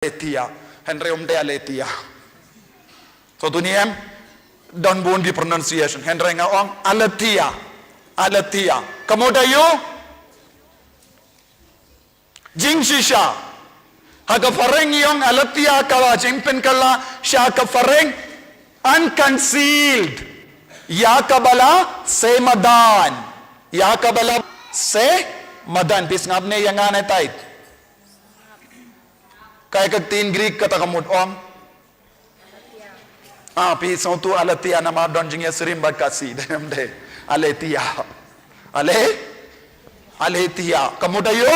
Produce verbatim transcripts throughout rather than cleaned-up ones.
Aletheia. Hynrei ym dei aletheia. Sawtuni em, don bun ki pronunciation. Hynrei nga ong aletheia. Aletheia. Ka mut aïu? Jingshisha. Ha ka phareng ngi ong aletheia, ka la jingpynkylla sha ka phareng unconcealed. Ïa kaba la seh madan. Ïa kaba la seh madan. Phi sngap ne ïa nga ne tai? Kaei ka ktien Greek kata ka mut ong? Ah, phi sngewthuh aletheia namar don jingïasyriem bad ka C, dei ne ym dei? Aletheia. Ale? Aletheia. Ka mut aïu?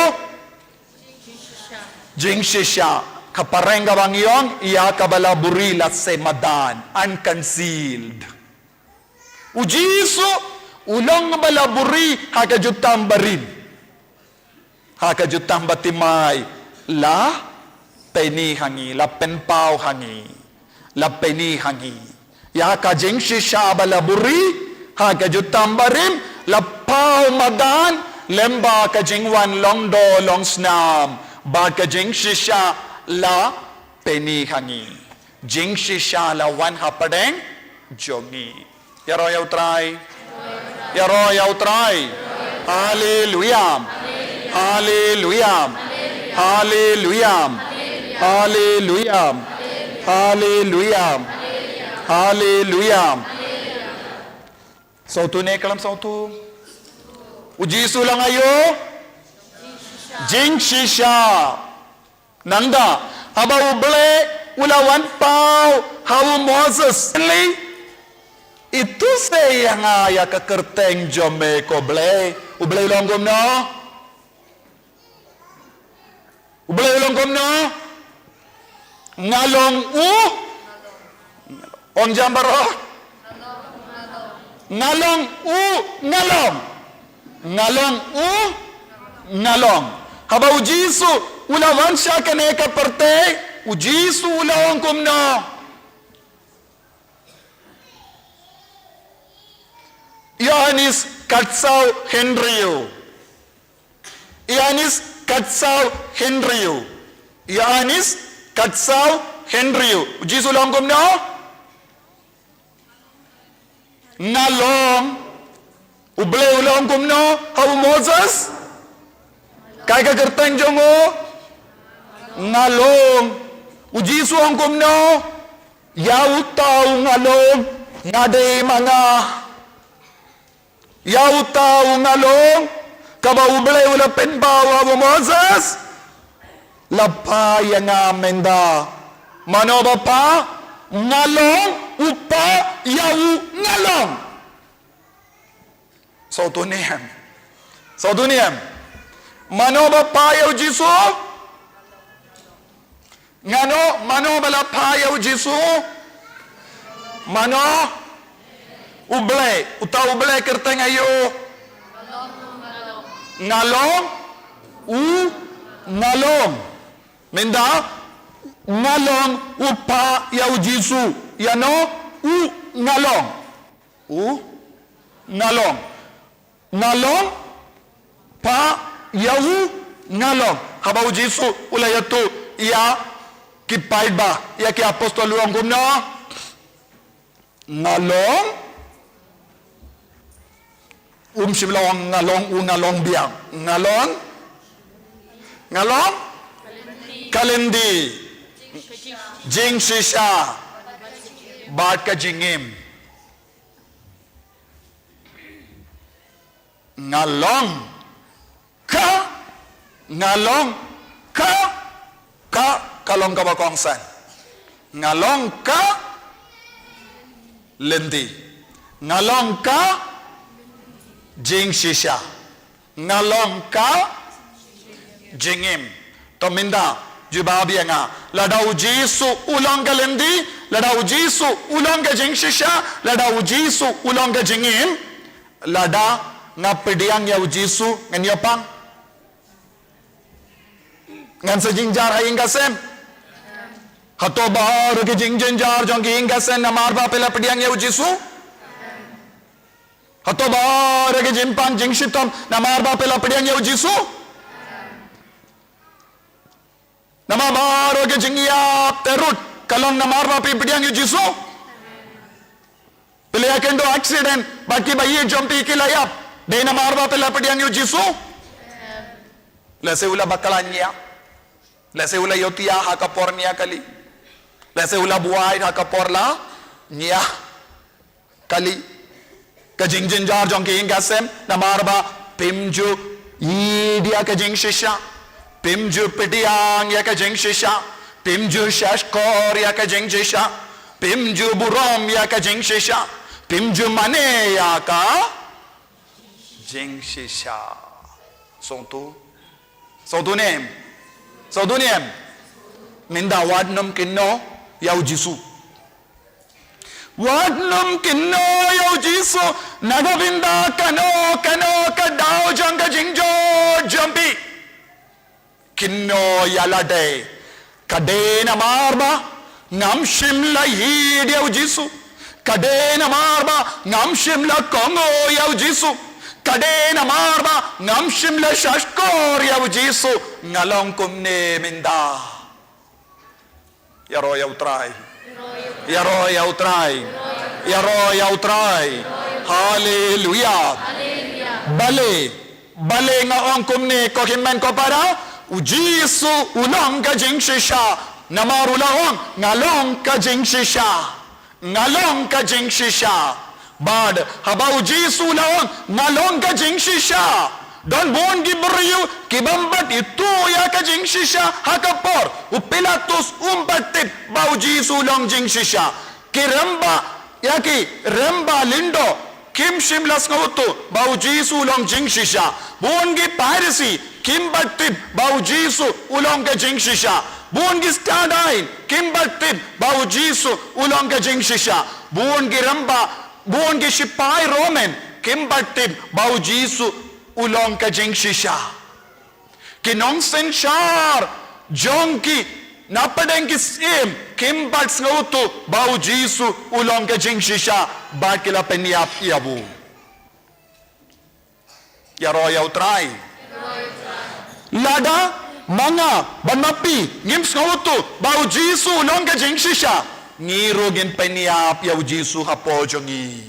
Jingshisha. Ka phareng kaba ngi ong, ïa kaba la buhrieh, la seh madan, unconcealed. U Jisu u long ba la buhrieh ha ka jutang barim. Ha ka jutang bathymmai la pyni ha ngi, la pynpaw ha ngi, la pyni ha ngi. Ïa ka jingshisha ba la buhrieh ha ka jutang barim, la paw madan lem bad ka jingwan long doh long snam, bad ka jingshisha la pyni ha ngi. Jingshisha la wan hapdeng jong ngi. Ïaroh ïa U Trai. Ïaroh ïa U Trai. Haleluia. Haleluia. Haleluia. Haleluia. Haleluia. Haleluia. Sawtuni, khlem sawtun. U Jisu u long aïu? Jingshisha. Nangta, haba U Blei u la wan paw ha u Moses, ïathuh seh ïa nga ïa ka kyrteng jong me, ko Blei. U Blei u long kumno? U Blei u long kumno? Nga long u Ong jam baroh. Nga long u, nga long. Nga long u, nga long. Haba u Jisu u la wan sha kane ka pyrthei, u Jisu u la ong kumno? Ïoannis khatsaw hynriew. Ïoannis khatsaw hynriew. Ïoannis khatsaw hynriew. U Jisu u la ong kumno? Nga long. U Blei u la ong kumno ha u Moses? Kaei ka kyrteng jong u? Nga long. U Jisu u ong kumno? Ïa uta u nga long, nga dei ma nga. Ïa uta u nga long, kaba u Blei u la pynpaw ha u Moses, la phah ïa nga mynta. Mano ba phah? Nga long, u phah ïa u nga long. Sawtuni em. Sawtuni em. Mano ba phah ïa u Jisu? Nga long, mano ba la phah ïa u Jisu? Mano? U Blei, uta u Blei kyrteng aïu? Nga long, u nga long. Mynta, nga long u phah ïa u Jisu. Ïa no, u nga long. U nga long. Nga long, phah ïa u nga long. Haba u Jisu u la ïathuh ïa ki paidbah, ïa ki apostol u ong kumno? Nga long, um shym la ong nga long u nga long biang. Nga long, nga long ka lynti jingshisha bad ka jingim. Nga long ka, nga long ka, ka, ka long kaba kongsan. Nga long ka lynti. Nga long ka jingshisha. Nga long ka jingim. To mynta, jubab ïa nga. Lada u Jisu u long ka lynti, lada u Jisu u long ka jingshisha, lada u Jisu u long ka jingim, lada nga pdiang ïa u Jisu ngan ïoh pang? Ngan sa jynjar ha ïing ka sem? Hato baroh ki jingjynjar jong ki ïing ka sem namar ba phi la pdiang ïa u Jisu? Hato baroh ki jingpang jingshitom namar ba phi la pdiang ïa u Jisu? Namar baroh ka jingïap te ruh ka long namar ba phi pdiang ïa u Jisu. Phi la ïakynduh accident, bad kiba ïeit jong phi ki la ïap. Dei namar ba phi la pdiang ïa u Jisu. Lehse u la bakla ñiah. Lehse u la ïohthiah ha ka por ñiah kali. Lehse u la buaid ha ka por la ñiah kali. Ka jingjynjar jong ki ïing ki sem, namar ba phim ju ïeit ïa ka jingshisha. Phim ju pdiang ïa ka jingshisha. Phim ju shahshkor ïa ka jingshisha. Phim ju burom ïa ka jingshisha. Phim ju mane ïa ka jingshisha. Sngewthuh. Sngewthuh ne em. Sngewthuh ne em. Mynta wat nym kynnoh ïa u Jisu. Wat nym kynnoh ïa u Jisu. Na ka bynta kano kano ka daw jong ka jingjot jong phi. Kynnoh ïa lade. Ka dei namar ba ngam shym la ïeit ïa u Jisu. Ka dei namar ba ngam shym la kohnguh ïa u Jisu. Ka dei namar ba ngam shym la shahshkor ïa u Jisu. Nga long kumne mynta. Ïaroh ïa u Trai. Ïaroh ïa u Trai. Ïaroh ïa u Trai. Haleluia. Balei, balei nga ong kumne, ko hynmen ko para? U Jisu u long ka jingshisha. Namar u la ong, nga long ka jingshisha. Nga long ka jingshisha. Bad haba u Jisu u la ong, nga long ka jingshisha, don bun ki briew ki bym pat ithuh ïa ka jingshisha ha ka por. U Pilatus um pat tip ba u Jisu u long jingshisha. Ki rangbah, ïa ki rangbah lyngdoh kim shym la sngewthuh ba u Jisu u long jingshisha. Bun ki Pharisi kim pat tip ba u Jisu u long ka jingshisha. Bun ki stad aiñ kim pat tip ba u Jisu u long ka jingshisha. Bun ki rangbah, bun ki shipai Roman kim pat tip ba u Jisu u long ka jingshisha. Ki nongsynshar jong ki na pdeng ki syiem kim pat sngewthuh ba u Jisu u long ka jingshisha, bad ki la pynïap ïa u. Ïaroh ïa u Trai. Lada ma nga bad ma phi ngim sngewthuh ba u Jisu u long ka jingshisha, ngi ruh ngin pynïap ïa u Jisu hapoh jong ngi.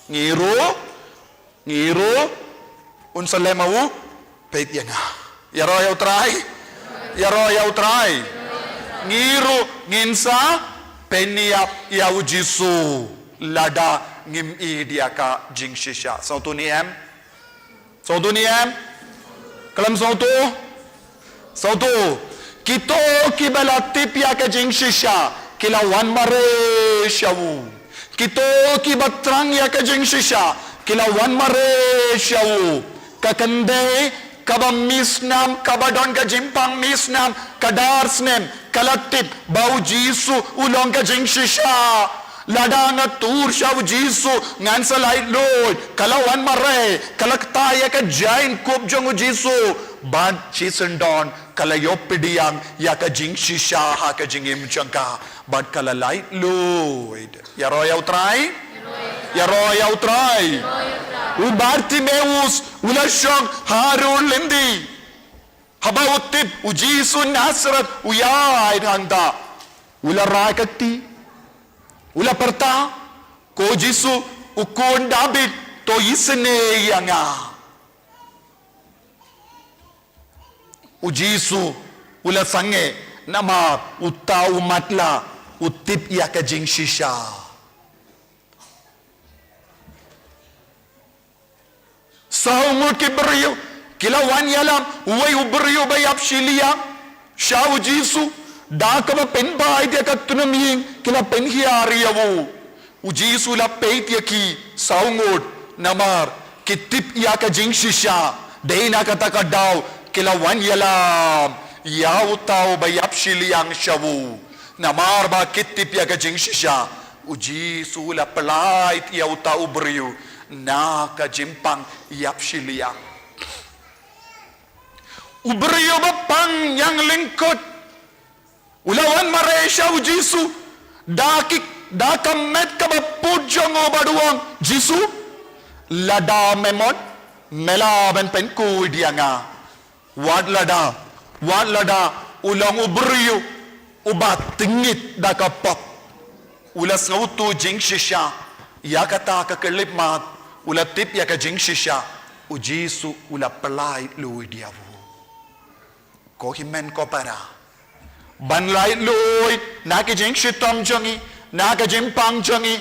Ngi ruh, ngi ruh un sa leh ma u peit ïa nga. Ïaroh ïa u Trai. Ïaroh ïa u Trai. Ngi ruh ngin sa pynïap ïa u Jisu lada ngim ïeit ïa ka jingshisha. Sngewthuh ne em? Sngewthuh ne em? Khlem sngewthuh? Sngewthuh. Kito kiba la tip ïa ka jingshisha ki la wan mareh sha u. Kito kiba thrang ïa ka jingshisha ki la wan mareh sha u. Ka khyndai kaba misnam, kaba don ka jingpang misnam, ka dar snem, ka la tip ba u Jisu u long ka jingshisha. Lada nga tur sha u Jisu ngan sa laitluid. Ka la wan mareh, ka la kta ïa ka jaiñkup jong u Jisu. Bad shisyndon ka la ïoh pdiang ïa ka jingshisha ha ka jingim jong ka. Bad ka la laitluid. Ïaroh ïa u Trai. Ïaroh ïa u Trai. U Bartimeus u la shong ha ri u lynti. Haba u tip u Jisu Nasareth u ïaid hangta, u la rai ka kti, u la pyrta, ko Jisu, u khun Dabid, to isynei ïa nga. U Jisu u la sangeh namar uta u matlah u tip ïa ka jingshisha. Saw ngut ki briew ki la wan ïalam, uwei u briew ba ïap shiliang sha u Jisu, da kaba pynbeit ïa ka tnum ïing ki la pynhiar ïa u. U Jisu u la peit ïa ki saw ngut namar ki tip ïa ka jingshisha. Dei na kata ka daw ki la wan ïalam ïa uta uba ïap shiliang sha u. Namar ba ki tip ïa ka jingshisha, u Jisu u la pyllait ïa uta u briew na ka jingpang ïap shiliang. U briew ba pang ïa lyngkot u la wan mareh sha u Jisu, da ki, da ka met kaba put jong u bad u ong, Jisu, lada me mut, me lah ban pynkhuid ïa nga. Wat lada, wat lada U long u briew uba tyngit da ka pop. U la sngewthuh jingshisha ïa kata ka khyllipmat. U la tip ïa ka jingshisha. U Jisu u la pyllait luid ïa u. Ko hynmen ko para, ban lait luid na ka jingshitom jong ngi, na ka jingpang jong ngi,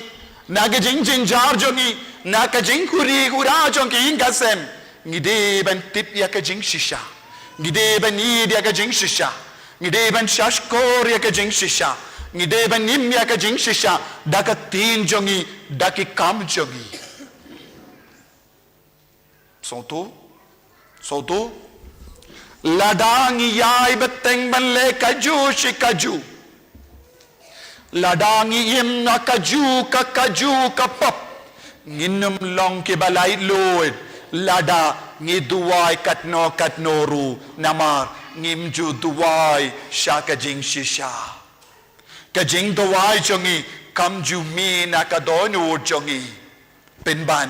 na ka jingjynjar jong ngi, na ka jingkhuri khura jong ngi ïing ka sem. Ngi dei ban tip ïa ka jingshisha. Ngi dei ban ïeit ïa ka jingshisha. Ngi dei ban shahshkor ïa ka jingshisha. Ngi dei ban im ïa ka jingshisha da ka ktien jong ngi, da ki kam jong ngi. Sngewthuh? Sngewthuh? Lada ngi ïai bteng ban leh kajuh shi kajuh, lada ngi im na kajuh ka kajuh ka pop, ngin ym long kiba lait luid lada ngi duwai katno katno ruh, namar ngim ju duwai sha ka jingshisha. Ka jingduwai jong ngi kam ju mih na ka dohnud jong ngi, pynban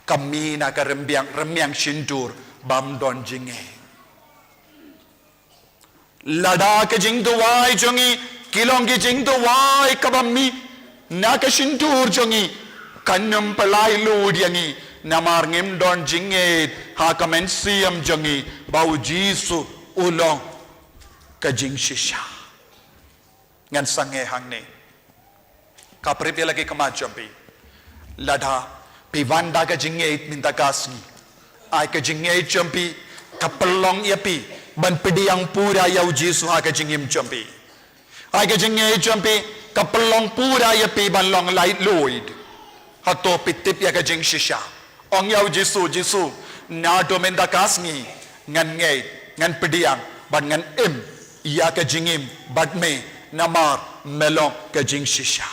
ka mih na ka rymbiang, rymmiang shyntur bym don jingngeit. Lada ka jingduwai jong ngi ki long ki jingduwai kaba mih na ka shyntur jong ngi, kan ym pyllait luid ïa ngi, namar ngim don jingngeit ha ka mynsiem jong ngi ba U Jisu u long ka jingshisha. Ngan sangeh hangne. Ka pyrshah ïa la ki khmat jong phi. Lada phi wan da ka jingngeit mynta ka sngi, ai ka jingngeit jong phi ka pynlong ïa phi ban pdiang pura ïa U Jisu ha ka jingim jong phi. Ai ka jingngeit jong phi ka pynlong pura ïa phi ban long lait luid. Hato phi tip ïa ka jingshisha? Ong ïa U Jisu, Jisu, naduh mynta ka sngi ngan ngeit, ngan pdiang bad ngan im ïa ka jingim bad me, namar me long ka jingshisha.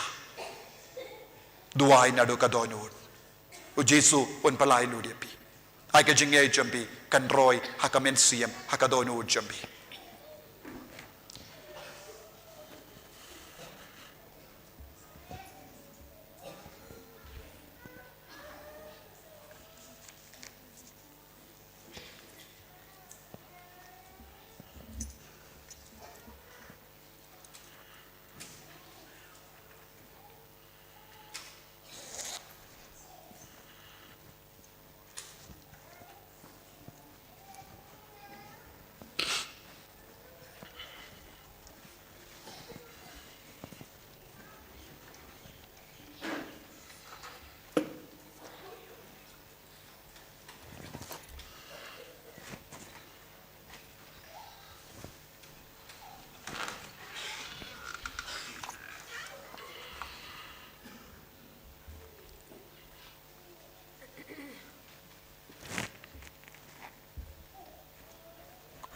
Duwai naduh ka dohnud. U Jisu un pyllait luid ïa phi. Ai ka jingngeit jong phi kan roi ha ka mynsiem, ha ka dohnud jong phi.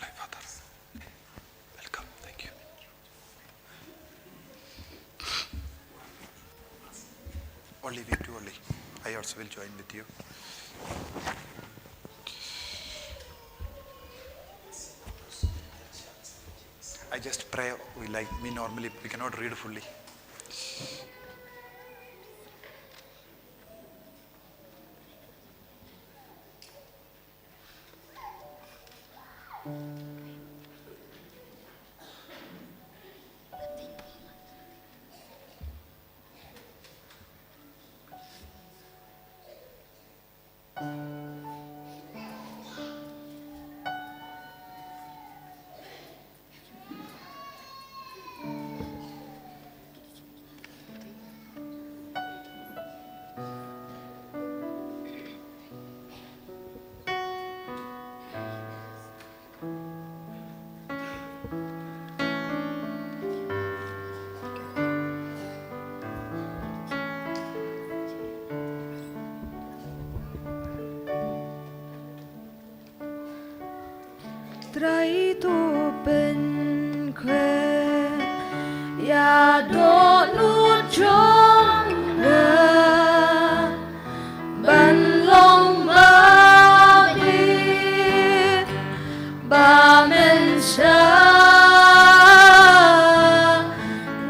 Holy Father, welcome. Thank you. Only we two only. I also will join with you. I just pray. We, like me, normally we cannot read fully. Trai to pynkhwin ïa dohnud jong nga ban long ba bit ba mynshwa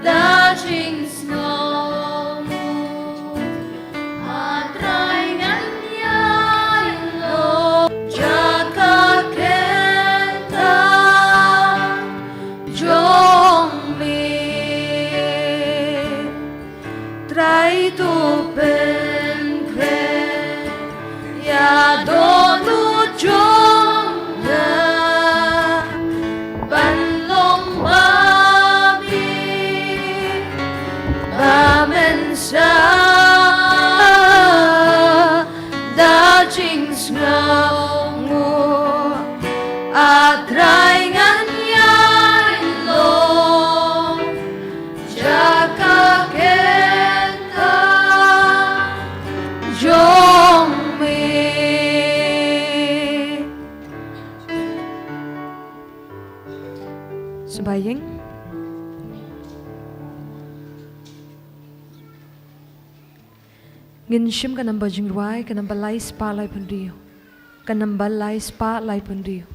da jingsngew. A Trai ngan ïaid noh jaka kynta, Trai to pynkhreh ïa dohnud jong nga ban long ba bieit ba mynsaw da jingsngewnguh. A Trai ngan ïai long jaka kyrteng jong me. Symbai ïing. Ngin shim ka namba jingrwai, ka namba lai spah lai phew hynriew. Ka namba lai spah lai phew hynriew.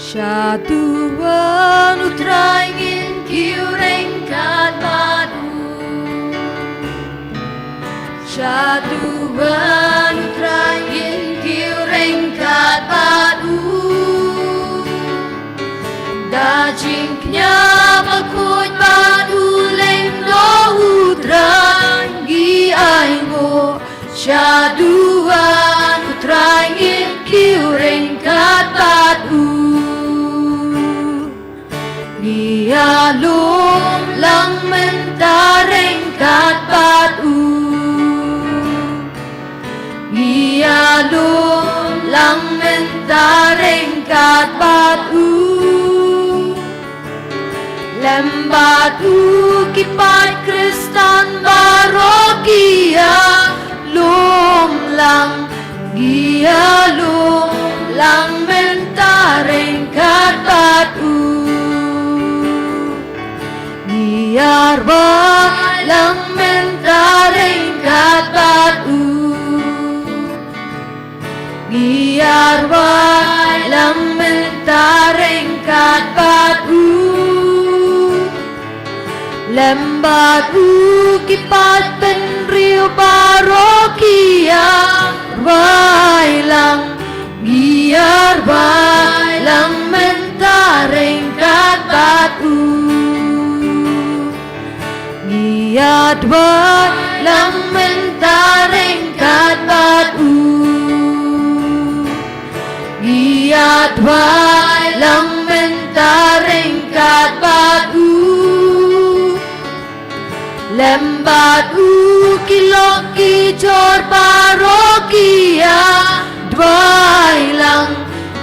Shaduh U Trai ngin kiew ryngkat bad u. Shaduh U Trai ngin kiew ryngkat bad u. Da jingkñia bakhuid bad u lyngdoh U Trai ngi ainguh. Shaduh U Trai ngin kiew ryngkat bad u. Ngi ïalum lang mynta ryngkat bad u. Ngi ïalum lang mynta ryngkat bad u. Lem bad u ki paid Khristan baroh ki ïalum lang. Ngi ïalum lang mynta ryngkat bad u. Ngi ïarwai lang mynta ryngkat bad u. Ngi ïarwai lang mynta ryngkat bad u. Lem bad u ki paid bynriew baroh ki ïarwai lang. Ngi ïarwai lang mynta ryngkat bad u. Ngi ïarwai lang mynta ryngkat bad u. Ngi ïarwai lang mynta ryngkat bad u. Lem bad u ki lok ki jor baroh ki ïarwai lang.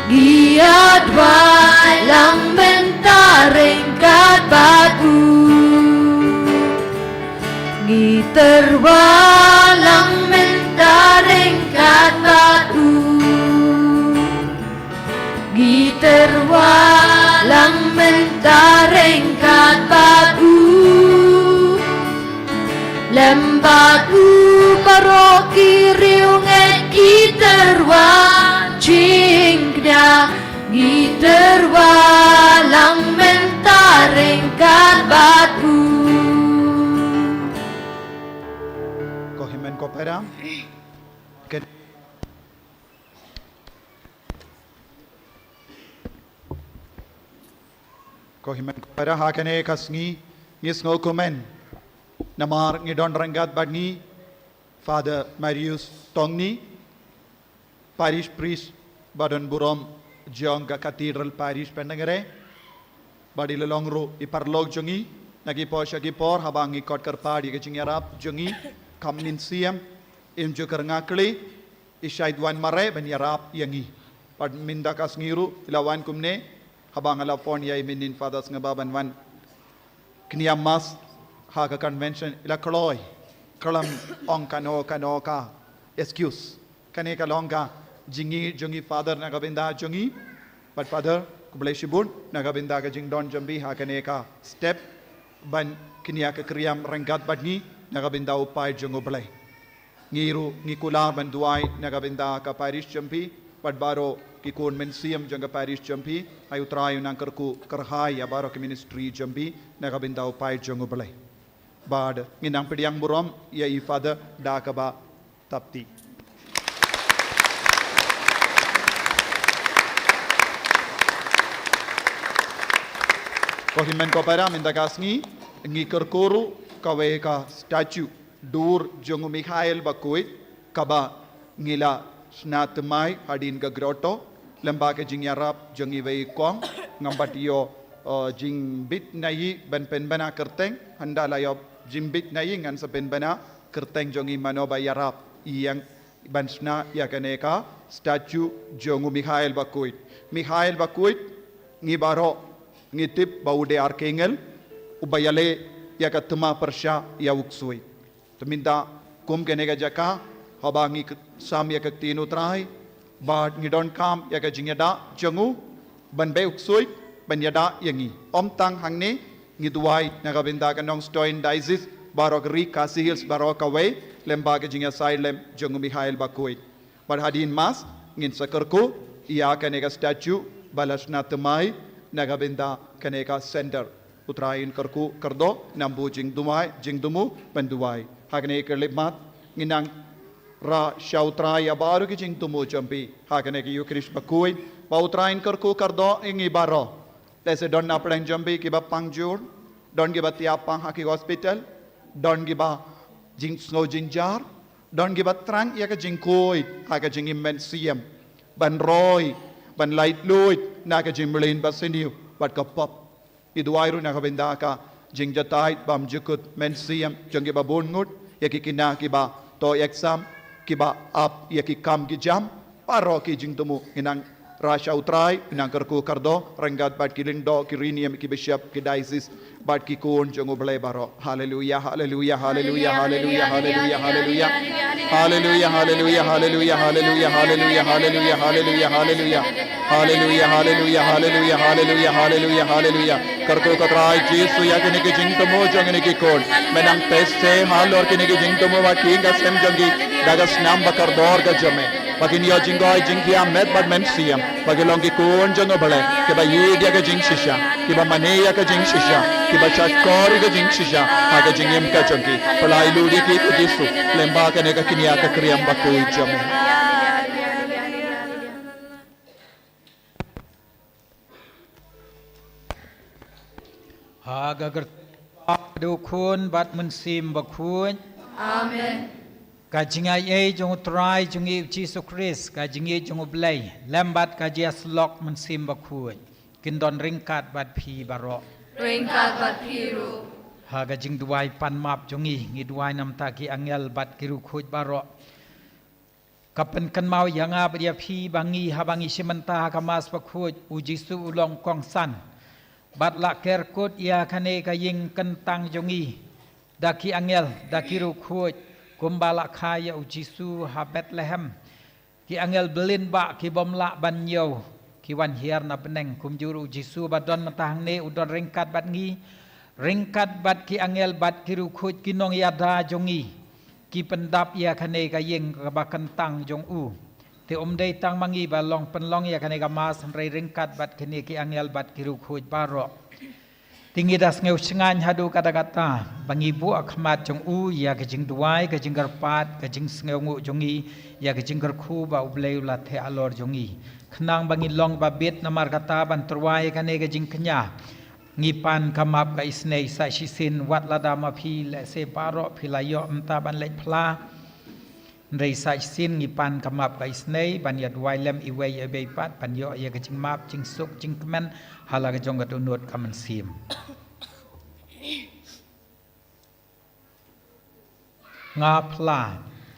Ngi ïarwai lang mynta ryngkat bad u. Ngi tyrwa lang mynta ryngkat bad u. Ngi tyrwa lang mynta ryngkat bad u. Lem bad u baroh ki riewngeit ki tyrwa jingkñia. Ngi tyrwa lang mynta ryngkat bad u. Ko hynmen ko para. Ken- Ko hynmen ko para, ha kane ka sngi ngi sngewkmen namar ngi don ryngkat bad ngi Father Marius Tongni, Parish Priest ba don burom jong ka Cathedral Parish Pendengre, bad i la long ruh i paralok jong ngi na ki por sha ki por haba ngi kot kyrpad ïa ka jingïarap jong ngi kam mynsiem, im ju kyrngakli, i shait wan mareh ban ïarap ïa ngi. Bad mynta ka sngi ruh i la wan kumne, haba nga la phone ïa i mynnin Father Sngewbha ban wan kñia Mass ha ka convention, i la kloi. Khlem ong kano kano ka excuse. Kane ka long ka jingïeit jong ngi Father na ka bynta jong ngi. Bad Father, khublei shibun na ka bynta ka jingdon jong phi ha kane ka step ban kñia ka kriam ryngkat bad ngi na ka bynta u paid jong U Blei. Ngi ruh ngi kular ban duwai na ka bynta ka parish jong phi, bad baroh ki khun mynsiem jong ka parish jong phi, ai U Trai un nang kyrkhu kyrhai ïa baroh ki ministry jong phi na ka bynta u paid jong U Blei. Bad ngi nang pdiang burom ïa i Father da kaba thap kti. Ko hynmen ko para, mynta ka sngi ngi kyrkhu ruh kawei ka statue dur jong u Mikhail Bakhuid, kaba ngi la shna thymmai hadien ka grotto, lyngba ka jingïarap jong iwei i kong, ngam pat ïoh, eh, jingbit na i ban pynbna kyrteng, hynda la ïoh jingbit na i ngan sa pynbna kyrteng jong i mano ba ïarap ïa ngi ban shna ïa kane ka statue jong u Mikhail Bakhuid. Mikhail Bakhuid, ngi baroh ngi tip ba u dei archangel uba ïaleh ïa ka thma pyrshah ïa u ksuid. Te mynta kum kane ka jaka, haba ngi k-, sam ïa ka ktien u Trai, bad ngi donkam ïa ka jingïada jong u ban beh u ksuid ban ïada ïa ngi. Ym tang hangne, ngi duwai na ka bynta ka Nongstoiñ Diocese baroh, ka ri Khasi Hills baroh kawei, lyngba ka jingïasaid lem jong u Mikhail Bakhuid. Bad hadien Mass ngin sa kyrkhu ïa kane ka statue ba la shna thymmai na ka bynta kane ka center. U Trai un kyrkhu kyrdoh na bynta jingduwai, jingthmu ban duwai. Ha kane ka khyllipmat ngi nang rah sha u Trai ïa baroh ki jingthmu jong phi ha kane ka Eucharist bakhuid, ba u Trai un kyrkhu kyrdoh ïa ngi baroh. Lehse don na pdeng jong phi kiba pang jur, don kiba thiah pang ha ki hospital, don kiba jingsngew jynjar, don kiba thrang ïa ka jingkhuid ha ka jingim mynsiem, ban roi, ban laitluid na ka jingmlien basniew bad ka pop. Ngi duwai ruh na ka bynta ka jingjatai bymjukut mynsiem jong kiba bun ngut, ïa ki khynnah kiba to exam, kiba ap ïa ki kam ki jam, baroh ki jingthmu ngi nang rah sha u Trai, ngi nang kyrkhu kyrdoh ryngkat bad ki lyngdoh, ki riewniam, ki bishop, ki diocese bad ki khun jong u Blei baroh. Haleluya, haleluya, haleluya, haleluya, haleluya, haleluya. Haleluya, haleluya, haleluya, haleluya, haleluya, haleluya, haleluya, haleluya. Haleluya, haleluya, haleluya, haleluya, haleluya, haleluya. Kyrkhu ko Trai Jisu ïa kine ki jingthmu jong kine ki khun. Men nang pyrshah halor kine ki jingthmu ba kin ka sem jong ki da ka snam ba kordor ka jong me. Ba kin ïoh jingkhuid jingkhiah met bad mynsiem. Ba ki long ki khun jong u Blei, kiba ïeit ïa ka jingshisha, kiba mane ïa ka jingshisha, kiba shakor ïa ka jingshisha ha ka jingim ka jong ki. Pynlait lut ïa ki ko Jisu lyngba kane ka kñia ka kriam bakhuid jong me. Ha ka kyrteng u Kpa bad u Khun bad u Mynsiem Bakhuid. Amen. Ka jingaiei jong u Trai jong ngi u Jisu Khrist, ka jingïeit jong u Blei, lem bad ka jingïasyllok u Mynsiem Bakhuid, kin don ryngkat bad phi baroh. Ryngkat bad phi ruh. Ha ka jingduwai pan map jong ngi, ngi duwai namar ki angel bad ki riewkhuid baroh. Ka pynkynmaw ïa nga bad ïa phi ba ngi, haba ngi shim bynta ha ka Mass bakhuid, u Jisu u long kongsan bad la ker kut ïa kane ka ïing kyntang jong ngi da ki angel, da ki riewkhuid, kumba la kha ïa u Jisu ha Bethlehem. Ki angel bylin bah, ki bym lah ban ñiew, ki wan hiar na bneng. Kumjuh u Jisu ba don mynta hangne, u don ryngkat bad ngi, ryngkat bad ki angel bad ki riewkhuid, ki nongïada jong ngi, ki pyndap ïa kane ka ïing kaba kyntang jong u. Te ym dei tang ma ngi ba long pynlong ïa kane ka Mass, hynrei ryngkat bad kine ki angel bad ki riewkhuid baroh. Te ngi da sngew shngaiñ haduh katta katta ba ngi buh ha khmat jong u ïa ka jingduwai, ka jingkyrpad, ka jingsngewnguh jong ngi, ïa ka jingkyrkhu ba u Blei u la theh halor jong ngi. Khnang ba ngin long babit, namar kata ban tyrwa ïa kane ka jingkñia, ngi pan ka map ka isynei sa shisien, wat lada ma phi lehse baroh phi la ïoh mynta ban leit phla. Hynrei sa shisien ngi pan ka map ka isynei ban ïa duwai lem iwei ïa iwei pat, ban ïoh ïa ka jingmap, jingsuk, jingkmen ha la ka jong ka dohnud ka mynsiem. Nga phla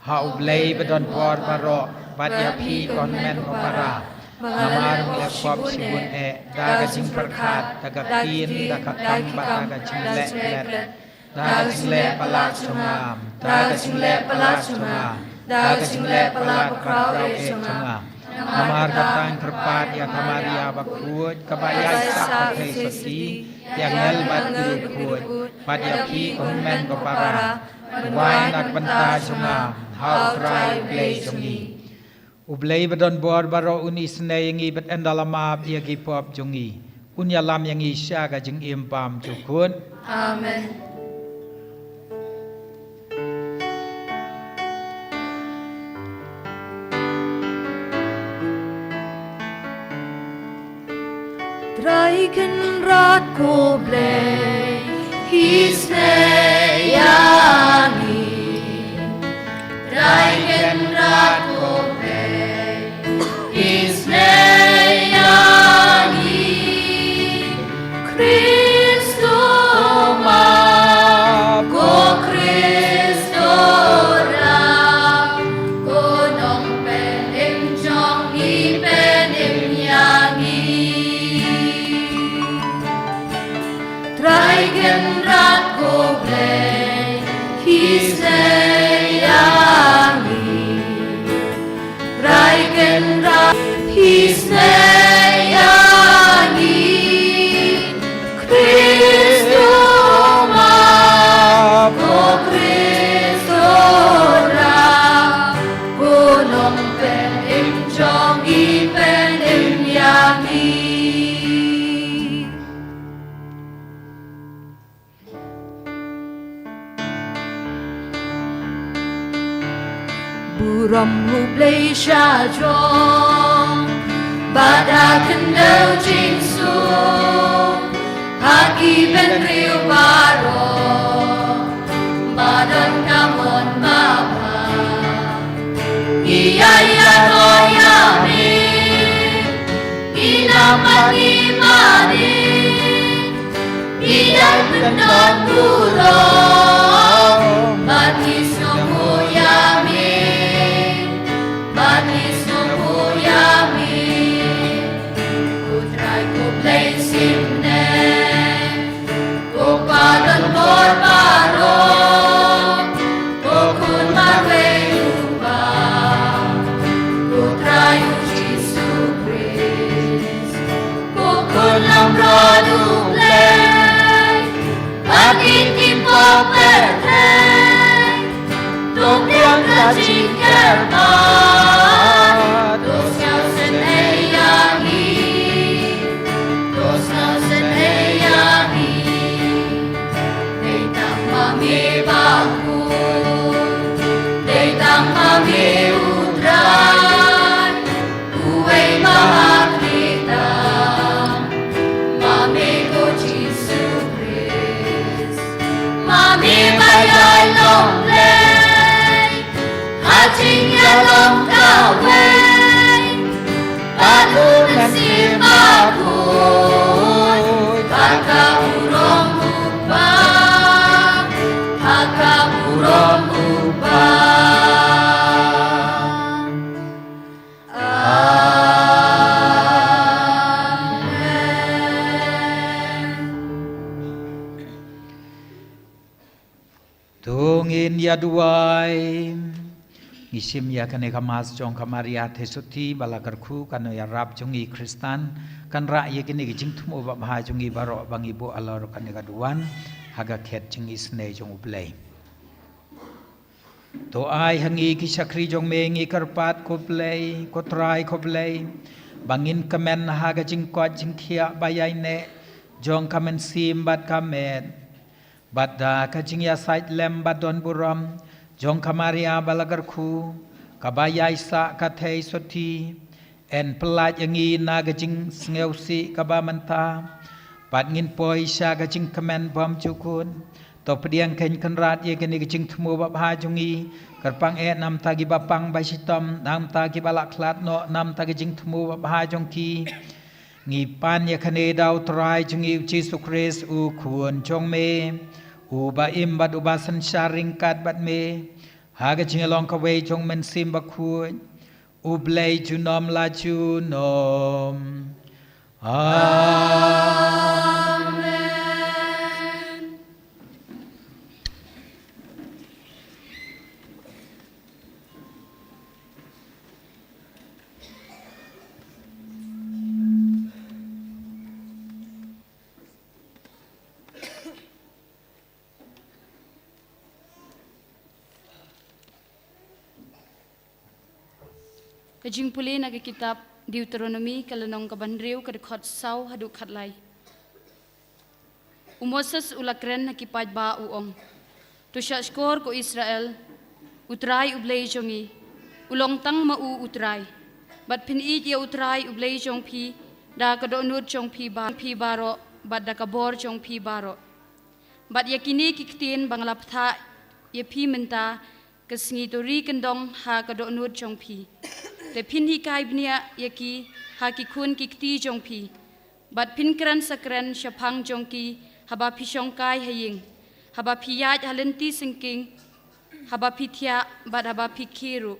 ha u Blei ba don bor baroh, bad ïa phi ko hynmen ko para, namar nga la pop shibun eh, da ka jingpyrkhat, da ka ktien, da ka kam, bad da ka jingleh klet. Da ka jingleh palat jong nga, da ka jingleh palat jong nga, da ka jingleh palat bakhraw eh jong nga. Namar kata nga kyrpad ïa ka Maria bakhuid, kaba ïaisah kyrthei shisha, ki angel bad ki riewkhuid, bad ïa phi ko hynmen ko para, duwai na ka bynta jong nga ha u Trai u Blei jong ngi. U Blei ba don bor baroh un isynei ïa ngi bad un da la map ïa ki pop jong ngi. Un ïalam ïa ngi sha ka jingim bymjukut. Amen. Kynrad ko Blei, phi sngewthuh ïa ngi. Trai Kynrad ko Blei, phi sngewthuh ïa ngi. Khrist u map, ko Khrist u rah, ko Nongpynim jong ngi, pynim ïa ngi. Trai Kynrad ko Blei, phi sngewthuh ïa ngi. Trai Kynrad, phi sngewthuh ïa ngi. Khrist u map, ko Khrist u rah, ko Nongpynim jong ngi, pynim ïa ngi. Burom U Blei sha jrong, bad ha khyndew jingsuk, ha ki bynriew baroh, ba don ka mon babha. Ngi ïa ïaroh ïa me, ngi nang mane mane. Ngi dei pyndonkam burom, bad ngi sngewnguh ïa me, bad ngi sngewnguh ïa me. Ko Trai ko Blei shisnem, ko Pa don bor baroh, ko Khun marwei u Kpa, ko Trai U Jisu Khrist. Ko Khun lamrot U Blei, ha ki ktien pop pyrthei, to pdiang ka jingkyrpad, to sngewsynei ïa ngi, to sngewsynei ïa ngi. Dei tang ma me bakhuid, dei tang ma me U Trai, uwei ba ha khlieh tam, ma me ko Jisu Khrist, ma me ba ïai long Blei, ha jingïalong kawei, bad U Mynsiem Bakhuid, ha ka burom U Kpa, ha ka burom U Kpa. Amen. To ngin ïa duwai. Ngi shim ïa kane ka Mass jong ka Maria Theisotti ba la kyrkhu, ka nongïarap jong ngi Khristan, kan rah ïa kine ki jingthmu babha jong ngi baroh ba ngi buh halor kane ka duwan, ha ka khet jingisynei jong U Blei. To ai ha ngi ki shakri jong me, ngi kyrpad ko Blei, ko Trai ko Blei, ba ngin kmen ha ka jingkoit jingkhiah ba ïaineh jong ka mynsiem bad ka met. Bad da ka jingïasaid lem ba don burom jong ka Maria ba la kyrkhu, kaba ïaisah ka Theisotti, yn pyllait ïa ngi na ka jingsngewsih kaba mynta, bad ngin poi sha ka jingkmen bymjukut. To pdiang, Kynrad Kynrad ïa kine ki jingthmu babha jong ngi, kyrpang eh na bynta kiba pang ba shitom, na bynta kiba la khlad noh na bynta ki jingthmu babha jong ki. Ngi pan ïa kane da U Trai jong ngi U Jisu Khrist U Khun jong me, uba im bad uba synshar ryngkat bad me, ha ka jinglong kawei jong U Mynsiem Bakhuid, U Blei junom la junom. Amen. Ka jingpule na ka kitab Deuteronomi, ka lynnong kaba hynriew, ka dkhot saw haduh khatlai. U Moses u la kren ha ki paidbah, u ong: To shahshkor ko Israel, U Trai U Blei jong ngi, u long tang ma u U Trai. Bad phin ïeit ïa U Trai U Blei jong phi, da ka dohnud jong phi ba-, phi baroh, bad da ka bor jong phi baroh. Bad ïa kine ki ktien ba nga la bthah ïa phi mynta ka sngi to ri kyndong ha ka dohnud jong phi. Te phin hikai bniah ïa ki ha ki khun ki kti jong phi. Bad phin kren sa kren shaphang jong ki haba phi shongkai ha ïing, haba phi ïaid ha lynti syngkien, haba phi thiah, bad haba phi khie ruh.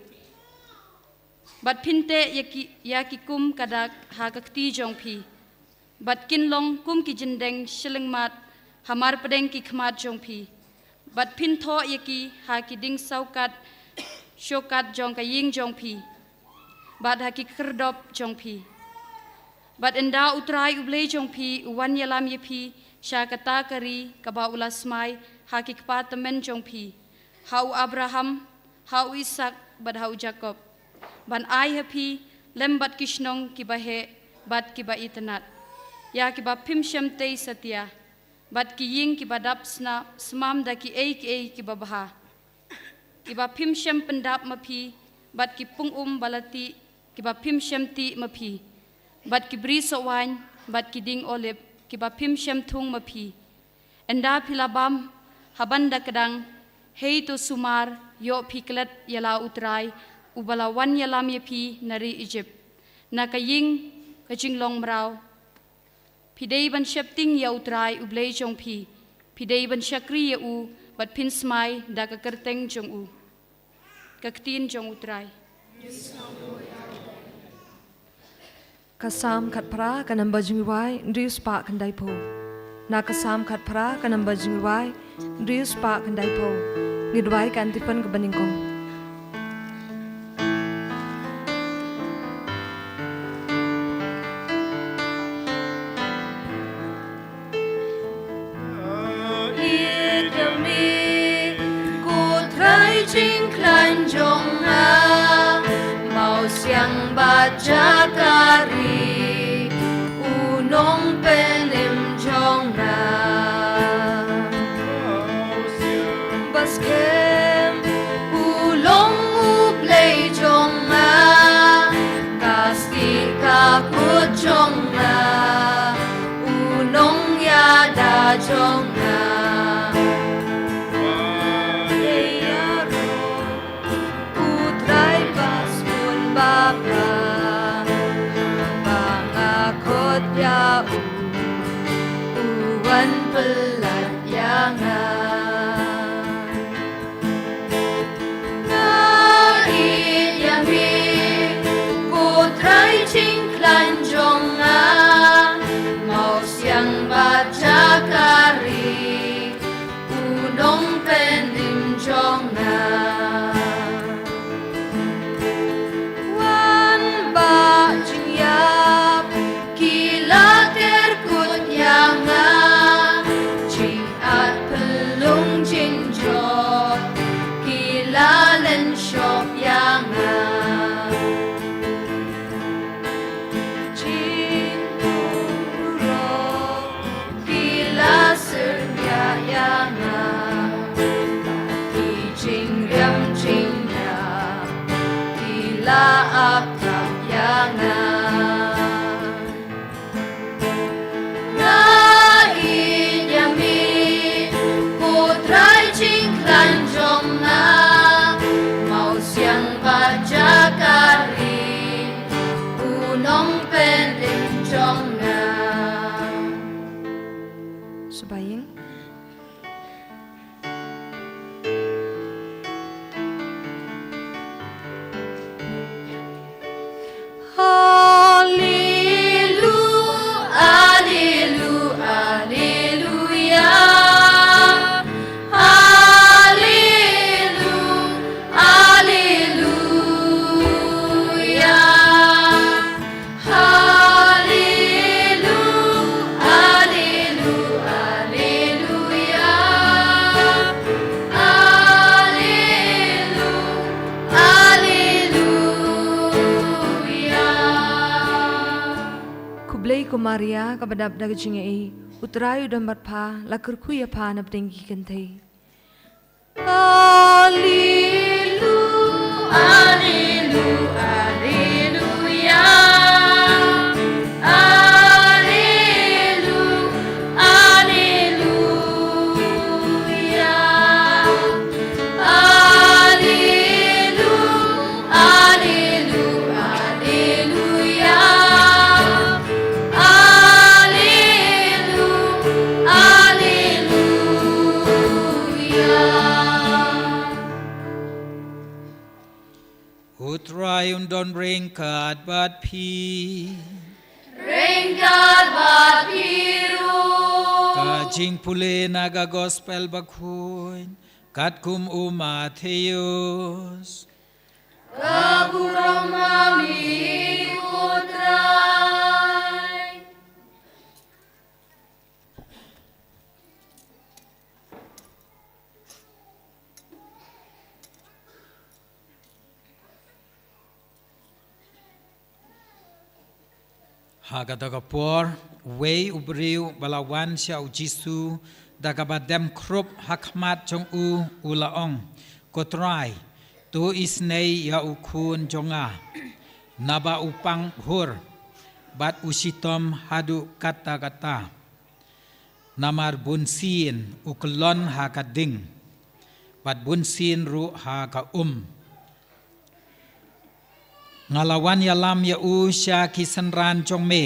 Bad phin teh ïa ki, ïa ki kum ka dak ha ka kti jong phi. Bad kin long kum ki jyndeng shyllangmat hamar pdeng ki khmat jong phi. Bad phin thoh ïa ki ha ki dieng sawkat shawkat jong ka ïing jong phi, bad ha ki khyrdop jong phi. Bad ynda U Trai U Blei jong phi u wan ïalam ïa phi sha kata ka ri kaba u la smai ha ki kpa tymmen jong phi, ha u Abraham, ha u Isaak, bad ha u Jakob, ban ai ha phi lem bad ki shnong kiba heh bad kiba itynnad, ïa kiba phim shym tei satia, bad ki ïing kiba dap sna-, smam da kiei kiei kiba bha, kiba phim shym pyndap ma phi, bad ki pung um ba la tih kiba phim shym tih ma phi, bad ki bri sohwaiñ, bad ki dieng olib kiba phim shym thung ma phi. Ynda phi la bam ha ban da kdang, hei to sumar, ïoh phi klet ïa la U Trai uba la wan ïalam ïa phi na ri Ijipt, na ka ïing ka jinglong mraw. Phi dei ban sheptieng ïa U Trai U Blei jong phi, phi dei ban shakri ïa u, bad phin smai da ka kyrteng jong u. Ka ktien jong U Trai. Ka Salm khatphra, ka namba jingwai hynriew spah khyndaiphew. Na ka Salm khatphra, ka namba jingwai hynriew spah khyndaiphew. Ngi duwai ka antiphon kaba nyngkong. Ïeit ïa me, ko Trai jingkhlaiñ jong nga, mawsiang bad jaka ri, u nongpynim jong nga. Ba skhem u long U Blei jong nga, ka stieh ka kut jong nga, u nongïada jong nga. Ba dei ïaroh U Trai ba sbun ba bha, ba nga khot ïa u, u wan pyllait ïa nga. Nga ïeit ïa me, ko Trai jingkhlaiñ jong nga, mawsiang bad jaka ri, u nongpynim jong nga. Wan ba jingïap ki la ker kut ïa nga, jingïap phyllung jingjot ki la len shop ïa nga. Jingpynroi ki la syrngia ïa nga, ki jingriam jingniam ki la ap tap ïa nga. Nga ïeit ïa me, ko Trai jingkhlaiñ jong nga, mawsiang bad jaka ri, u nongpynim jong nga. Suba ïing. Hallelu, hallelu, hallelujah. Hallelu, hallelujah. Hallelu, hallelu, hallelujah. Hallelu, hallelujah. Khublei ko Maria, kaba dap da ka jingaiei, U Trai u don bad pha, la kyrkhu ïa pha na pdeng ki kynthei. Hallelu, hallelu, hallelujah. Trai un don ryngkat bad phi. Ryngkat bad phi ruh. Ka jingpule na ka Gospel Bakhuid katkum u Mathaios. Ka burom ma me ko Trai. Ha kata ka por, uwei u briew ba la wan sha u Jisu da kaba dem khrup ha khmat jong u, u la ong, Ko Trai, to isynei ïa u khun jong nga, naba u pang bhur bad u shitom haduh katta katta. Namar bunsien u kyllon ha ka ding bad bunsien ruh ha ka um. Nga la wan ïalam ïa u sha ki synran jong me,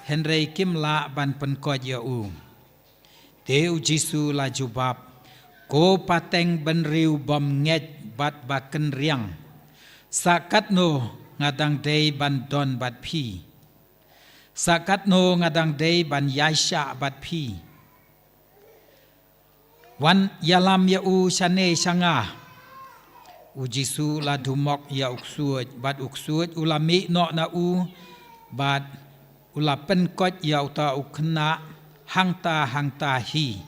hynrei kim lah ban pynkoit ïa u. Te u Jisu la jubab, Ko pateng bynriew bymngeit bad ba kynriang, sa katno nga dang dei ban don bad phi? Sa katno nga dang dei ban ïaishah bad phi? Wan ïalam ïa u shane sha nga. U Jisu la dumok ïa u ksuid bad u ksuid u la mih noh na u bad u la pynkoit ïa uta u khynnah hangta hangta hi.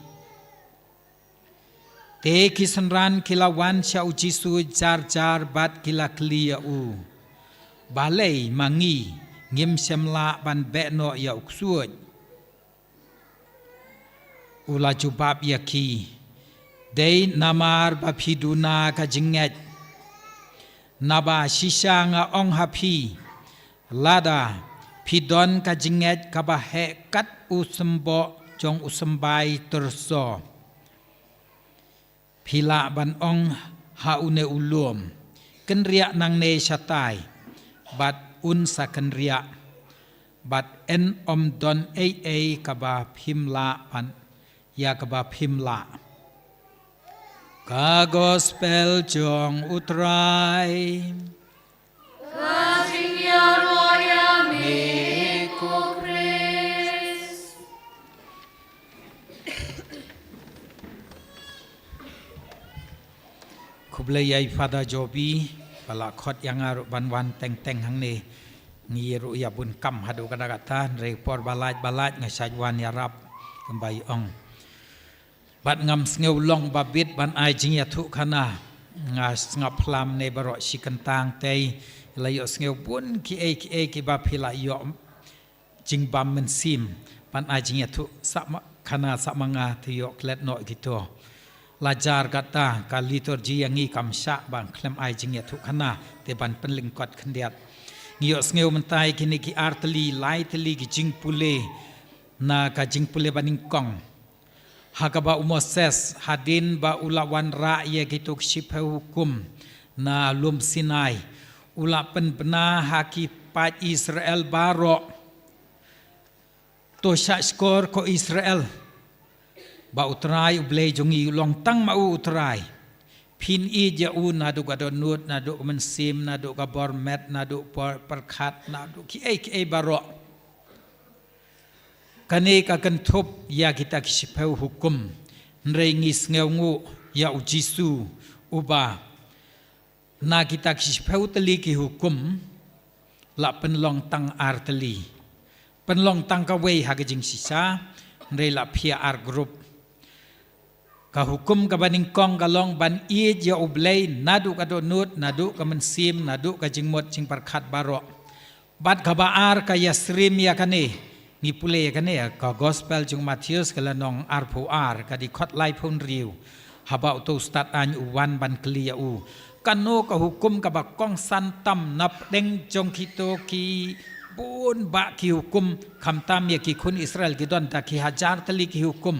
Te ki synran ki la wan sha u Jisu jar jar bad ki la kylli ïa u, Balei ma ngi ngim shym lah ban beh noh ïa u ksuid? U la jubab ïa ki, Dei namar ba phi duna ka jingngeit. Naba shisha nga ong ha phi, lada phi don ka jingngeit kaba heh kat u symboh jong u symbai tyrso, phi lah ban ong ha une u lum, Kynriah nangne shatai, bad un sa kynriah, bad yn ym don ei ei kaba phim lah ban ïa kaba phim lah. Ka Gospel jong u Trai. Ka jingïaroh ïa me ko Khrist. Khublei ïa i Father Jobi ba la khot ïa nga ruh ban wan teng teng hangne. Ngi ruh ïa bun kam haduh katta katta, hynrei por ba lait ba lait nga shait wan ïarap kumba i ong. Bad ngam sngew long ba bit ban ai jingïathuhkhana. Nga sngap phlam ne baroh shi kyntang te la ïoh sngew bun kiei kiei kiba phi la ïoh jingbam mynsiem ban ai jingïathuh sa ma khana sa ma nga te ïoh klet noh kito. La jar kata ka liturgi ïa ngi kam shah ban khlem ai jingïathuhkhana te ban pynlyngkot khyndiat. Ngi ïoh sngew mynta ïa kine ki ar tylli lai tylli ki jingpule na ka jingpule ba nyngkong. Ha kaba u Moses hadien ba u la wanrah ïa kito ki shiphew hukum na lum Sinai, u la pynbna ha ki paid Israel baroh. To shah shkor ko Israel ba U Trai U Blei jong ngi u long tang ma u U Trai. Phin ïeit ïa u naduh ka dohnud, naduh ka mynsiem, naduh ka bor met, naduh por pyrkhat, naduh kiei kiei baroh. Kane ka kynthup ïa kita ki shiphew hukum. Hynrei ngi sngewnguh ïa u Jisu uba na kita ki shiphew tylli ki hukum la pynlong tang ar tylli. Pynlong tang kawei ha ka jingshisha, hynrei la phiah ar group. Ka hukum kaba nyngkong ka long ban ïeit ïa U Blei naduh ka dohnud, naduh ka mynsiem, naduh ka jingmut jingpyrkhat baroh. Bad kaba ar ka ïasyriem ïa kane. Ngi pule ïa kane ka Gospel jong u Mathaios ka lynnong arphew ar, ka dkhot laiphew hynriew. Haba uto u stad aiñ u wan ban kylli ïa u, kano ka hukum kaba kongsan tam napdeng jong kito ki bun bah ki hukum, khamtam ïa ki khun Israel ki don da ki hajar tylli ki hukum.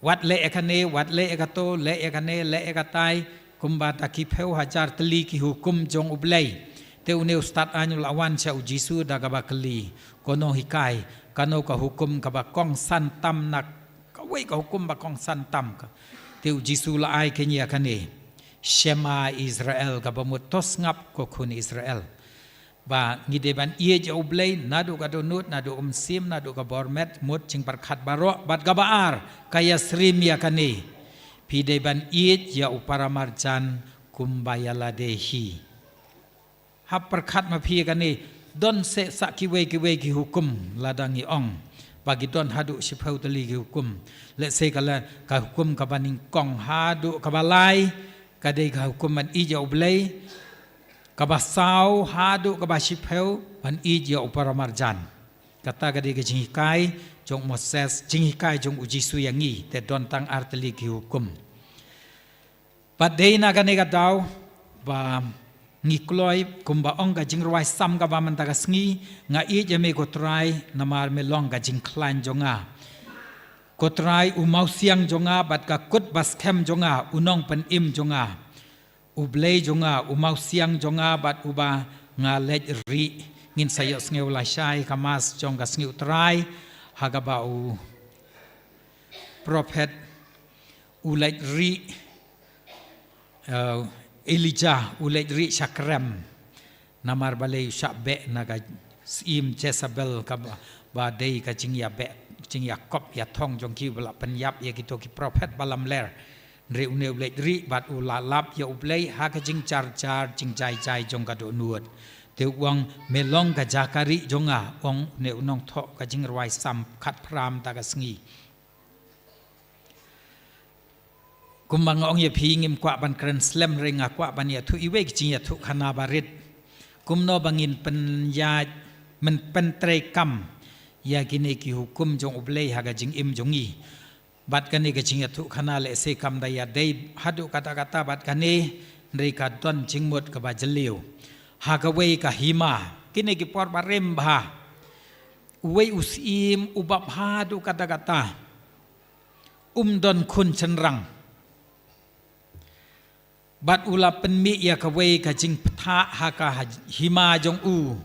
Wat leh ïa kane, wat leh ïa kato, leh ïa kane, leh ïa katai, kumba da ki phew hajar tylli ki hukum jong U Blei. Te une u stad aiñ u la wan sha u Jisu da kaba kylli, Ko Nonghikai, kano ka hukum kaba kongsan tam na kawei ka hukum ba kongsan tam ka? Te u Jisu la ai kane ïa kane, Shema Israel, kaba mut to sngap ko khun Israel. Ba ngi dei ban ïeit ïa U Blei naduh ka dohnud, naduh ka mynsiem, naduh ka bor met, mut jingpyrkhat baroh, bad kaba ar, ka ïasyriem ïa kane. Phi dei ban ïeit ïa u paramarjan kumba ïa lade hi. Hap pyrkhat ma phi ïa kane, don seh sa kiwei kiwei ki hukum lada ngi ong ba ki don haduh shiphew tylli ki hukum. Lehse ka la, ka hukum kaba nyngkong haduh kaba lai, ka dei ka hukum ban ïeit ïa U Blei, kaba saw haduh kaba shiphew ban ïeit ïa u paramarjan. Kata ka dei ka jinghikai jong u Moses, jinghikai jong u Jisu ïa ngi, te don tang ar tylli ki hukum. Bad dei na kane ka daw ba ngi kloi, kumba ong ka jingrwai Salm kaba mynta ka sngi: Nga ïeit ïa me ko Trai, namar me long ka jingkhlaiñ jong nga. Ko Trai u mawsiang jong nga bad ka kut ba skhem jong nga, u nongpynim jong nga. U Blei jong nga, u mawsiang jong nga bad uba nga leit rieh. Ngin sa ïohsngew lashai ka Mass jong ka sngi U Trai, ha kaba u prophet u leit rieh, eh, Elijah u leit rieh sha krem. Namar balei? U shah beh na ka syiem Jezebel, kaba, ba dei ka jingïabeh, jingïakop ïathong jong ki, ba la pynïap ïa kito ki prophet ba lamler. Hynrei une u leit rieh bad u la lap ïa U Blei ha ka jingjar jar, jingjaijai jong ka dohnud. Te u ong, me long ka jaka rieh jong nga, ong une u nongthoh ka jingrwai Salm khatphra mynta ka sngi. Kumba nga ong ïa phi, ngim kwah ban kren slem, hynrei nga kwah ban ïathuh iwei ka jingïathuhkhana barit. Kumno ba ngin pynïaid, men pyntreikam ïa kine ki hukum jong U Blei ha ka jingim jong ngi. Bad kane ka jingïathuhkhana lehse kam da ïadei haduh katta katta bad kane, hynrei ka don jingmut kaba jylliew. Ha kawei ka hima, kine ki por barim bha, uwei u syiem uba bha haduh katta katta um don khun shynrang. Bad u la pynmih ïa kawei ka jingpyntha ha ka hima jong u,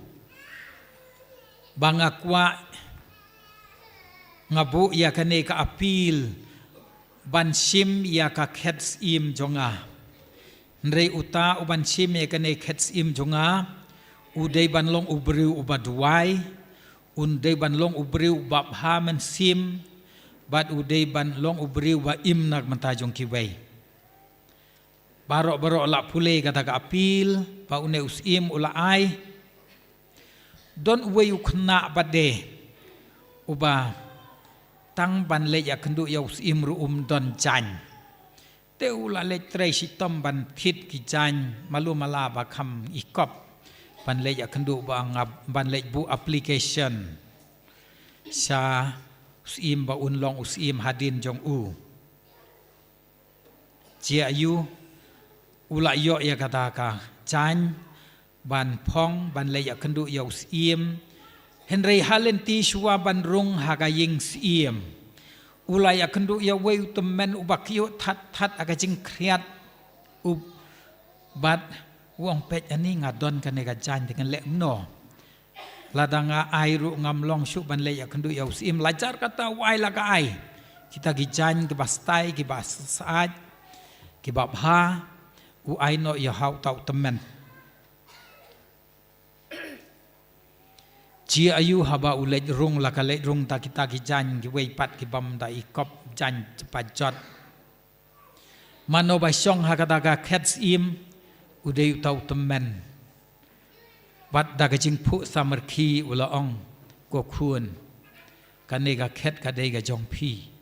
ba nga kwah, nga buh ïa kane ka appeal ban shim ïa ka khet syiem jong nga. Hynrei uta uban shim ïa kane khet syiem jong nga, u dei ban long u briew uba duwai, un dei ban long u briew uba bha mynsiem, bad u dei ban long u briew uba im na ka bynta jong kiwei. Baroh baroh la pule kata ka appeal ba une u syiem u la ai. Don uwei u khynnah bad de uba tang ban leit ïakynduh ïa u syiem ruh um don jaiñ. Te u la leit trei shitom ban thied ki jaiñ malu mala ba kham ikop, ban leit ïakynduh ba nga, ban leit buh application sha u syiem ba un long u syiem hadien jong u. Jia aiu, u la ïoh ïa kata ka jaiñ ban phong, ban leit ïakynduh ïa u syiem. Hynrei ha lynti shuwa ban rung ha ka ïing syiem, u la ïakynduh ïa uwei u tymmen uba kyiuh that that ha ka jingkhriat. U bad u ong, peit, ani nga don kane ka jaiñ, te ngan leh kumno? Lada nga ai ruh ngam long shuh ban leit ïakynduh ïa u syiem. La jar kata u ai la ka ai. Kita ki jaiñ kiba stai, kiba syaid, kiba bha, u ai noh ïa ha uta u tymmen. Jia aiu haba u leit rung, la ka leit rung ta kita ki jaiñ kiwei pat kibym da ikop, jaiñ pajot. Mano ba shong ha kata ka khet syiem? U dei uta u tymmen. Bad da ka jingphuh samrkhie u la ong, ko khun, kane ka khet ka dei ka jong phi.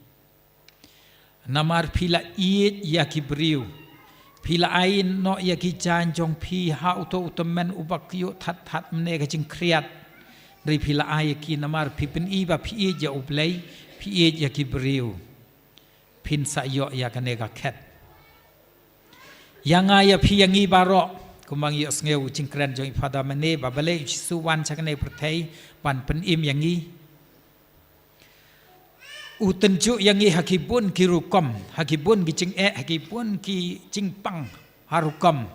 Namar phi la ïeit ïa ki briew, phi la ai noh ïa ki jaiñ jong phi ha uto u tymmen uba kyiuh that that mynne ka jingkhriat. Hynrei phi la ai ïa ki namar phi pyni ba phi ïeit ïa U Blei, phi ïeit ïa ki briew. Phin sa ïoh ïa kane ka khet. Ïa nga, ïa phi, ïa ngi baroh, kumba ngi ïohsngew u jingkren jong i Father mynne, ba balei u Jisu wan sha kane ka pyrthei, ban pynim ïa ngi. U tynjuh ïa ngi ha ki bun ki rukom, ha ki bun ki jingeh, ha ki bun ki jingpang ha rukom.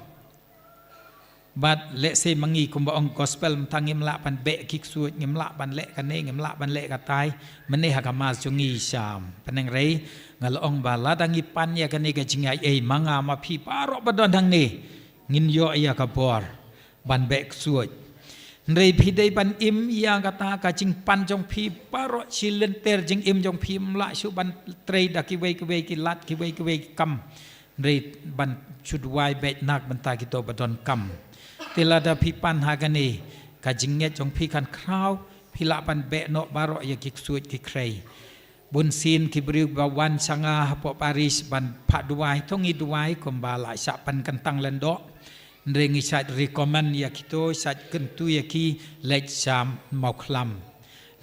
Bad lehse ma ngi kumba ong gospel mynta ngim lah ban beh ki ksuid, ngim lah ban leh kane, ngim lah ban leh katai, mynne ha ka mass jong ngi sha Pneng Rei, nga la ong ba lada ngi pan ïa kane ka jingaiei, ma nga ma phi baroh ba don hangne, ngin ïoh ïa ka bor ban beh ksuid. Hynrei phi dei ban im ïa kata ka jingpan jong phi baroh shi lynter jingim jong phi, ym lah shuh ban trei da kiwei kiwei ki lad, kiwei kiwei ki kam. Hynrei ban shu duwai beit na ka bynta kito ba don kam. Te lada phi pan ha kane, ka jingngeit jong phi kan khraw, phi lah ban beh noh baroh ïa ki ksuid ki khrei. Bun sien ki briew ba wan sha nga hapoh parish ban phah duwai, to ngi duwai kumba la shah pynkyntang lyngdoh. Hynrei ngi shait recommend ïa kito, shait kyntu ïa ki leit sha Mawkhlam.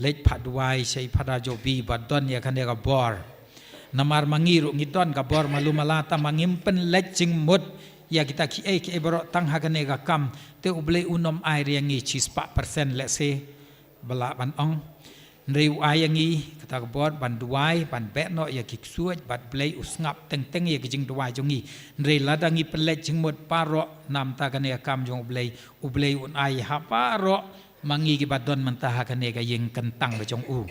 Leit phah duwai sha i Phadar Jobi ba don ïa kane ka bor. Namar ma ngi ruh ngi don ka bor malu mala, tang ma ngim pynleit jingmut ïa kita kiei kiei baroh tang ha kane ka kam. Te U Blei un ym ai ïa ngi shispah percent lehse ba lah ban ong. Hynrei u ai ïa ngi kata ka bor ban duwai, ban beh noh ïa ki ksuid, bad Blei u sngap teng teng ïa ki jingduwai jong ngi. Hynrei lada ngi pynleit jingmut baroh na ka bynta kane ka kam jong U Blei, U Blei un ai ha baroh ma ngi kiba don mynta ha kane ka ïing kyntang ka jong u.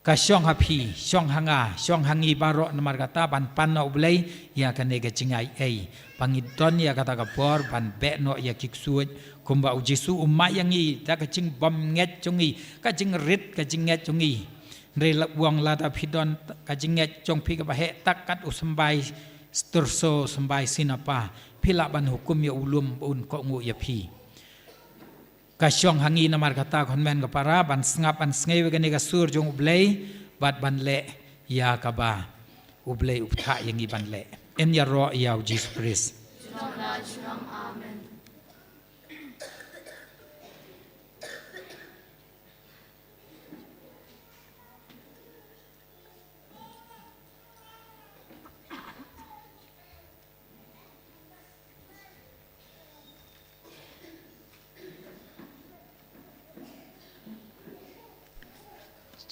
Ka shong ha phi, shong ha nga, shong ha ngi baroh namar kata ban pan na U Blei ïa kane ka jingaiei. Ba ngi don ïa kata ka bor ban beh noh ïa ki ksuid kumba U Jisu u mad ïa ngi da ka jingbymngeit jong ngi, ka jingrit ka jingngeit jong ngi. Hynrei la u ong lada phi don ka jingngeit jong phi kaba heh tak kat u symbai tyrso symbai sinapa, phi lah ban hukum ïa u lum ba un kohnguh ïa phi. Ka shong ha ngi namar kata ko hynmen ko para ban sngap ban sngew ïa kane ka sur jong U Blei bad ban leh ïa kaba U Blei u bthah ïa ngi ban leh. Yn ïaroh ïa U Jisu Khrist. Amen.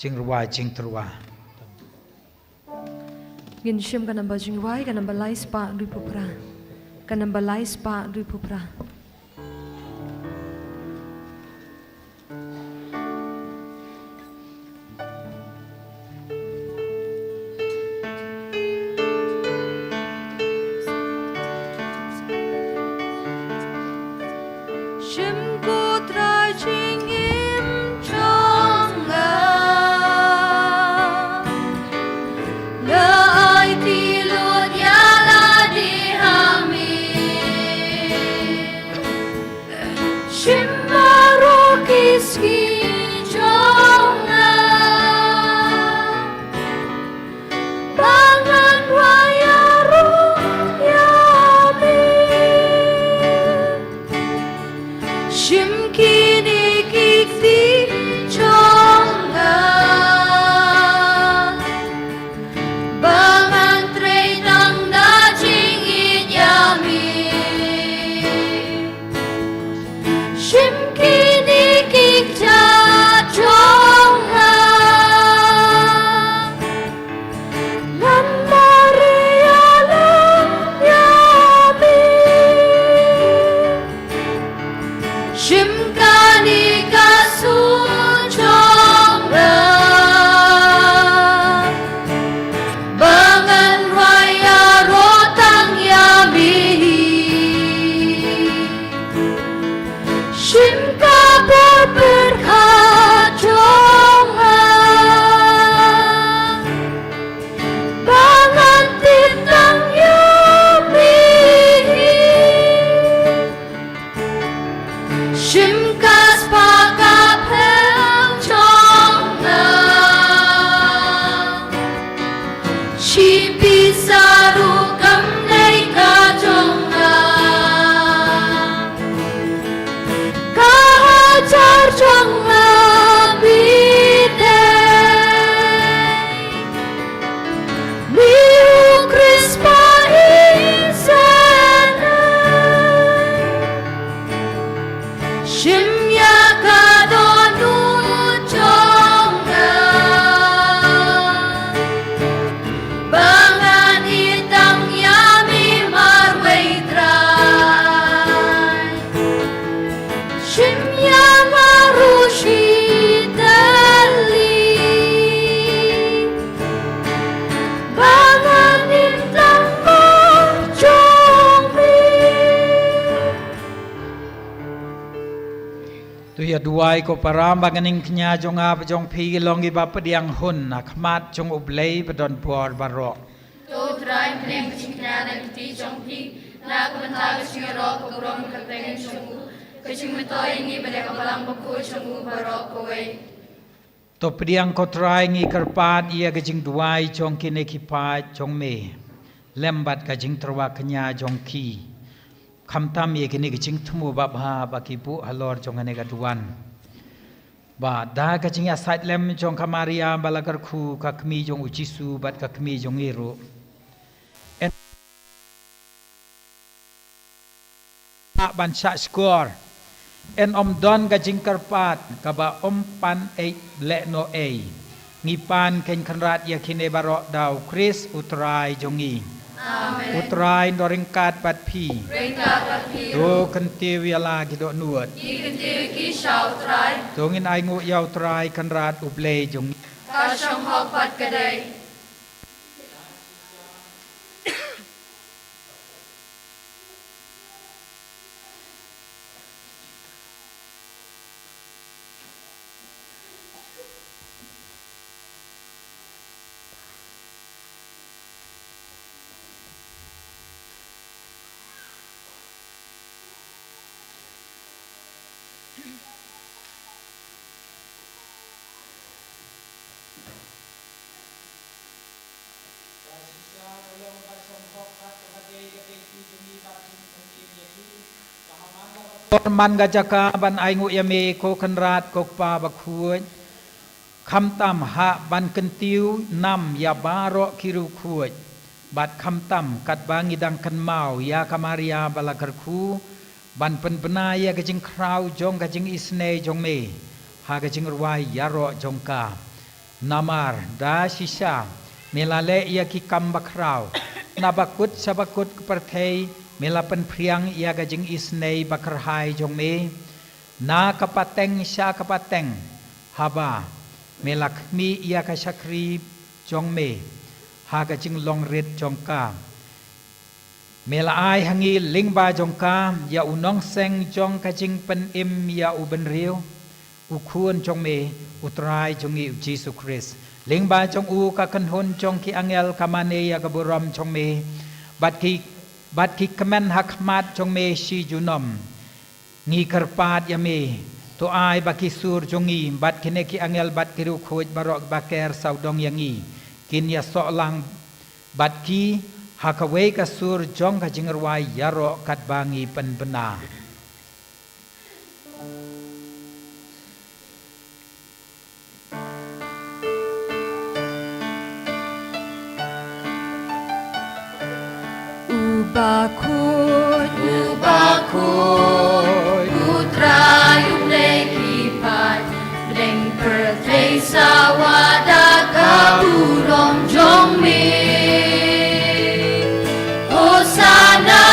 Jingrwai jingtyrwa. Ngin shim ka namba jingrwai, ka namba lai spah hynriewphew phra. Ka namba lai spah hynriewphew phra. Shim ko Trai jingim jong nga, nga aiti lut ïa lade ha me. Ïa duwai ko para, ba ka ningkñia jong nga bad jong phi long kiba pdiang hun ha khmat jong U Blei badonbor baroh. To Trai, pdiang ka jingkñia na ka kti jong phi, na ka bynta ka jingïaroh ka burom ka kyrteng jong u, ka jingmyntoi ïa ngi bad ïa ka Balang Bakhuid jong u baroh kawei. To pdiang ko Trai, ngi kyrpad ïa ka jingduwai jong kine ki paid jong me lem bad ka jingtyrwa kñia jong ki, khamtam ïa kine ki jingthmu babha ba ki buh halor jong kane ka duwan. Ba da ka jingïasaid lem jong ka Maria ba la kyrkhu, ka kmie jong U Jisu bad ka kmie jong ngi ruh, yn lah ban shah shkor, yn ym don ka jingkyrpad kaba ym pan ei lehnoh ei. Ngi pan khein kynrad ïa kine baroh da U Khrist U Trai jong ngi. Amen. U Trai un da ryngkat bad phi. Ryngkat bad phi. To kyntiew ïa la ki dohnud. Ngi kyntiew ïa ki sha U Trai. To ngin ainguh ïa U Trai Kynrad U Blei jong ngi. Ka shong hok bad ka dei. Por man ka jaka ban ainguh ïa me ko Kynrad ko Kpa Bakhuid. Khamtam hap ban kyntiew nam ïa baroh ki riewkhuid. Bad khamtam katba ngi dang kynmaw ïa ka Maria ba la kyrkhu, ban pynbna ïa ka jingkhraw jong ka jingisynei jong me ha ka jingrwai ïaroh jong ka. Namar da shisha me la leh ïa ki kam bakhraw, na bakut sha bakut ka pyrthei me la pynphriang ïa ka jingisynei bakyrhai jong me. Na ka pateng sha ka pateng, haba me la khmih ïa ka shakri jong me ha ka jinglong rit jong ka, me la ai ha ngi lyngba jong ka ïa u nongseng jong ka jingpynim ïa u bynriew, u Khun jong me, U Trai jong ngi U Jisu Khrist. Lyngba jong u ka kynhun jong ki angel ka mane ïa ka burom jong me, bad ki, bad ki kmen ha khmat jong me shi junom. Ngi kyrpad ïa me, to ai ba ki sur jong ngi bad kine ki angel bad ki riewkhuid baroh ba ker sawdong ïa ngi, kin ïasoh lang bad ki ha kawei ka sur jong ka jingrwai ïaroh katba ngi pynbna. U Bakhuid, U Bakhuid, U Trai U Blei ki paid, bneng pyrthei sawa da ka burom jong me. Hosana,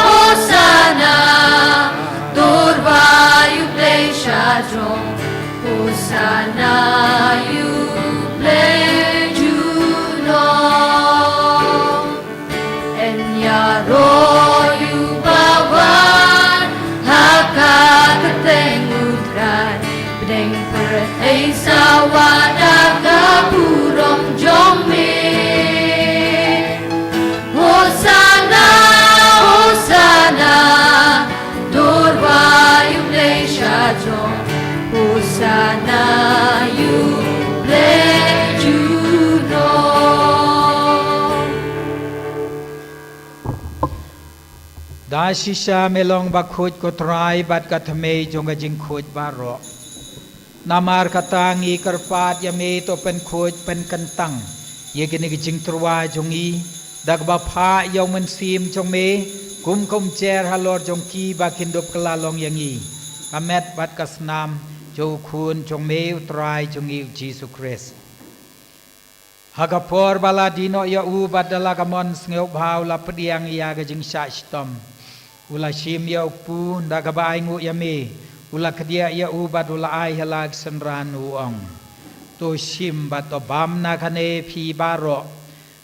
Hosana, to rwai U Blei shajrong. Hosana ïa U Blei junom. Yn ïaroh ïa uba wan ha ka kyrteng U Trai. Bneng pyrthei sawa da ka burom jong me. Hosana, Hosana, to rwai U Blei shajrong. Hosana ïa U Blei junom. Da shisha me long bakhuid ko Trai bad ka thymmei jong ka jingkhuid baroh. Namar kata ngi kyrpad ïa me to pynkhuid pynkyntang ïa kine ki jingtyrwa jong ngi da kaba phah ïa U Mynsiem jong me, kum ka umjer halor jong ki ba kin dup kylla long ïa ngi ka met bad ka snam jong U Khun jong me U Trai jong ngi U Jisu Khrist. Ha ka por ba la die noh ïa u bad da la ka mon sngewbha u la pdiang ïa ka jingshah shitom. U la shim ïa u kpu, da kaba ainguh ïa me u la kdiah ïa u bad u la ai ha la ki synran, u ong: To shim bad to bam na kane phi baroh,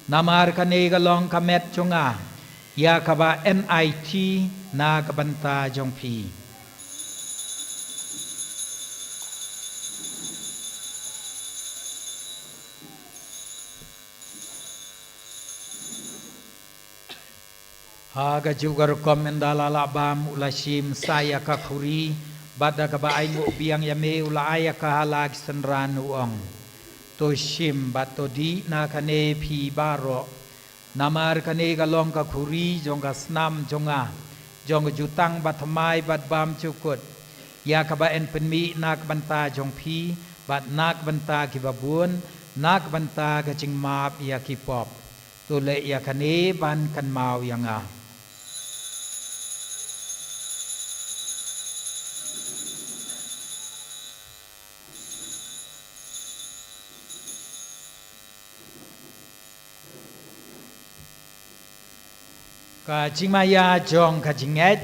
namar kane ka long ka met jong nga, ïa kaba yn aiti na ka bynta jong phi. Ha kajuh ka rukom ynda la lah bam u la shim sa ïa ka khuri, bad da kaba ainguh biang ïa me u la ai ïa ka ha la ki synran u ong: To shim bad to dih na kane phi baroh. Namar kane ka long ka khuri jong ka snam jong nga, jong ka jutang bathymmai bad bymjukut, ïa kaba yn pynmih na ka bynta jong phi, bad na ka bynta kiba bun, na ka bynta ka jingmap ïa ki pop. To leh ïa kane ban kynmaw ïa nga. Ka jingmaïa jong ka jingngeit.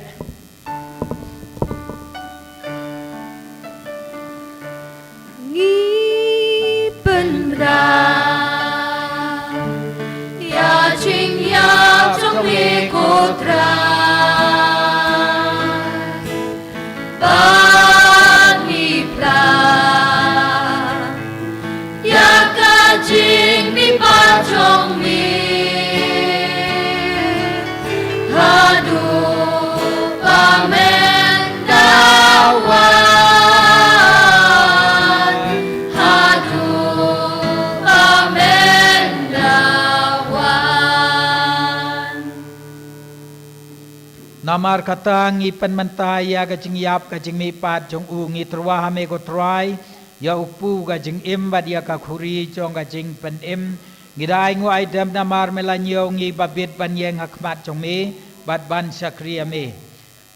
Ngi pynbna ïa jingïap jong me ko Trai. Bad ngi pla ïa ka jingmihpat jong me haduh ba men da wan, haduh ba men da wan. Namar kata ngi pynmynta ïa ka jingïap ka jingmihpat jong u, ngi tyrwa ha me ko Trai, ïa u kpu ka jingim bad ïa ka khuri jong ka jingpynim. Ngi da ainguh aidem namar me la ñiew ngi ba bit ban ïeng ha khmat jong me bad ban shakri ïa me.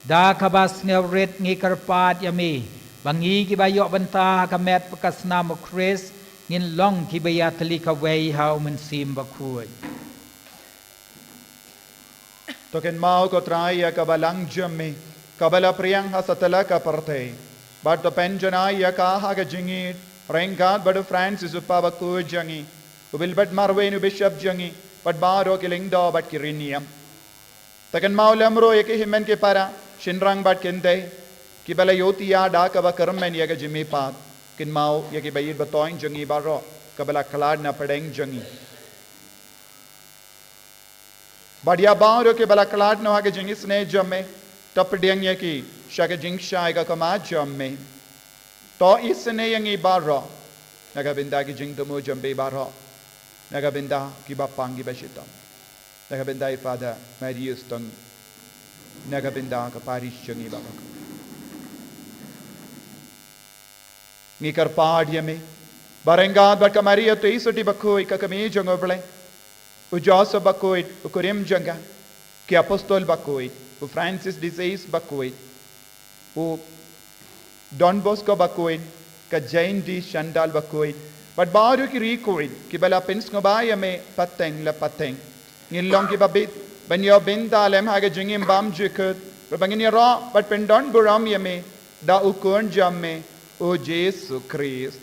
Da kaba sngewrit ngi kyrpad ïa me ba ngi kiba ïoh bynta ha ka met bad ka snam u Khrist ngin long kiba ïatylli kawei ha u Mynsiem Bakhuid. To kynmaw ko Trai ïa ka balang jong me kaba la phriang ha satlak ka pyrthei, bad to pynjanai ïa ka ha ka jingïeit ryngkat bad u Francis u kpa bakhuid jong ngi, u Wilbert Marwein u bishop jong ngi, bad baroh ki lyngdoh bad ki riewniam. To kynmaw lem ruh ïa ki hynmen ki para, shynrang bad kynthei kiba la ïohthiah da kaba kyrmen ïa ka jingmihpat. Kynmaw ïa ki ba ïeit ba thoiñ jong ngi baroh kaba la khlad na pdeng jong ngi. Bad ïa baroh kiba la khlad noh ha ka jingisynei jong me, to pdiang ïa ki sha ka jingshai ka khmat jong me. To isynei ïa ngi baroh na ka bynta ki jingthmu jong phi baroh, na ka bynta kiba pang kiba shitom, na ka bynta i Father Marius Tong, na ka bynta ka parish jong ngi baroh. Ngi kyrpad ïa me ba ryngkat bad ka Maria Theisotti bakhuid ka kmie jong U Blei, u Joseph bakhuid u kurim jong ka, ki apostol bakhuid, u Francis de Sales bakhuid, u Don Bosco bakhuid, ka Jane de Chantal bakhuid, bad baroh ki riewkhuid kiba la pynsngewbha ïa me pateng la pateng. Ngin long kiba bit ban ïoh bynta lem ha ka jingim bymjukut, bad ba ngin ïaroh bad pyndonburom ïa me da u Khun jong me, u Jisu Khrist.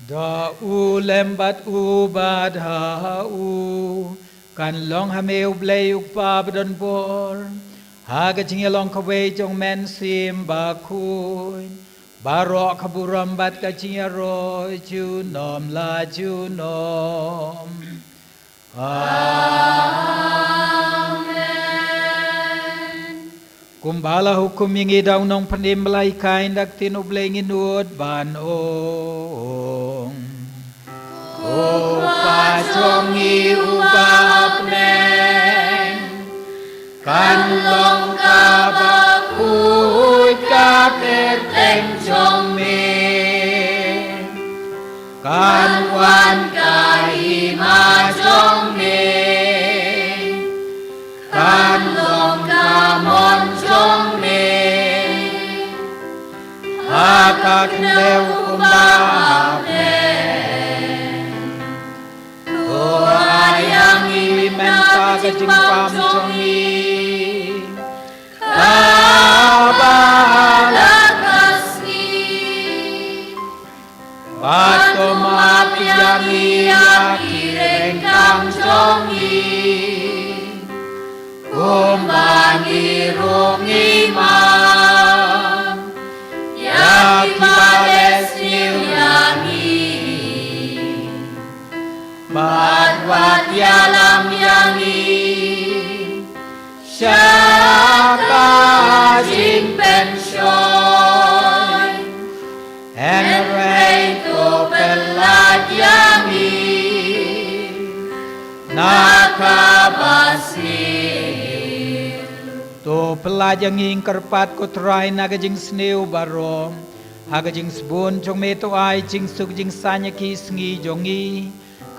Da u lem bad u bad ha u, kan long ha me U Blei U Kpa badonbor, ha ka jingïalong kawei jong U Mynsiem Bakhuid, baroh ka burom bad ka jingïaroh junom la junom. Amen. Kumba la hukum ïa ngi da u Nongpynim ba la hikai, da ka ktien U Blei ngin ud ban ong: Ko Kpa jong ngi uba ha bneng, kan long kaba khuid ka kyrteng jong me. Kan wan ka hima jong me, kan long ka mon jong me, ha ka khyndew kumba ha bneng. To ai ïa ngi mynta ka jingbam jong ngi kaba ha la ka sngi. Bad to map ïa ngi ïa ki ryngkang jong ngi, kumba ngi ruh ngi map ïa kiba leh sniew ïa ngi. Bad wat ïalam ïa ngi sha ka jingpynshoi, hynrei to pyllait ïa ngi na ka basniew. To pyllait ïa ngi, kyrpad ko Trai, na ka jingsniew baroh, ha ka jingsbun jong me to ai jingsuk jingsaiñ ïa ki sngi jong ngi,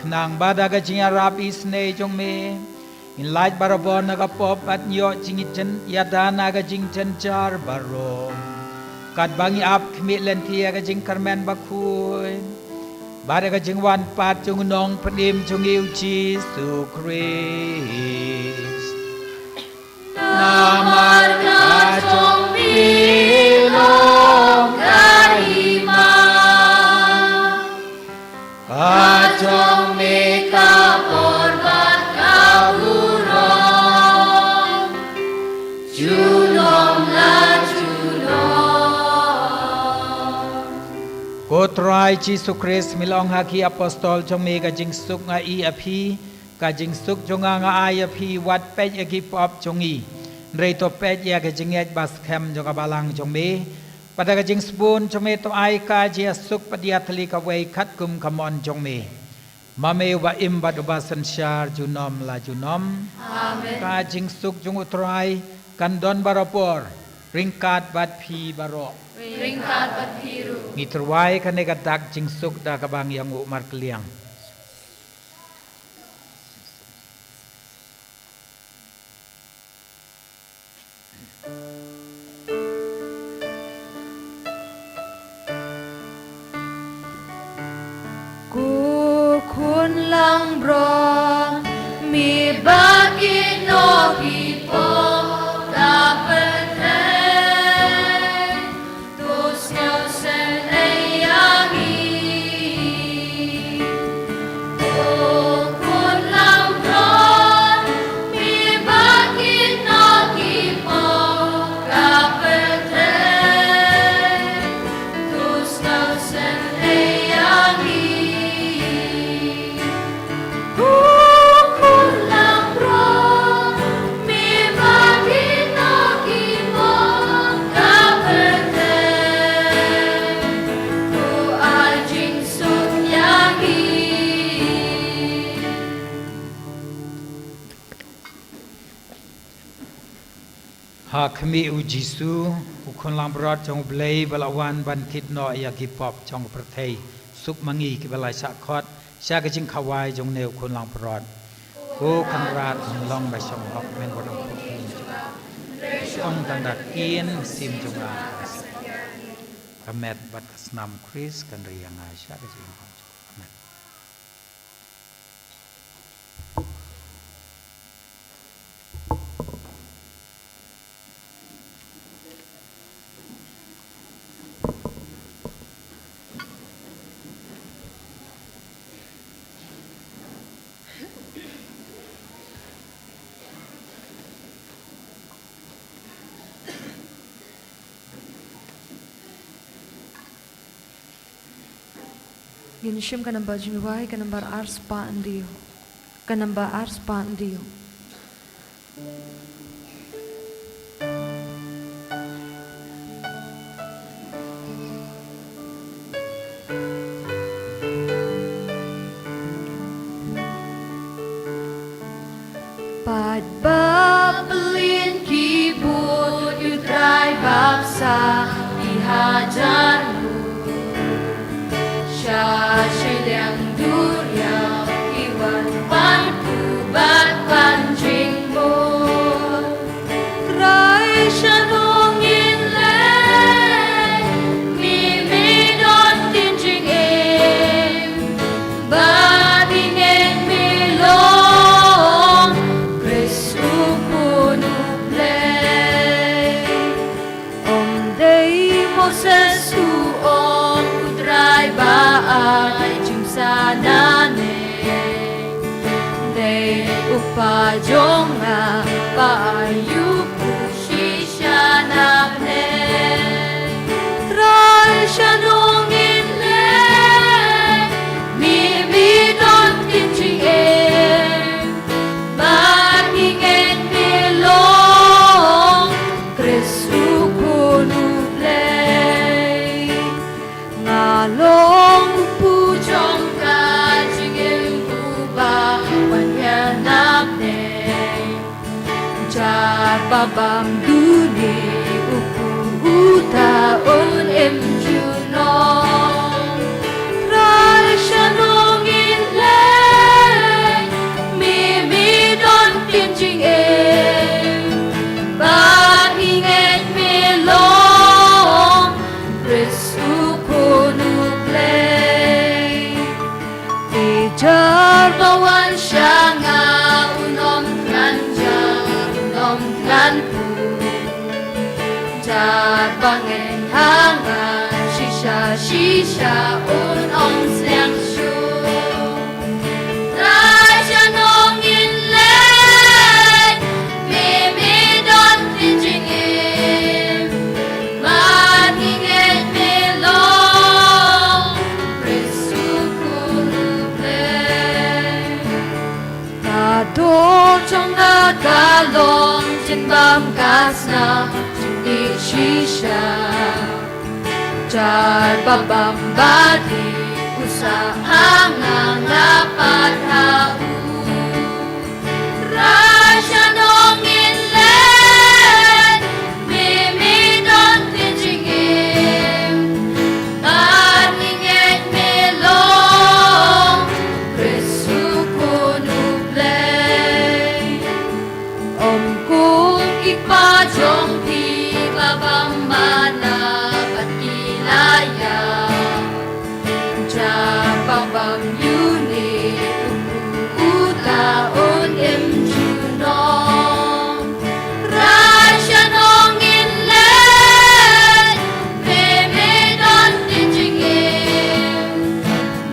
khnang ba da ka jingïarap isynei jong me ngin lait barabor na ka pop bad ïoh jingïada na ka jingjynjar baroh. Katba ngi ap khmih lynti ïa ka jingkyrmen bakhuid bad ïa ka jingwan pat jong u Nongpynim jong ngi u Jisu Khrist. Namar ka jong me long ka hima, ka jong me ka bor bad ka burom, junom la junom. Ko Trai Jisu Khrist, me la ong ha ki apostol jong me, ka jingsuk nga ai ïa phi, ka jingsuk jong nga nga ai ïa phi, wat peit ïa ki pop jong ngi, hynrei to peit ïa ka jingngeit ba skhem jong ka balang jong me. Bad da ka jingsbun jong me to ai ka jingïasuk bad ïatylli kawei katkum ka mon jong me. Ma me uba im bad uba synshar junom la junom. Amen. Ka jingsuk jong u Trai kan don barabor ryngkat bad phi baroh. Ryngkat bad phi ruh. Ngi tyrwa ïa kane ka dak jingsuk da kaba ngi ïanguh markylliang. Ko khun langbrot, me ba kit noh ki pop ka pyrthei, to sngewsynei ïa ngi. Ko khun langbrot, me ba kit noh ki pop ka pyrthei, to sngewsynei ïa ngi. Ha khmih u Jisu, u khun langbrot jong U Blei ba la wan ban kit noh ïa ki pop jong ka pyrthei, suk ma ngi kiba la shah khot sha ka jingkhawai jong une u khun langbrot. Ko Kynrad, men long ba shong hok, men wat ong phuh ïing jong nga, shong tang da ktien mynsiem jong nga. Ka met bad ka snam Khrist kan ri ïa nga sha ka jinghok jong nga. Amen. Ngin shim ka namba jingrwai, ka namba ar spah hynriew. Ka namba ar spah hynriew. Pat ba pynlin ki bud ïa U Trai bapsa ki hajar ngut, sha shiliang duriaw ki wan pan khublei bad pan jingmut. Trai, shano ngin leit, me me don ktien jingim, bad ïa ngi me long Khrist u Khun U Blei. Ym dei Moses u ong, U Trai ba ai jingpynsah nangne. Dei u kpa jong nga ba ai ïa u shisha na bneng. Trai, shano ngin leit, me me don ktien jingim. Bam duni u kpu uta un im junom. Trai sha nong in leit, me me don ktien jingim. Bad ngi ngeit me long Khrist u Khun u Blei. Te jar ba wan sha nga un ym khlaiñ ja, un ym khlaiñ pur. Jar ba ngeit ha nga shisha shisha un ym sliang shuh. Trai sha nong in leit, me me don ktien jingim. Bad ngi ngeit me long Khrist u Khun u Blei. Ka dur jong nga ka long jingbam ka snam jingdih shisha. Jar ba bam bad dih u sah ha nga, nga pat ha u. Trai sha nong in leit, me me don ktien jingim. Bad ngi ngeit me long Khrist u Khun u Blei. Ym kum ki kpa jong phi ba bam mana bad ki la ïap. Jar ba bam ïa une u kpu uta un im junom. Trai sha nong in leit, me me don ktien jingim.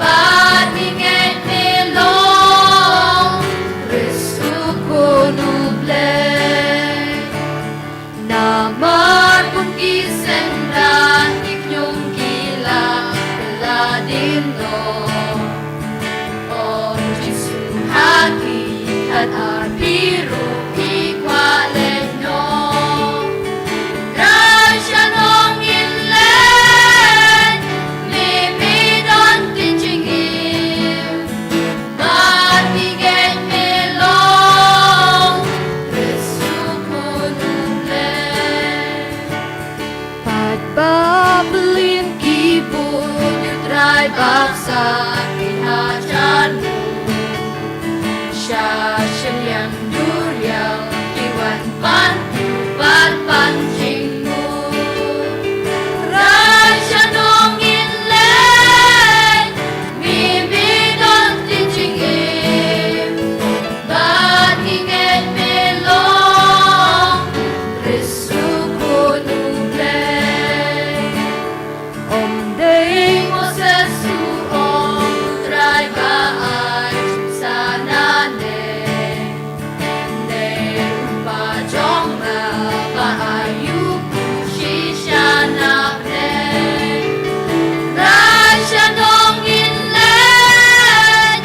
Bad ngi ngeit me long Khrist u Khun u Blei. Namar kum ki synran ki khñium ki la, la ding noh. Ong Jisu ha ki, kat ar phi ruh phi kwah leit noh. Trai sha nong in leit, me me don ktien jingim. Bad ngi ngeit me long Khrist u Khun u Blei. Pat ba pynlong ki bun ïa u Trai baksa ki hajar nguh. Sha shiliang duriaw ki wan pan tu bad pan jingmut. Trai sha nong in leit, me me don ktien jingim. Bad ngi ngeit me long Khrist u Khun u Blei. Ym dei Moses u ong, Trai ba ai jingsan nangne. Dei u Kpa jong nga ba ai ïa u kpu shisha na pdeng. Trai sha nong in leit,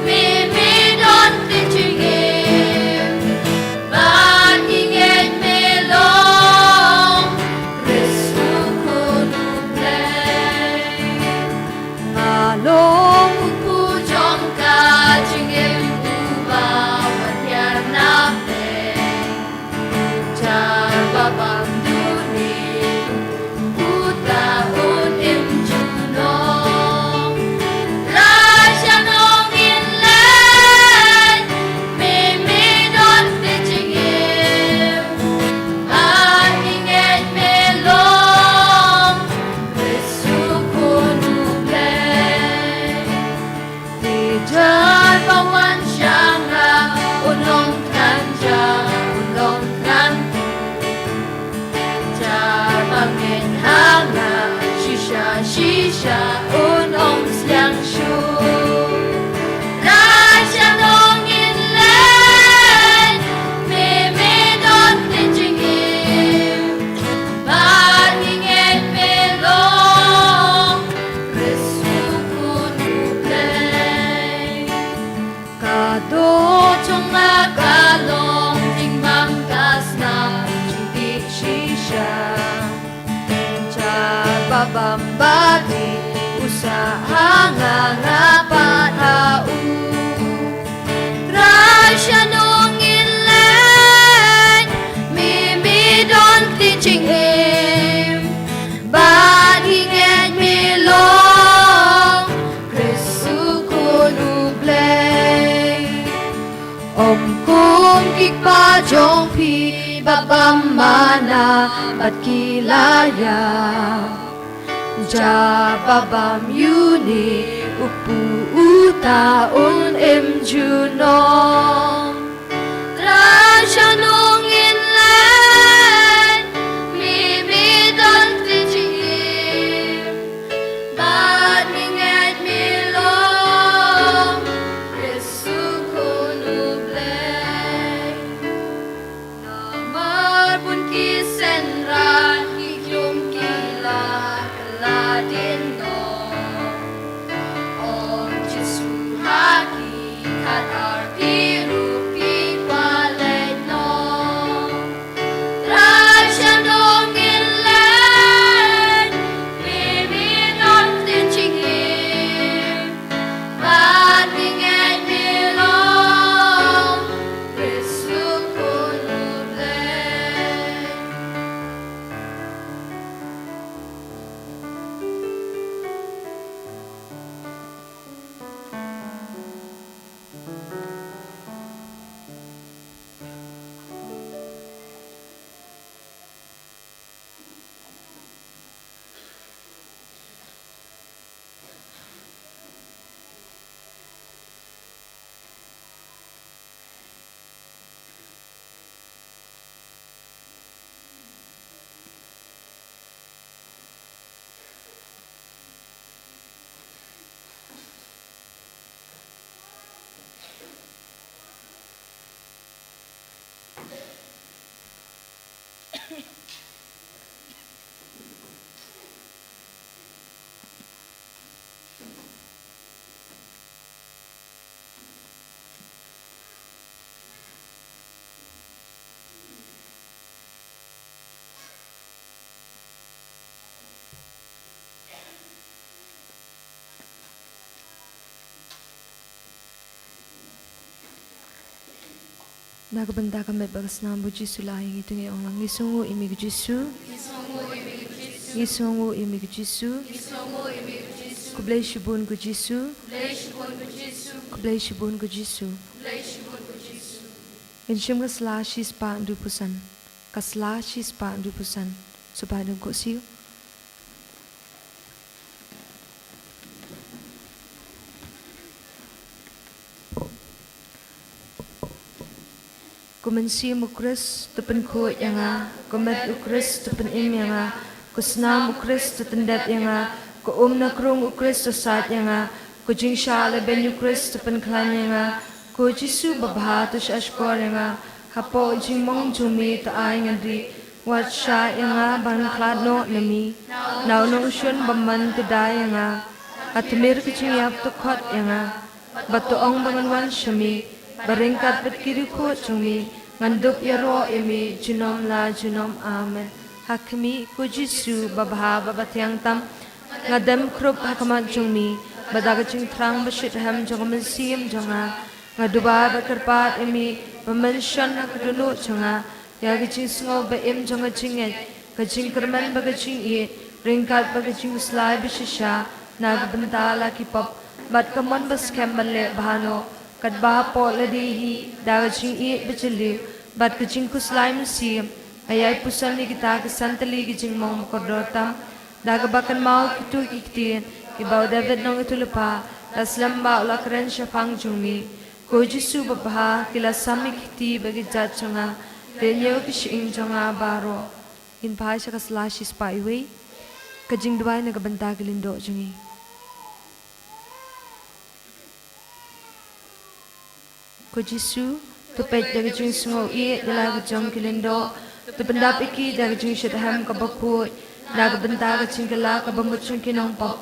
me me don ktien jingim. Bad ngi ngeit me long Khrist u Khun u Blei. Nga long u kpu jong ka jingim uba wan hiar na pdeng. Jar ba bam duni uta un im junom. Trai sha nong in leit, me me don ktien jingim. Bad ngi ngeit me long Khrist u Khun u Blei. Te jar ba wan sha nga un ym khlaiñ ja, un ym khlaiñ pur. Jar ba ngeit ha nga shisha shisha un ym sliang shuh. Trai sha nong in leit, me me don ktien jingim. Bad ngi ngeit me long Khrist u Khun u Blei. Ka doh jong nga ka long jingbam ka snam jingdih shisha. Jar ba bam bad dih u jong phi ba bam mana bad ki la ïa ja ba bam ïuni u pu uta un im junom. Trai sha nong in leit, mi mi don ti jingim, bad mi ngeit mi long Jisu Khun U Blei. Namar bun ki synran ki khlum ki la kylla dien noh. Ong Jisu ha ki, khatar phi ruh phi kwah leit noh. Trai sha nong in leit, mi mi don ti jingim, bad mi ngeit mi long Jisu Khun U Blei. Na ka bynta ka met bad ka snam ba u Jisu la ai ïa ngi, to ngin ong lang: Ngi sngewnguh ïa me ko Jisu. Ngi sngewnguh ïa me ko Jisu. Khublei shibun ko Jisu. Khublei shibun ko Jisu. Ngin shim ka sla shispah hynriewphew san. Ka sla shispah hynriewphew san. Sngewbha ïa ngi khublei. Ko Mynsiem u Khrist to pynkhuid ïa nga, ko met u Khrist to pynim ïa nga, ko snam u Khrist to tyndep ïa nga, ko um na krung u Khrist to sait ïa nga, ko jingshah lehbeiñ u Khrist to pynkhlaiñ ïa nga, ko Jisu babha to shahshkor ïa nga hapoh jingmong jong me, to ai ngan rieh. Wat shah ïa nga ban khlad noh na me. Na u nongshun bymman to dei ïa nga. Ka tmier ka jingïap to khot ïa nga, bad to ong ba ngan wan sha me, ba ryngkat bad ki riewkhuid jong me ngan dup ïaroh ïa me junom la junom. Amen. Ha khmih, ko Jisu babha bad bathiang tam, nga dem khrup ha khmat jong me, bad da ka jingthrang bashitrhem jong ka mynsiem jong nga, nga duwai bad kyrpad ïa me ba men shon ha ka dohnud jong nga ïa ka jingsngew ba im jong ka jingngeit, ka jingkyrmen bad ka jingïeit, ryngkat bad ka jingkhuslai bashisha na ka bynta la ki pop, bad ka mon ba skhem ban leh bha noh, katba hapoh lade hi, da ka jingïeit bajylliew bad ka jingkhuslai mynsiem, nga ïai puson ïa kita ki san tylli ki jingmong ba kordor tam, da kaba kynmaw kito ki ktien kiba u David nongïathuhlypa la slem ba u la kren shaphang jong me. Ko Jisu babha, ki la sam ïa ki kti bad ki kjat jong nga, leh ñiew ki shyieng jong nga baroh. Ngin phai sha ka sla shispah wei. Ka jingduwai na ka bynta ki lyngdoh jong ngi. Ko Jisu, to peit da ka jingsngew ïeit ïa la ki jong ki lyngdoh, to pyndap ïa ki da ka jingshitrhem kaba khuid na ka bynta ka jingkylla kaba mut jong ki nongpop.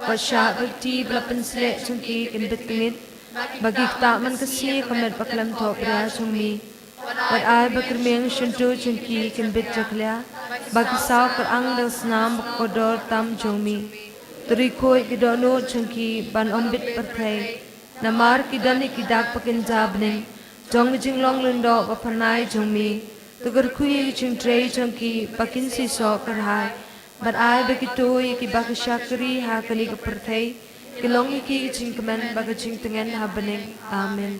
Wat shah ba ki kti ba la pynsleh jong ki kin bit kyngied, ba ki ktah man ka sngi ka met ba khlem thohbria jong me. Wat ai ba ki rmiang shyntur jong ki kin bit jakhlia, ba ki saw kyrang da ka snam ba kordor tam jong me. To riewkhuid ki dohnud jong ki ban ym bit pyrthei, namar ki don ïa ki dak ba kynja bneng jong ka jinglong lyngdoh ba phyrnai jong me. To kyrkhu ïa ki jingtrei jong ki ba kin seisoh kyrhai, bad ai ba kito ïa kiba ki shakri ha kane ka pyrthei kin long ïa ki ka jingkmen bad ka jingtngen ha bneng. Amen.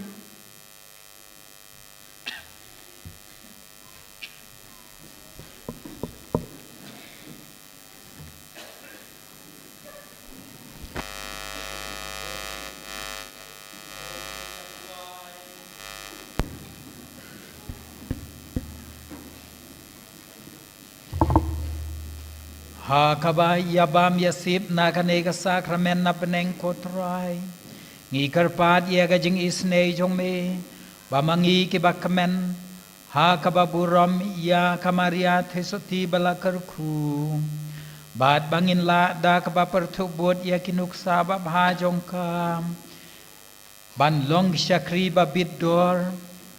Ha kaba ïabam ïasip na kane ka sakramen na bneng, ko Trai, ngi kyrpad ïa ka jingisynei jong me, ba ma ngi kiba kmen ha kaba burom ïa ka Maria Theisotti ba la kyrkhu, bad ba ngin lah da kaba pyrthuh bud ïa ki nuksa babha jong ka, ban long ki shakri ba bit dor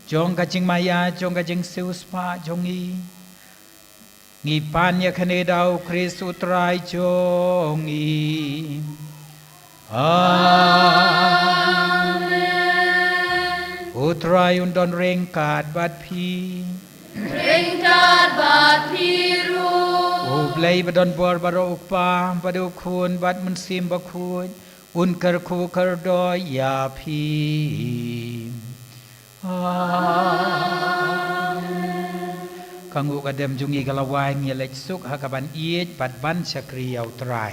jong ka jingmaïa, jong ka jingsiewspah jong ngi. Ngi pan ïa kane da u Khrist u Trai jong ngi. Amen. U Trai un don ryngkat bad phi. Ryngkat bad phi ruh. U Blei ba don bor baroh, u Kpa bad u Khun bad Mynsiem Bakhuid, un kyrkhu kyrdoh ïa phi. Amen. Ka nguh ka dem jong ngi ka la wai, ngi leit suk ha kaban ïeit bad ban shakri ïa u Trai.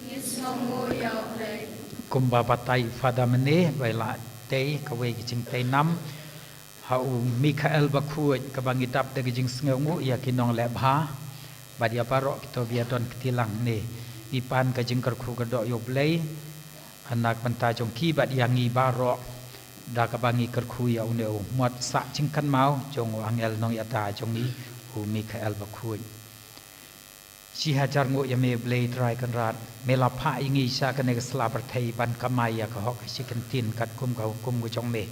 Ngi sngewnguh ïa u Blei. Kumba batai Father mynne, ba la tei kawei ka jingtei nam ha u Mikael Bakhuid, kaba ngi dap da ka jingsngewnguh ïa ki nongleh bha bad ïa baroh kito ba ïadon kti lang ne. Ngi pan ka jingkyrkhu kyrdoh ïa u Blei na ka bynta jong ki bad ïa ngi baroh, da kaba ngi kyrkhu ïa une u mot sah jingkynmaw jong u angel nongïada jong ngi, u Mikael Bakhuid. Shi hajar nguh ïa me Blei Trai Kynrad, me la phah ïa ngi sha kane ka sla pyrthei ban kamai ïa ka hok ka shi kyntien katkum ka hukum ka jong me.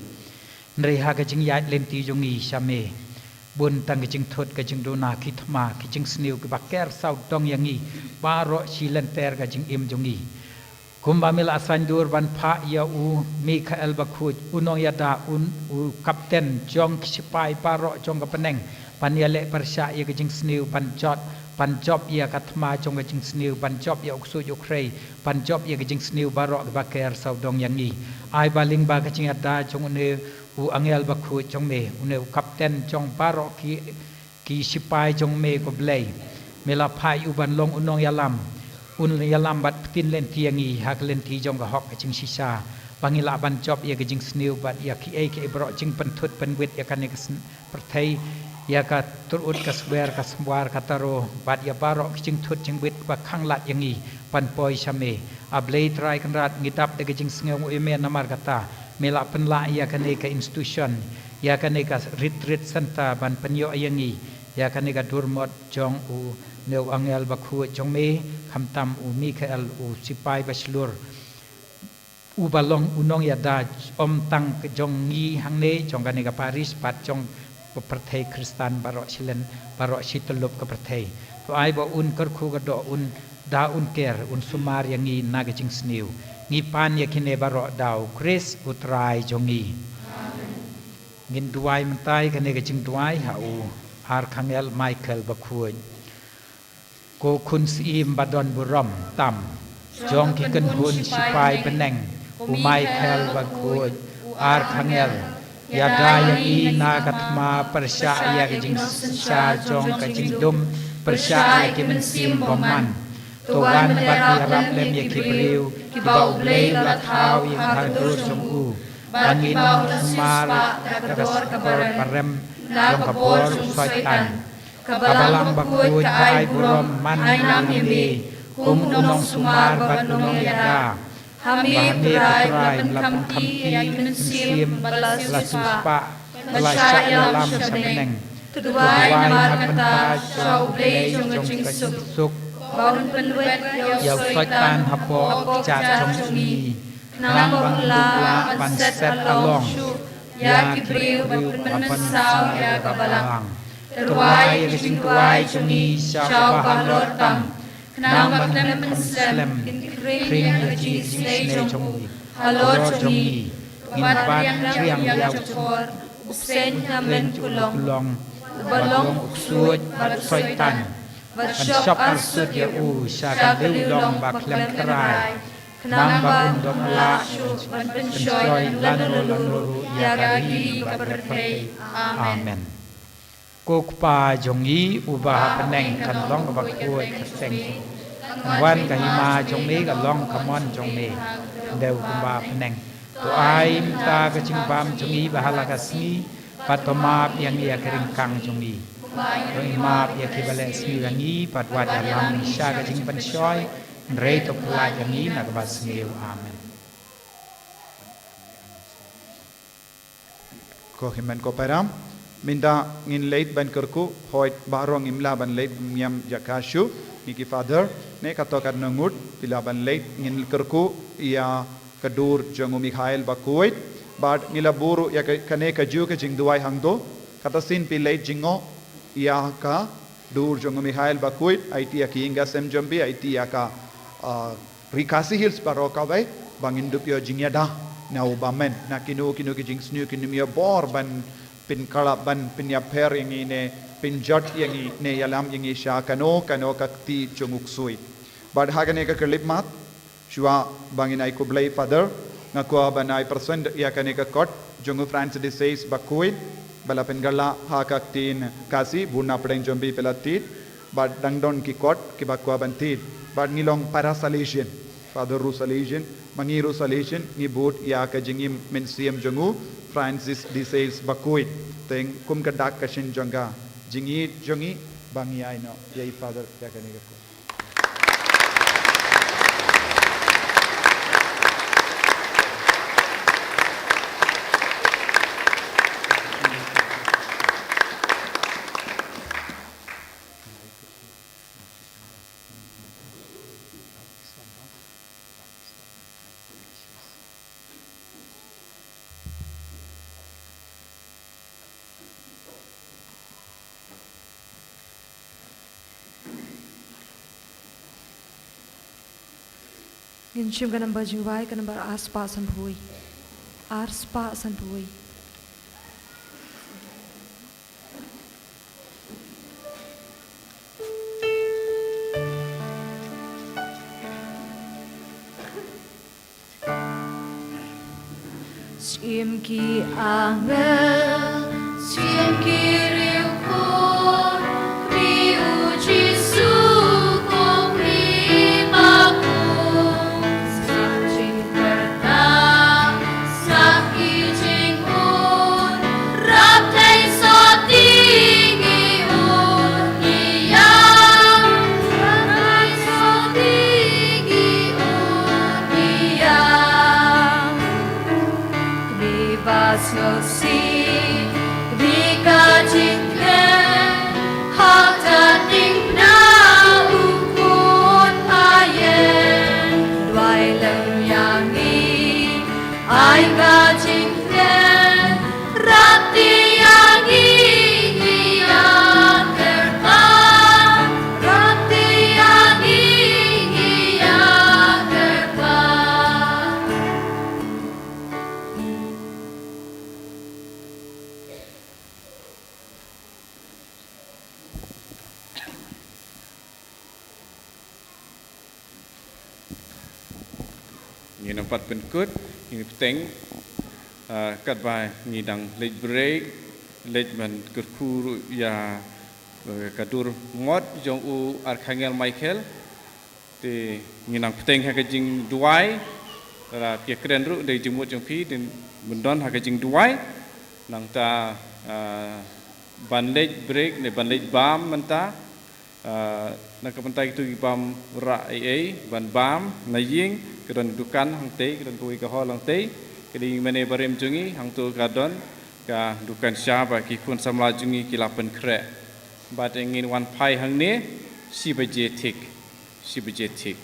Hynrei ha ka jingïaid lynti jong ngi sha me, bun tang ka jingthut, ka jingduna, ki thma, ki jingsniew kiba ker sawdong ïa ngi baroh shi lynter ka jingim jong ngi. Kumba me la saiñdur ban phah ïa u Mikael Bakhuid, u nongïada, un, u kapten jong ki sipai baroh jong ka bneng, ban ïaleh pyrshah ïa ka jingsniew, ban jot, ban jop ïa ka thma jong ka jingsniew, ban jop ïa u ksuid u khrei, ban jop ïa ka jingsniew baroh kiba ker sawdong ïa ngi. Ai ba lyngba ka jingïada jong une u angel bakhuid jong me, une u kapten jong baroh ki ki sipai jong me, ko Blei. Me la phah ïa u ban long u nongïalam, un ïalam bad pyntin lynti ïa ngi ha ka lynti jong ka hok ka jingshisha. Ba ngi lah ban jop ïa ka jingsniew bad ïa kiei kiei baroh, jingpynthut pynwit ïa kane ka sn-, pyrthei, ïa ka tur-ut ka swer, ka symwar ka taro, bad ïa baroh ka jingthut jingwit ba khanglad ïa ngi ban poi sha me. A Blei Trai Kynrad, ngi dap da ka jingsngewnguh ïa me namar kata me la pynlah ïa kane ka institution, ïa kane ka retreat center ban pynïoh ïa ngi ïa kane ka dur mot jong une u angel bakhuid jong me, khamtam u Mikael, u sipai bashlur, uba long u nongïada ym tang ka jong ngi hangne, jong kane ka parish, bad jong ka pyrthei Khristan baroh shi lynter, baroh shi tyllup ka pyrthei. To ai ba un kyrkhu kyrdoh, un da un ker, un sumar ïa ngi na ka jingsniew. Ngi pan ïa kine baroh da u Khrist u Trai jong ngi. Ngin duwai mynta ïa kane ka jingduwai ha u Archangel Michael bakhuid. Ko khun syiem ba don burom tam jong ki kynhun sipai bneng, u Michael bakhuid, u Archangel, ïada ïa ngi na ka thma, pyrshah ïa ka jingshisha jong ka jingdum, pyrshah ïa ki mynsiem bymman. To wan bad ïarap lem ïa ki briew kiba U Blei u la thaw ïa ka dur jong u, ba ngin sumar da ka syngkor ba rem jong ka bor u Soitan. Ka Balang bakhuid ka ai burom man ïa me kum u nongsumar bad u nongïada. Ha me, Trai, la pynkhamti ïa i Mynsiem ba la siewspah, ba la shah ïalam sha bneng. To duwai namar kata sha U Blei jong ka jingsuk, ba un pynwit ïa u Soitan hapoh ka kjat jong ngi, khnang ba un lah ban set halong shuh ïa ki briew ba pynmynsaw ïa ka Balang. To duwai ïa ka jingduwai jong ngi sha U Bahalor tam, khnang ba khlem pynslem kin khring ïa ka jingisynei jong u halor jong ngi. Ngin bat riang ïa u Jabor, u seng na Mynkulong, uba long u ksuid bad u Soitan. Ban shop arsut ïa u sha ka liw long ba khlem trai, khnang ba un ym lah shuh ban pynshoi lano lano ruh ïa ka ri bad ka pyrthei. Amen. Ko Kpa jong ngi uba ha bneng, kan long kaba khuid ka kyrteng jong me. Kan wan ka hima jong me, kan long ka mon jong me, hynrei kumba ha bneng. To ai mynta ka jingbam jong ngi ba ha la ka sngi, bad to map ïa ngi ïa ki ryngkang jong ngi, Ïa ngi map ïa kiba leh sniew ïa ngi, bad wat ïalam ngi sha ka jingpynshoi, hynrei to pynlait ïa ngi na kaba sniew. Amen. Ko hynmen ko para, mynta ngin leit ban kyrkhu, hooid baroh ngim lah ban leit, ngim ïam jaka shuh, ngi ki father, ne kato katno ngut phi lah ban leit, ngin kyrkhu ïa ka dur jong u Mikhail Bakuit, bad ngi la buh ruh ïa ka, kane kajuh ka jingduwai hangto, kata sien phi leit jngoh ïa ka dur jong u Mikhail Bakuit, aiti ïa ki ïing ki sem jong phi, aiti ïa ka, ah, Ri Khasi Hills baroh kawei, ba ngin dup ïoh jingïada na u bymmen, na kino kino ki jingsniew, kin ym ïoh bor ban pynkylla, ban pynïapher ïa ngi ne pynjot ïa ngi ne ïalam ïa ngi sha kano kano ka kti jong u ksuid. Bad ha kane ka khyllipmat, shuwa ba ngin ai khublei, father, nga kwah ban ai present ïa kane ka kot jong u Francis de Sales Bakuit, ba la pynkylla ha ka ktien Khasi, bun na pdeng jong phi phi la thied, bad dang don ki kot kiba kwah ban thied, bad ngi long para Salesian, father ruh Salesian, ma ngi ruh Salesian, ngi bud ïa ka jingim mynsiem jong u Francis de Sales Bakuit. Te kum ka dak ka shin jong ka jingïeit jong ngi, ba ngi ai noh ïa i father ïa kane ka kot. Ngin shim ka nambar jingduwai, ka nambar ar spah sanphew wei. Ar spah sanphew wei. Shim ki angel, shim ki riewkhuid, ri u Jisu kum i bakhuid, sa jingpyrta, sa ki jingmut, rap dei sotti ngi un ngi ïam, rap dei sotti ngi un ngi ïam. Kane ba sngewsih, kane ka jingkmen, ha ka diengphna u khun phaïen. Duwai lem ïa ngi, ai ka jingkmen, rap ti ïa ngi ngi ïa kyrpad, rap ti ïa ngi ngi ïa kyrpad. Ngin ym pat pynkut, ngin bteng, ah, katba ngi dang leit break, leit ban kyrkhu ruh ïa, eh, ka dur mot jong u Archangel Michael. Te ngin nang bteng ha ka jingduwai, lada phi ïakren ruh da jingmut jong phi, dei ban don ha ka jingduwai. Nangta, ah, ban leit break ne ban leit bam mynta, ah, na ka bynta kito ki bym rah ei ei, ban bam na ïing, ka don dukan hangtei, ka don kawei ka hall hangtei, ka dei ïing mane barim jong ngi, hangto ka don ka dukan sha ba ki khun samla jong ngi ki la pynkhreh. Bad ngin wan phai hangne shi baje thik, shi baje thik.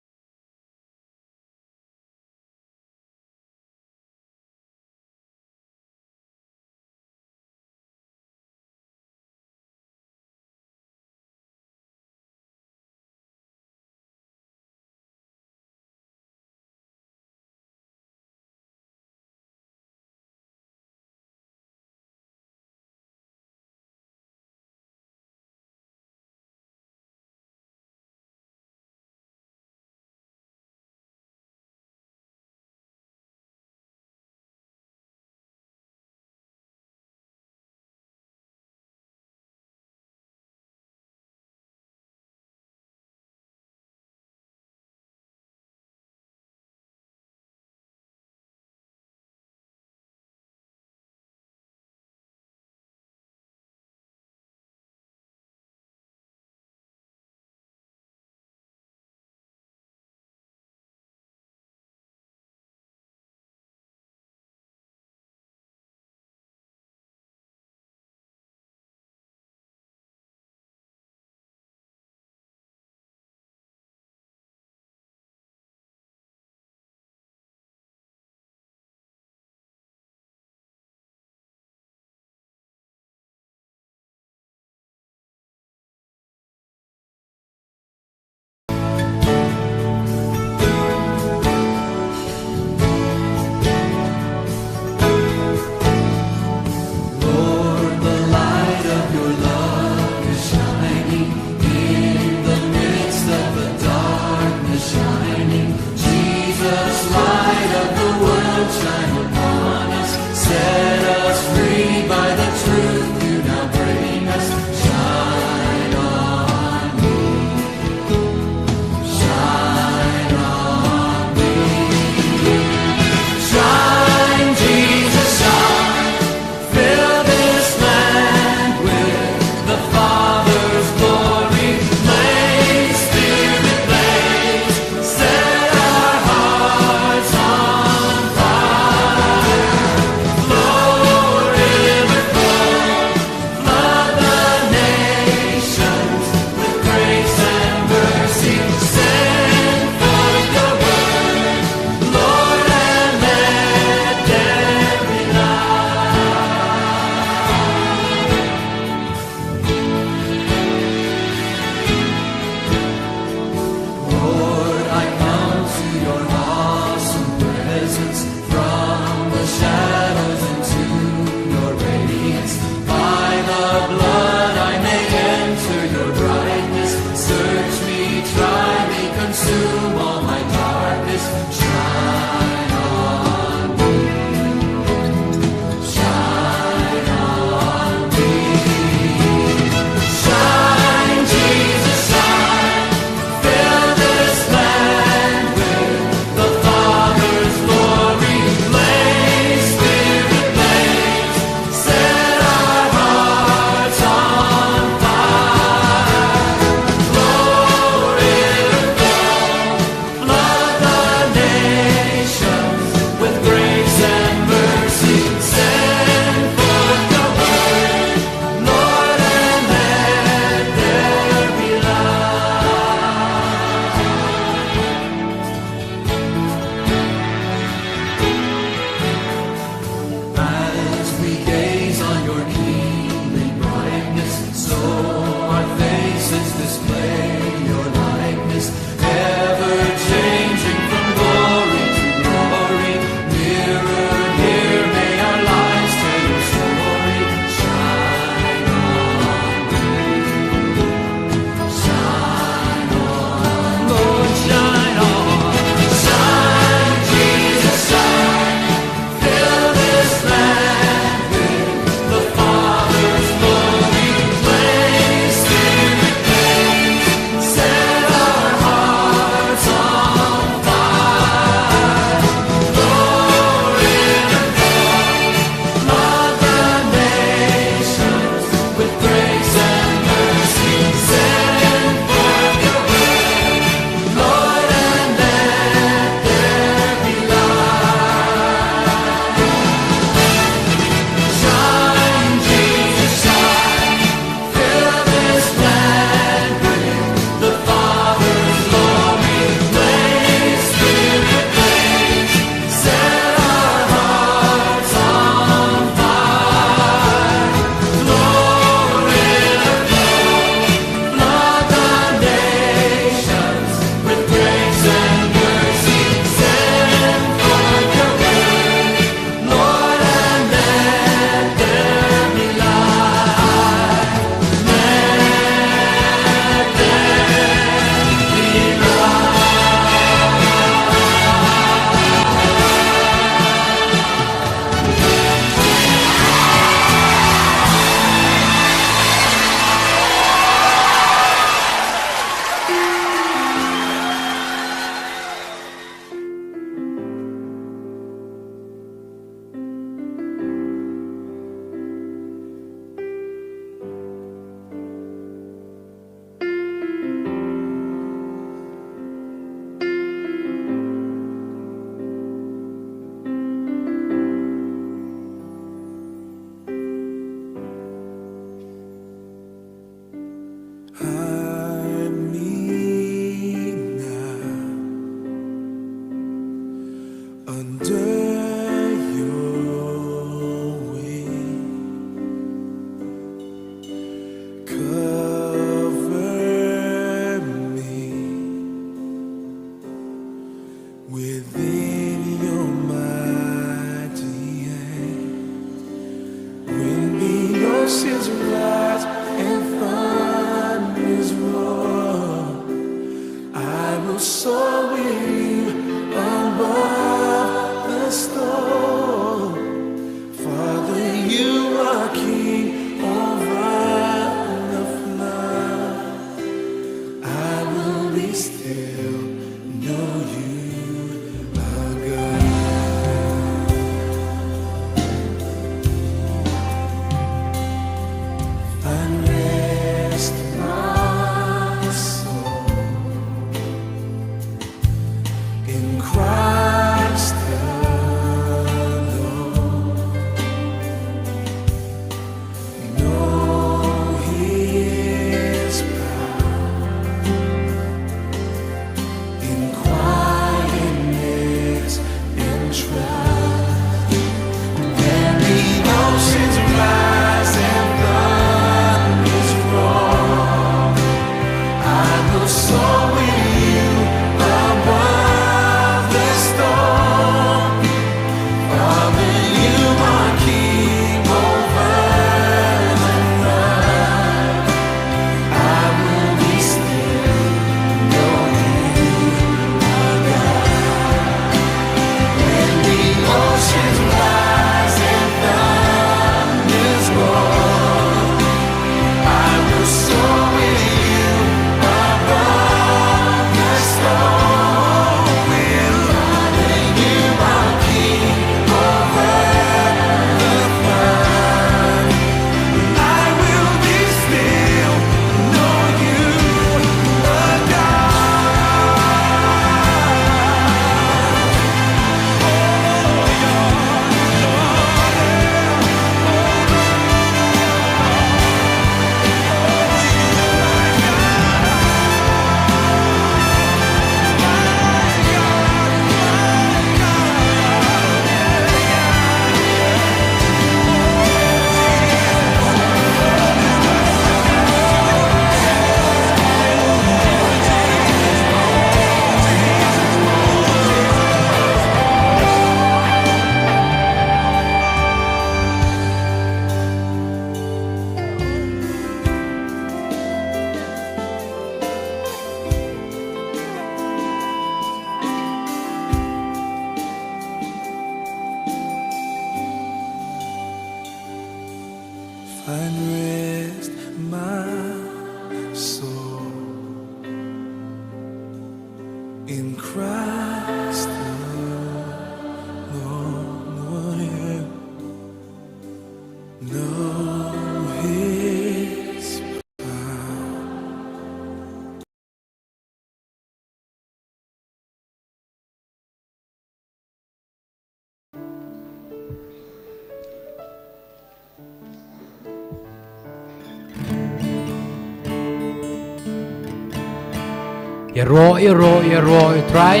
Ïaroh, ïaroh, ïaroh ïa u Trai.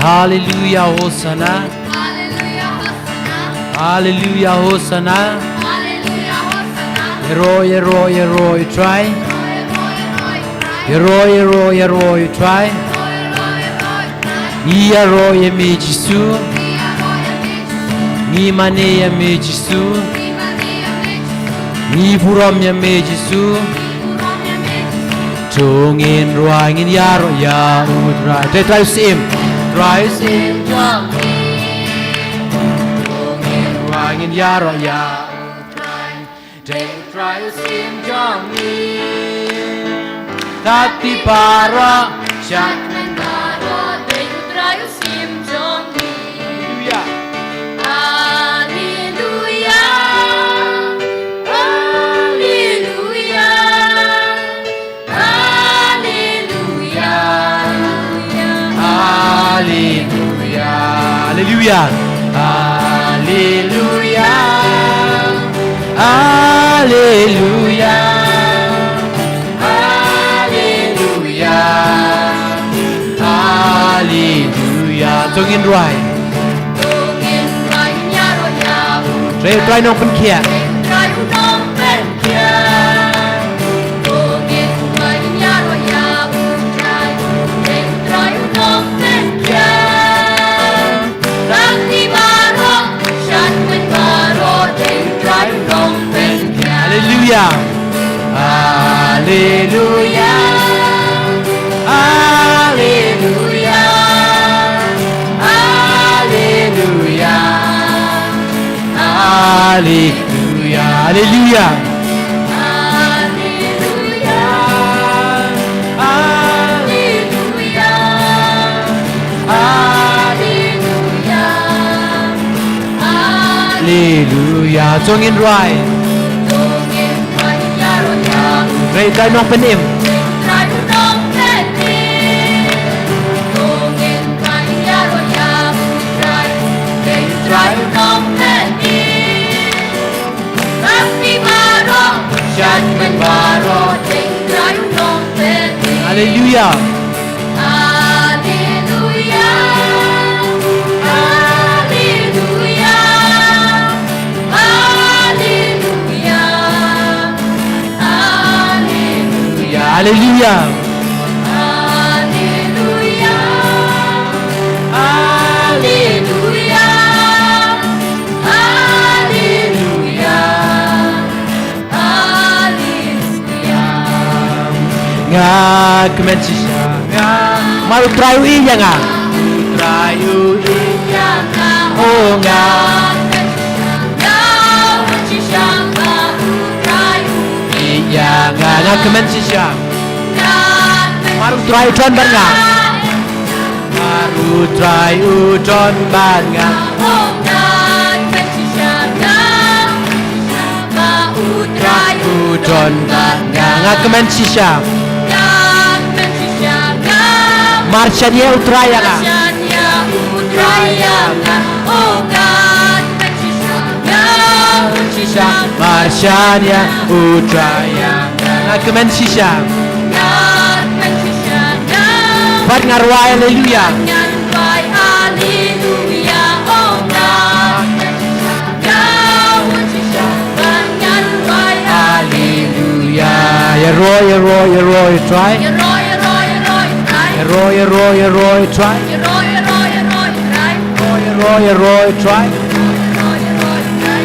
Haleluya, Hosanna. Haleluya, Hosanna. Ïaroh, ïaroh, ïaroh ïa u Trai. Ïaroh, ïaroh, ïaroh ïa u Trai. Ngi ïaroh ïa me Jisu. Ngi mane ïa me Jisu. Ngi burom ïa me Jisu. To ngin rwai ngin ïaroh ïa u Trai. Te Trai u Syiem. Trai u Syiem jong ngi. To ngin rwai ngin ïaroh ïa u Trai. Te Trai u Syiem jong ngi. Tat ti para. Shat men baroh. Te Trai u Syiem jong ngi. Haleluya. Haleluya. Haleluya. Haleluya. Haleluya. Haleluya. Haleluya. Haleluya. Haleluya. To ngin rwai. To ngin rwai ïaroh ïa u Trai. Trai u Trai nongpynkhiah. Trai u nongpynkhiah. To ngin rwai ïaroh ïa u Trai. Trai u nongpynkhiah. Tat ti baroh, shat men baroh, te Trai u nongpynkhiah. Haleluya. Haleluya. Haleluya. Haleluya. Haleluya. Haleluya. Haleluya. Haleluya. Haleluya. Haleluya. To ngin rwai. To ngin rwai ïaroh ïa u Trai. Trai nongpynim. Trai nongpynim. To ngin rwai ïaroh ïa u Trai. Trai nongpynim. Tat ti baroh, shat men baroh, te Trai u nongpynim. Haleluya. Haleluya. Haleluya. Haleluya. Haleluya. Haleluya. Haleluya. Haleluya. Haleluya. Nga kmen shisha nga. Namar u Trai u ïeit ïa nga. U Trai u ïeit ïa nga. Oh nga. Nga kmen shisha nga. U Trai u ïeit ïa nga. Nga kmen shisha. Namar u Trai u don bad nga. Namar u Trai u don bad nga. U Trai u don bad nga. Nga kmen shisha. Marjan ïa u Trai ïa nga. Marjan ïa u Trai ïa nga. Nga kmen shisha. Bad nga rwai haleluya. Haleluya. Ïaroh, ïaroh, ïaroh ïa u Trai. Ïaroh, ïaroh, ïaroh ïa u Trai. Ïaroh, ïaroh, ïaroh ïa u Trai.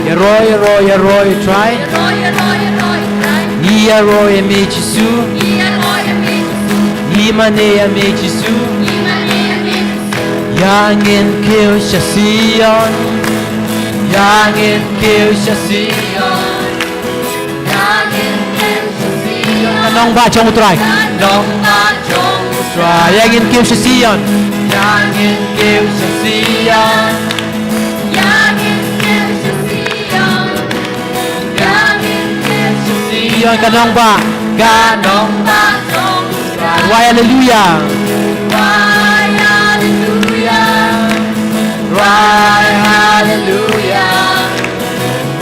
Ïaroh, ïaroh, ïaroh ïa u Trai. Ngi ïaroh ïa me Jisu. Ngi mane ïa me Jisu. Ïa ngin kiew sha Sion. Ïa ngin kiew sha Sion. Ka nongbah jong u Trai. Ka nongbah jong u Trai. Ïa ngin kiew sha Sion. Ïa ngin kiew sha Sion. Ïa ngin kiew sha Sion. Ïa ngin kiew sha Sion. Ka nongbah. Ka nongbah jong u Trai. Rwai haleluya. Rwai haleluya. Rwai haleluya.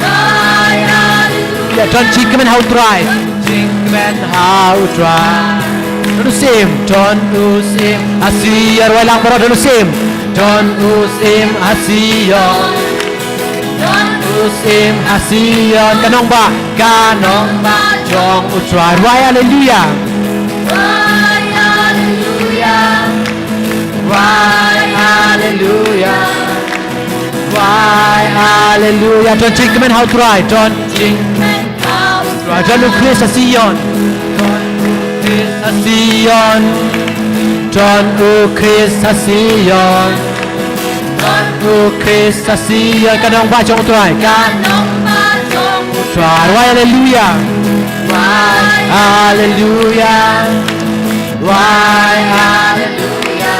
Rwai haleluya. Don jingkmen ha U Trai. Jingkmen ha U Trai. Don u syiem, don u syiem ha Sion. Rwai lang baroh, don u syiem. Don u syiem ha Sion. Don u syiem ha Sion. Ka nongbah, ka nongbah jong U Trai. Rwai haleluia. Rwai haleluia. Rwai haleluia. Rwai haleluia. Don jingkmen ha U Trai. Don jingkmen ha U Trai. Don u Khrist ha Sion. Don u Khrist ha Sion. Don u Khrist ha Sion. Don u Khrist ha Sion. Ka nongbah jong U Trai. Ka nongbah jong U Trai. Rwai haleluia. Rwai haleluia. Rwai haleluia.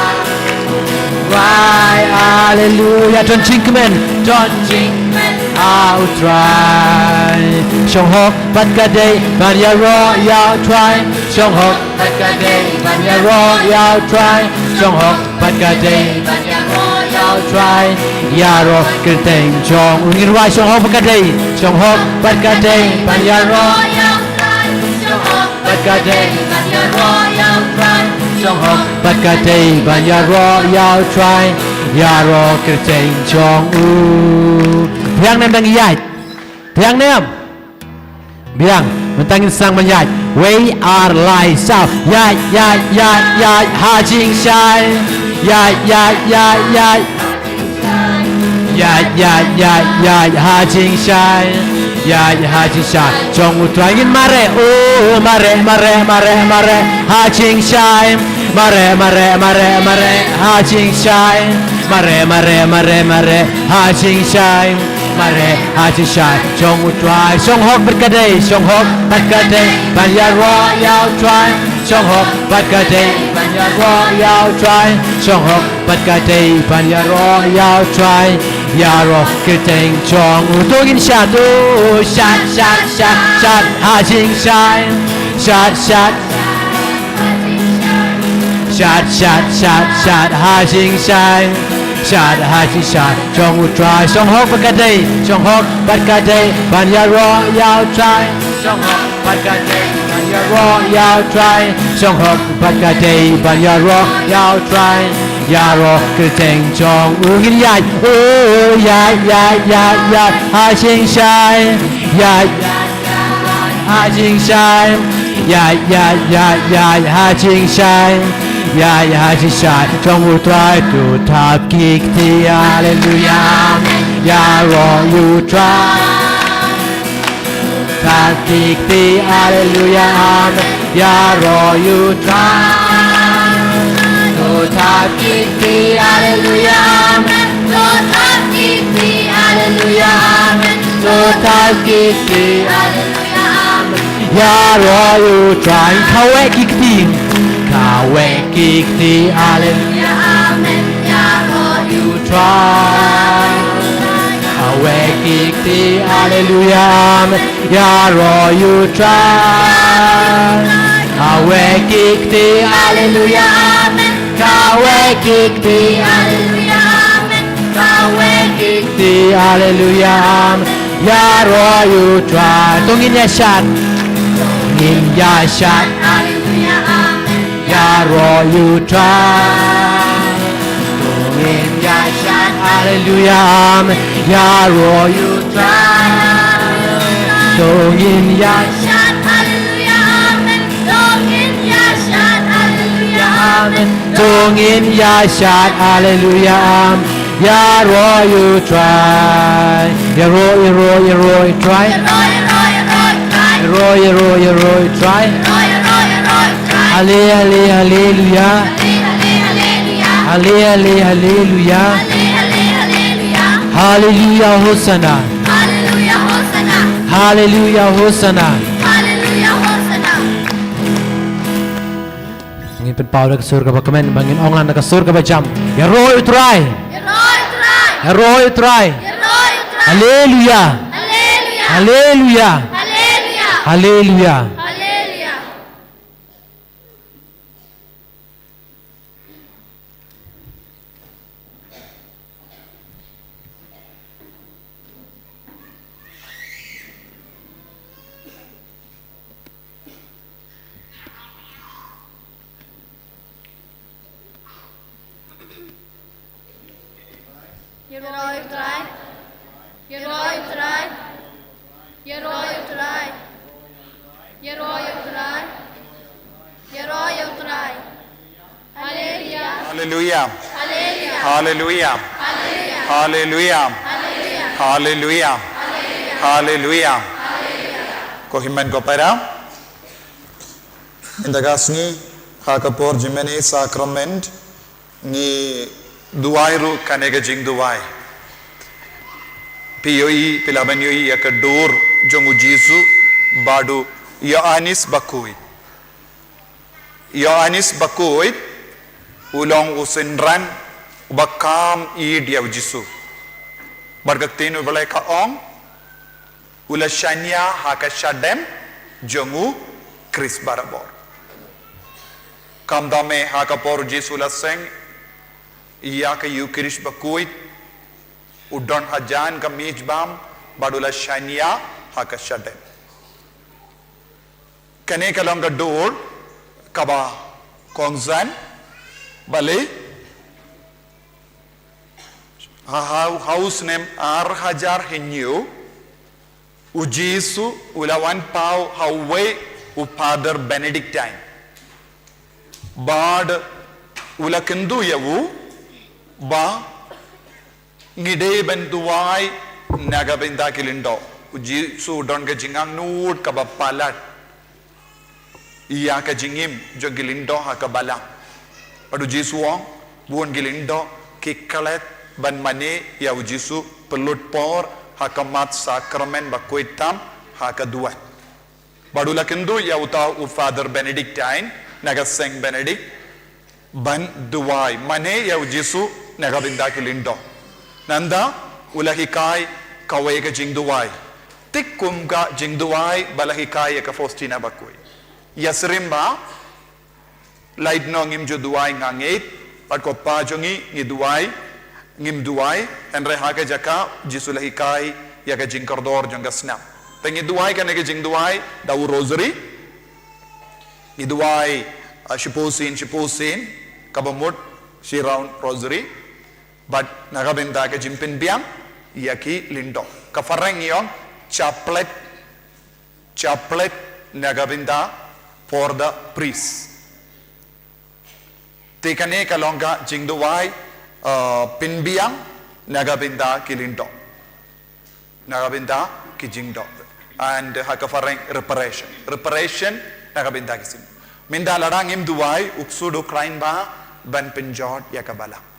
Rwai haleluia. Don jingkmen. Don jingkmen ha U Trai. Shong hok bad ka dei ban ïaroh ïa U Trai. Shong hok bad ka dei ban ïaroh ïa U Trai. Shong hok bad ka dei ban ïaroh ïa U Trai. Ïaroh kyrteng jong U. Ngin rwai. Shong hok bad ka dei. Shong hok bad ka dei ban ïaroh ïa U Trai. Shong hok bad ka dei ban ïaroh ïa U Trai. Shong hok bad ka dei ban ïaroh ïa U Trai. Ïaroh kyrteng jong U. Biang ne em dang ïaid? Biang ne em? Biang. Mynta ngin sdang ban ïaid. Wei, ar, lai, saw. Ïaid, ïaid, ïaid, ïaid ha jingshai. Ïaid, ïaid, ïaid, ïaid. Ïaid, ïaid, ïaid, ïaid ha jingshai. Ïaid ha jingshai jong U Trai. Ngin mareh, oh, mareh, mareh, mareh, mareh ha jingshai. Mareh, mareh, mareh, mareh ha jingshai. Mareh, mareh, mareh, mareh ha jingshai. Mareh ha jingshai jong U Trai. Shong hok bad ka dei. Shong hok bad ka dei ban ïaroh ïa U Trai. Shong hok bad ka dei ban ïaroh ïa U Trai. Shong hok bad ka dei ban ïaroh ïa U Trai. Ïaroh kyrteng jong U. To ngin shad, to shad, shad, shad, shad ha jingshai. Shad, shad, shad, shad, shad, shad ha jingshai. Shad ha jingshai jong U Trai. Shong hok bad ka dei. Shong hok bad ka dei ban ïaroh ïa U Trai. Shong hok bad ka dei ban ïaroh ïa U Trai. Shong hok bad ka dei ban ïaroh ïa U Trai. Ïaroh kyrteng jong U. Ngin ïaid, oh, ïaid, ïaid, ïaid, ïaid ha jingshai. Ïaid, ïaid, ïaid ha jingshai. Ïaid, ïaid, ïaid, ïaid ha jingshai. Ïaid ha jingshai jong U Trai. To thap ki kti, haleluia, amen. Ïaroh ïa U Trai. Thap ki kti, haleluia, amen. Ïaroh ïa U Trai. To thap ki kti, haleluia, amen. To thap ki kti, haleluia, amen. To thap ki kti, haleluia, amen. Ïaroh ïa U Trai. Kaweh ki kti. Kaweh ki kti, haleluia, amen. Ïaroh ïa U Trai. Kaweh ki kti, haleluia, amen. Ïaroh ïa U Trai. Kaweh ki kti, haleluia, amen. Kaweh ki kti, haleluia, amen. Kaweh ki kti, haleluia, amen. Ïaroh ïa U Trai. To ngin ïa shad. Ngin ïa shad. Haleluia, amen. Ïaroh ïa U Trai. To ngin ïa shad, haleluia, amen. Ïaroh ïa U Trai. To ngin ïa shad, haleluia, amen. To ngin ïa shad, haleluia, amen. To ngin ïa shad, haleluia, amen. Ïaroh ïa U Trai. Ïaroh, ïaroh, ïaroh ïa U Trai. Ïaroh, ïaroh, ïaroh ïa U Trai. Ïaroh, ïaroh, ïaroh ïa U Trai. Hale, hale, haleluia. Hale, hale, haleluia. Hale, hale, haleluia. Haleluia, hosana. Haleluia, hosana. Haleluia, hosana. Haleluia, hosana. Ngin pynpaw da ka sur kaba kmen, ba ngin ong lang da ka sur kaba jam. Ïaroh ïa U Trai. Ïaroh ïa U Trai. Ïaroh ïa U Trai. Ïaroh ïa U Trai. Haleluia. Haleluia. Haleluia. Haleluia. Haleluia. Ïaroh ïa U Trai. Ïaroh ïa U Trai. Ïaroh ïa U Trai. Haleluia. Haleluia. Haleluia. Haleluia. Haleluia. Haleluia. Haleluia. Ko hynmen ko para. Mynta ka sngi ha ka por jingmane sakrament ngi duwai ruh kane ka jingduwai. Phi ïohi, phi lah ban ïohi ïa ka dur jong U Jisu bad u Ïoannis Bakhuid. Ïoannis Bakhuid u long u synran uba kam ïeit ïa U Jisu. Bad ka ktien U Blei ka ong, u la shaniah ha ka shadem jong U Khrist barabor. Khamtam eh ha ka por U Jisu u la seng ïa ka Ïukharist Bakhuid, u don hajan ka mih bam bad u la shaniah ha ka shadem. Kane ka long ka dur kaba kongsan, balei? Ha, ha, ha u snem ar hajar hynñiew, U Jisu u la wan paw ha uwei u Father Benedictine. Bad u la kynduh ïa u ba ngi dei ban duwai na ka bynta ki lyngdoh. U Jisu u don ka jingangnud kaba palat ïa ka jingim jong ki lyngdoh ha ka balang. Bad U Jisu u ong, bun ki lyngdoh ki klet ban mane ïa U Jisu pynlut por ha ka mat sakramen bakhuid tam ha ka duwan. Bad u la kynduh ïa uta u Father Benedictine na ka seng Benedict ban duwai, mane ïa U Jisu na ka bynta ki lyngdoh. Nangta u la hikai kawei ka jingduwai tik kum ka jingduwai ba la hikai ïa ka Faustina Bakhuid. Ïasyriem ba, lait noh ngim ju duwai nga ngeit, bad ko Pa jong ngi, ngi duwai, ngim duwai, hynrei ha ka jaka U Jisu u la hikai ïa ka jingkordor jong ka snam. Te ngi duwai kane ka jingduwai da u rosary. Ngi duwai, ah, shiphew sien, shiphew sien, kaba mut shi round rosary. Bad na ka bynta ka jingpynbiang ïa ki lyngdoh. Ka phareng ngi ong chaplet, chaplet na ka bynta for the priest. Te kane ka long ka jingduwai, uh, pynbiang na ka bynta ki lyngdoh. Na ka bynta ki jingdoh. And ha ka phareng reparation. Reparation na ka bynta ki sin. Mynta lada ngim duwai, u ksu u khlaiñ bha ban pynjot ïa ka balang.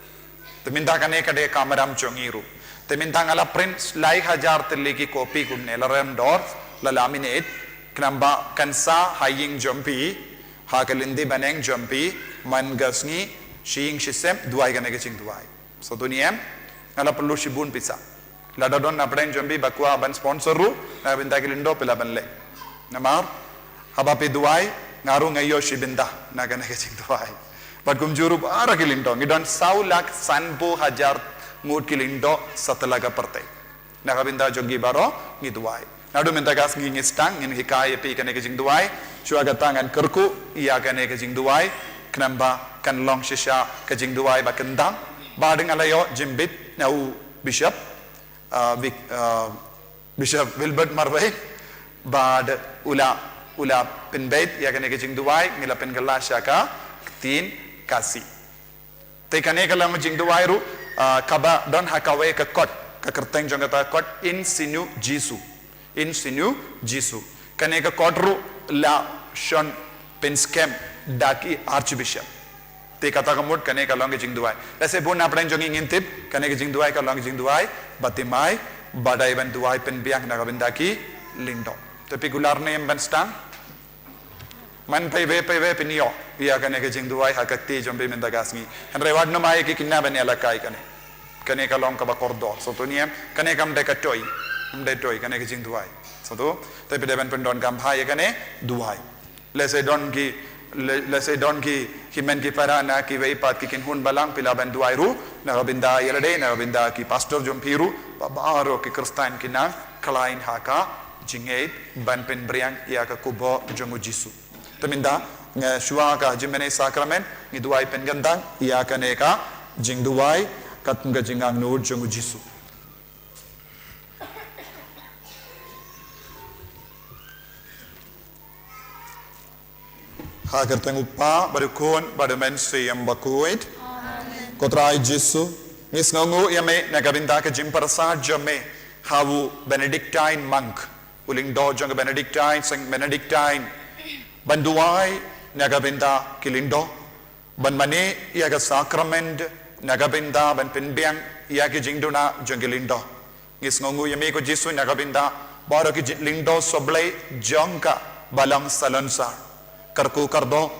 Te mynta kane ka dei ka kamram jong ngi ruh. Te mynta nga la print lai hajar tylli ki copy kumne, la rem dor, la laminate, khnang ba kan sah ha ïing jong phi, ha ka lynti bneng jong phi, man ka sngi, shi ïing shi sem, duwai kane ka jingduwai. Sngewthuh ne em, nga la pynlut shibun pisa. Lada don na pdeng jong phi ba kwah ban sponsor ruh, na ka bynta ki lyngdoh phi lah ban leh. Namar, haba phi duwai, nga ruh nga ïoh shi bynta na kane ka jingduwai. Bad kumjuh ruh baroh ki lyngdoh, ngi don saw lak sanphew hajar ngut ki lyngdoh satlak ka pyrthei. Na ka bynta jong ki baroh ngi duwai. Naduh mynta ka sngi ngi sdang, ngin hikai ïa phi kane ka jingduwai. Shuwa kata ngan kyrkhu ïa kane ka jingduwai, khnang ba kan long shisha ka jingduwai ba kyndang. Bad nga la ïoh jingbit na u Bishop, uh, Vic-, uh, Bishop Wilbert Marwein, bad u la, u la pynbeit ïa kane ka jingduwai, ngi la pynkylla sha ka ktien Khasi. Te kane ka long jingduwai ruh, ah, kaba don ha kawei ka kot, ka kyrteng jong kata ka kot, In Sinu Jesu. In Sinu Jesu. Kane ka kot ruh la shon pynskhem da ki Archbishop. Te kata ka mut kane ka long ka jingduwai. Lehse bun na pdeng jong ngi ngin tip, kane ka jingduwai ka long ka jingduwai ba thymmai, ba dei ban duwai pynbiang na ka bynta ki lyngdoh. Te phi kular ne em ban sdang? Man phi wei, phi wei phin ïoh ïa kane ka jingduwai ha ka kti jong phi mynta ka sngi. Hynrei wat nym ai ki khynnah ban ïalehkai kane. Kane ka long kaba kordor. Sngewthuh ne em, kane kam dei ka toy. Kam dei toy kane ka jingduwai. Sngewthuh, te phi dei ban pyndonkam bha ïa kane duwai. Lehse don ki, le-, lehse don ki hynmen ki para na kiwei pat ki kynhun balang, phi lah ban duwai ruh na ka bynta ïa lade, na ka bynta ki pastor jong phi ruh, ba baroh ki Khristan kin nang khlaiñ ha ka jingngeit ban pynbiang ïa ka khubor jong U Jisu. Te mynta, nga shuwa ka jingmane sakramen, ngi duwai pynkyntang ïa kane ka jingduwai, katkum ka jingangnud jong U Jisu. Ha ka kyrteng u Kpa bad u Khun bad u Mynsiem Bakhuid. Ko Trai Jisu, ngi sngewnguh ïa me na ka bynta ka jingpyrsad jong me ha u Benedictine monk, u lyngdoh jong ka Benedictine, Saint Benedictine, ban duwai na ka bynta ki lyngdoh, ban mane ïa ka sakrament na ka bynta ban pynbiang ïa ki jingduna jong ki lyngdoh. Ngi sngewnguh ïa me ko Jisu na ka bynta baroh ki jing lyngdoh sohblei jong ka Balang Salonsar. Kyrkhu kyrdoh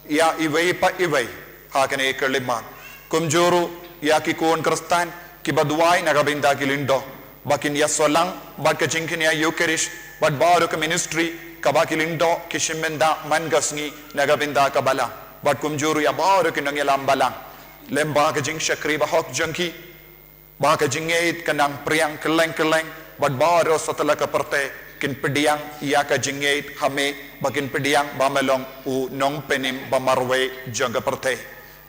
ïa iwei pa iwei ha kane ka khyllipmat. Kumjuh ruh ïa ki khun Khristan kiba duwai na ka bynta ki lyngdoh, ba kin ïasoh lang bad ka jingkñia Eucharist bad baroh ka ministry kaba ki lyngdoh ki shim bynta man ka sngi na ka bynta ka Balang, bad kumjuh ruh ïa baroh ki nongïalam Balang, lem bad ka jingshakri bahok jong ki, ba ka jingngeit kan nang pdiang kylleng kylleng, bad baroh satlak ka pyrthei kin pdiang ïa ka jingngeit ha me, ba kin pdiang ba me long u nongpynim ba marwei jong ka pyrthei.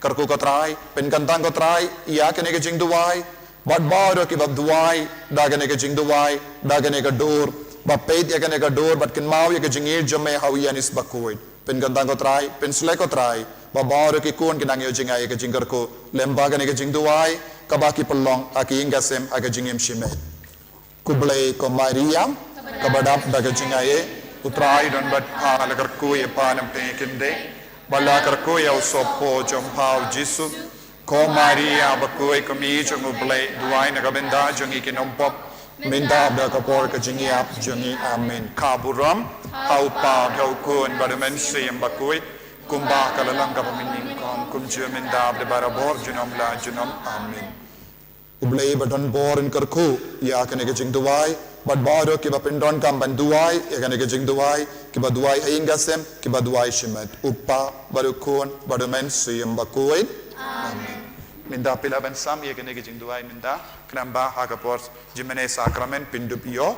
Kyrkhu ko Trai, pynkyntang ko Trai ïa kane ka jingduwai bad baroh kiba duwai da kane ka jingduwai, da kane ka dur, ba peit ïa kane ka dur bad kynmaw ïa ka jingïeit jong me ha u Ïanis Bakhuid. Pynkyntang ko Trai, pynsleh ko Trai, ba baroh ki khun kin nang ïoh jngai ïa ka jingkyrkhu lem bad kane ka jingduwai kaba ki pynlong ha ki ïing ki sem ha ka jingim shimet. Khublei ko Maria, kaba dap da ka jingaiei, u Trai u don bad pha, la kyrkhu ïa pha na pdeng ki khyndai, bad la kyrkhu ïa u sohpop jong pha u Jisu. Ko Maria bakhuid, ko Mei jong u Blei, duwai na ka bynta jong ngi ki nongpop, mynta bad ha ka por ka jingïap jong ngi. Amen. Ka burom ha u Kpa, ha u Khun bad ha u Mynsiem Bakhuid, kumba ka la long, kaba mynnyngkong, kumjuh, mynta bad barabor, junom la junom. Amen. U Blei ba don bor un kyrkhu ïa kane ka jingduwai, bad baroh kiba pyndonkam ban duwai ïa kane ka jingduwai, kiba duwai ha ïing ha sem, kiba duwai shimet. U Kpa bad u Khun bad u Mynsiem Bakhuid. Amen. Mynta phi lah ban sam ïa kane ka jingduwai mynta, khnang ba ha ka por jingmane sakramen phin dup ïoh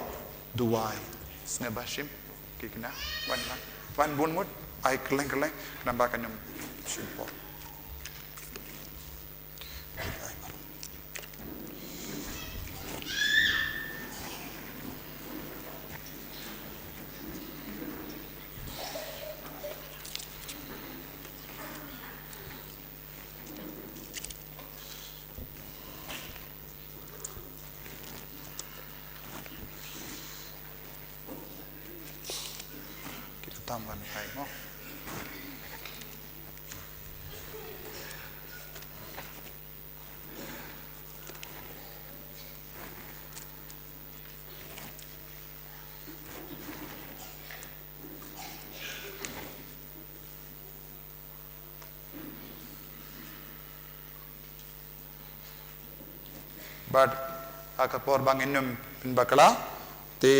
duwai. Sngewbha shim ki khynnah, wan lang, wan bun mut, ai kylleng kylleng, khnang ba kan ym shim por. Kita tam ban phai mo. Bad ha ka por ba ngin ym pynbakla, te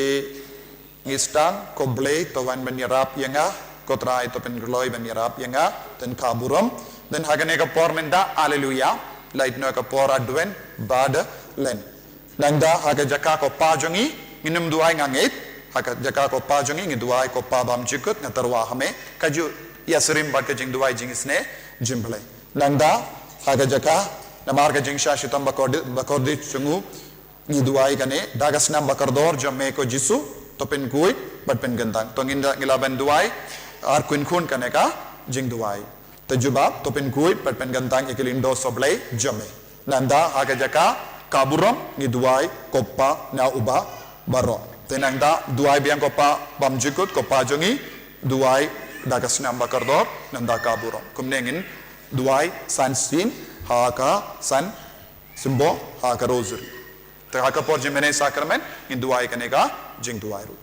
ngi sdang, ko Blei to wan ban ïarap ïa nga, ko Trai to pynkloi ban ïarap ïa nga, te ka burom. Te ha kane ka por mynta, Alleluia, lait noh ka por Advent bad Lent. Nangta ha ka jaka ko Pa jong ngi, ngin ym duwai nga ngeit, ha ka jaka ko Pa jong ngi, ngi duwai, ko Pa bymjukut, nga tyrwa ha me, kajuh ïa syrim bad ka jingduwai jingisynei jong U Blei. Nangta ha ka jaka, namar ka jingshah shitom bakordit, bakordit jong u, ngi duwai kane da ka snam bakordor jong me ko Jisu, to pynkhuid bad pynkyntang. To ngin da, ngi lah ban duwai, ar khun khun kane ka jingduwai. Te jubab, to pynkhuid bad pynkyntang ïa ki lyngdoh sohblei jong me. Nangta ha ka jaka ka burom ngi duwai, ko Pa na uba baroh. Te nangta duwai biang ko Pa bymjukut, ko Pa jong ngi, duwai da ka snam bakordor, nangta ka burom. Kumne ngin duwai san sien ha ka san symbol ha ka Rosary. Te ha ka por jingmane sakramen ngin duwai kane ka jingduwai ruh.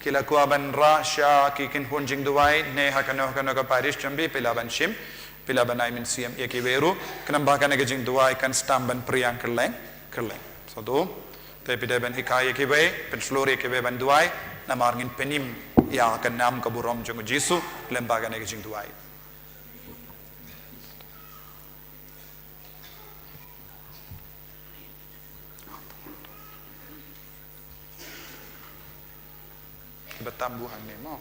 Ki la kwah ban rah sha ki kynhun jingduwai ne ha kano kano ka parish jong phi, phi lah ban shim, phi lah ban ai mynsiem ïa kiwei ruh, khnang ba kane ka jingduwai kan sdang ban pdiang kylleng kylleng. Sa tu, te phi dei ban hikai ïa kiwei, pynshlur ïa kiwei ban duwai. Namar ngin pynim ïa ka nam ka burom jong u Jisu lem bad kane ka jingduwai. Kiba tam buh hangne mo.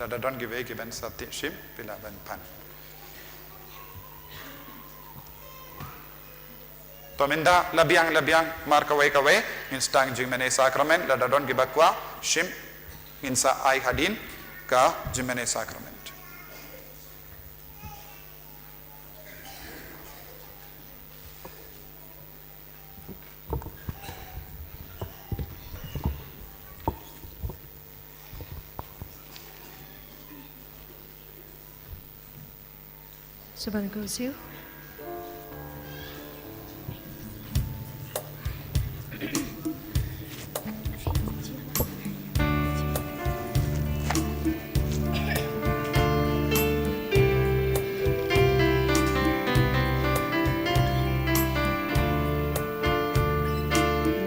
Lada don kiwei kiban sa tip shim, phi lah ban pan. To mynta la biang, la biang, mar kawei kawei ngin sdang jingmane sakramen, lada don kiba kwah shim ngin sa ai hadien ka jingmane sakramen. Sha ban khublei.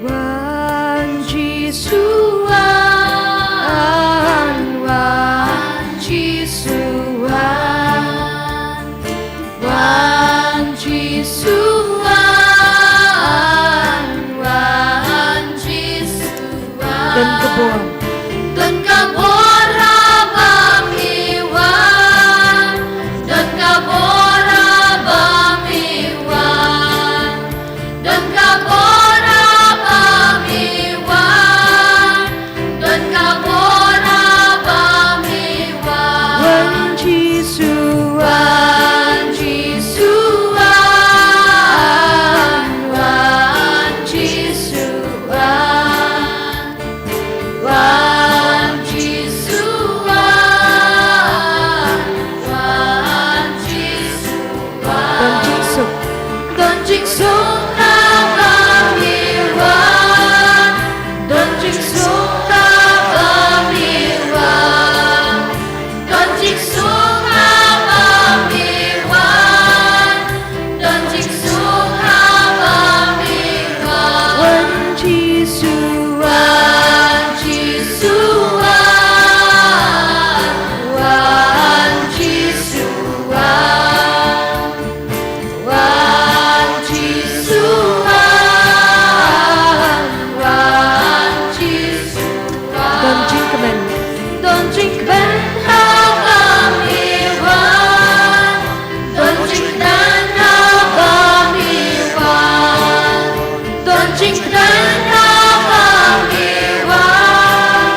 Wan Jisu wan, wan Jisu wan, wan Jisu wan, wan Jisu wan. Don ka bor. Don ka bor haba me wan. Don ka bor haba me wan. Don ka bor haba me wan. Don ka bor haba me wan. Wan Jisu wan. Wan Jisu wan. Wan Jisu wan. Wan Jisu wan, wan Jisu wan. Don jingsuk. Don jingsuk haba me wan. Don jingsuk haba me wan. Don jingsuk haba me wan. Don jingsuk haba me wan. Wan Jisu wan. Wan Jisu wan. Wan Jisu wan. Wan Jisu wan. Wan Jisu wan. Don jingkmen. Don jingkmen haba me wan. Don jingkmen haba me wan. Don jingkmen haba me wan.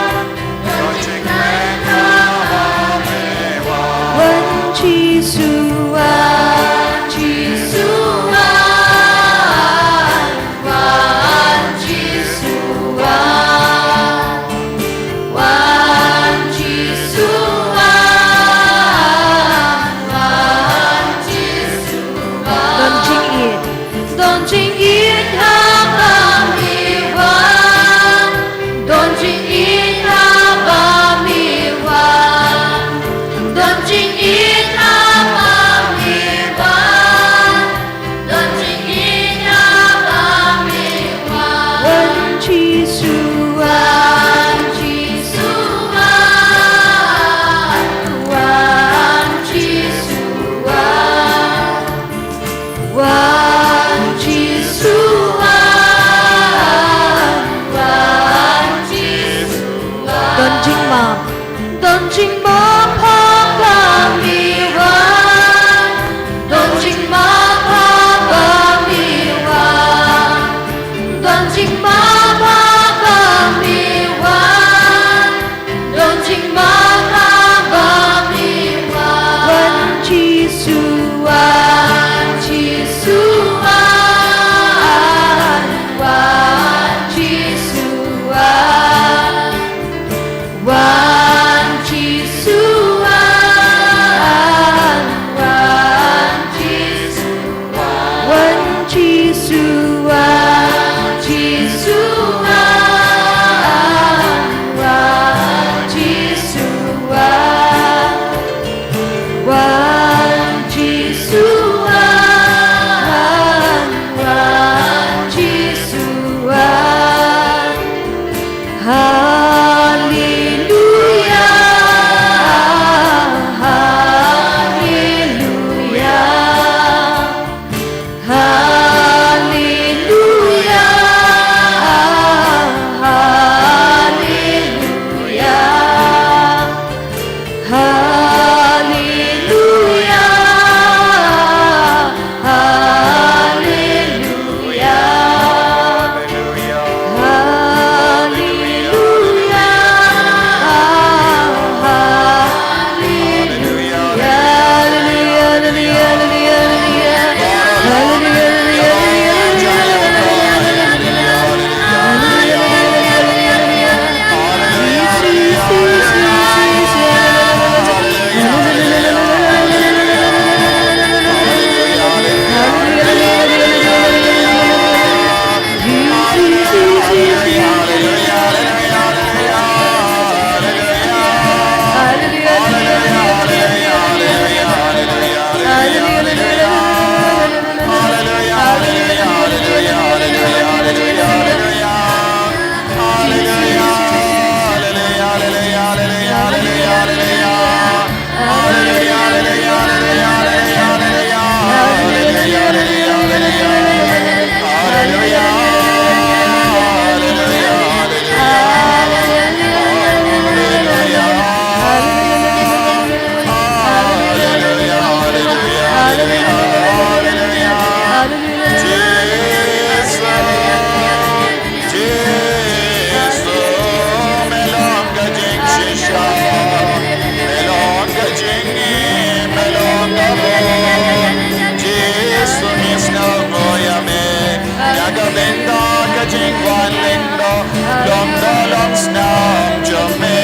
Don jingkmen haba me wan. Wan Jisu wan. Jisu wan. Wan Jisu wan. Wan Jisu wan, wan Jisu wan. Don jingïeit. Don jingïeit haba me wan. Don jingïeit haba me wan. Don jingïeit haba me wan. Don jingïeit haba me wan. Wan Jisu wan. Wan Jisu wan. Wan Jisu wan. Wan Jisu wan. Wan Jisu wan. Don jingmap. Don jingmap haba me wan. Don jingmap haba me wan. Don jingmap haba me wan. Don jingmap haba me wan. Wan Jisu wan. Jisu wan. Wan Jisu wan. Wan Jisu wan, wan Jisu wan, wan Jisu wan, Jisu Long da long snam jong me,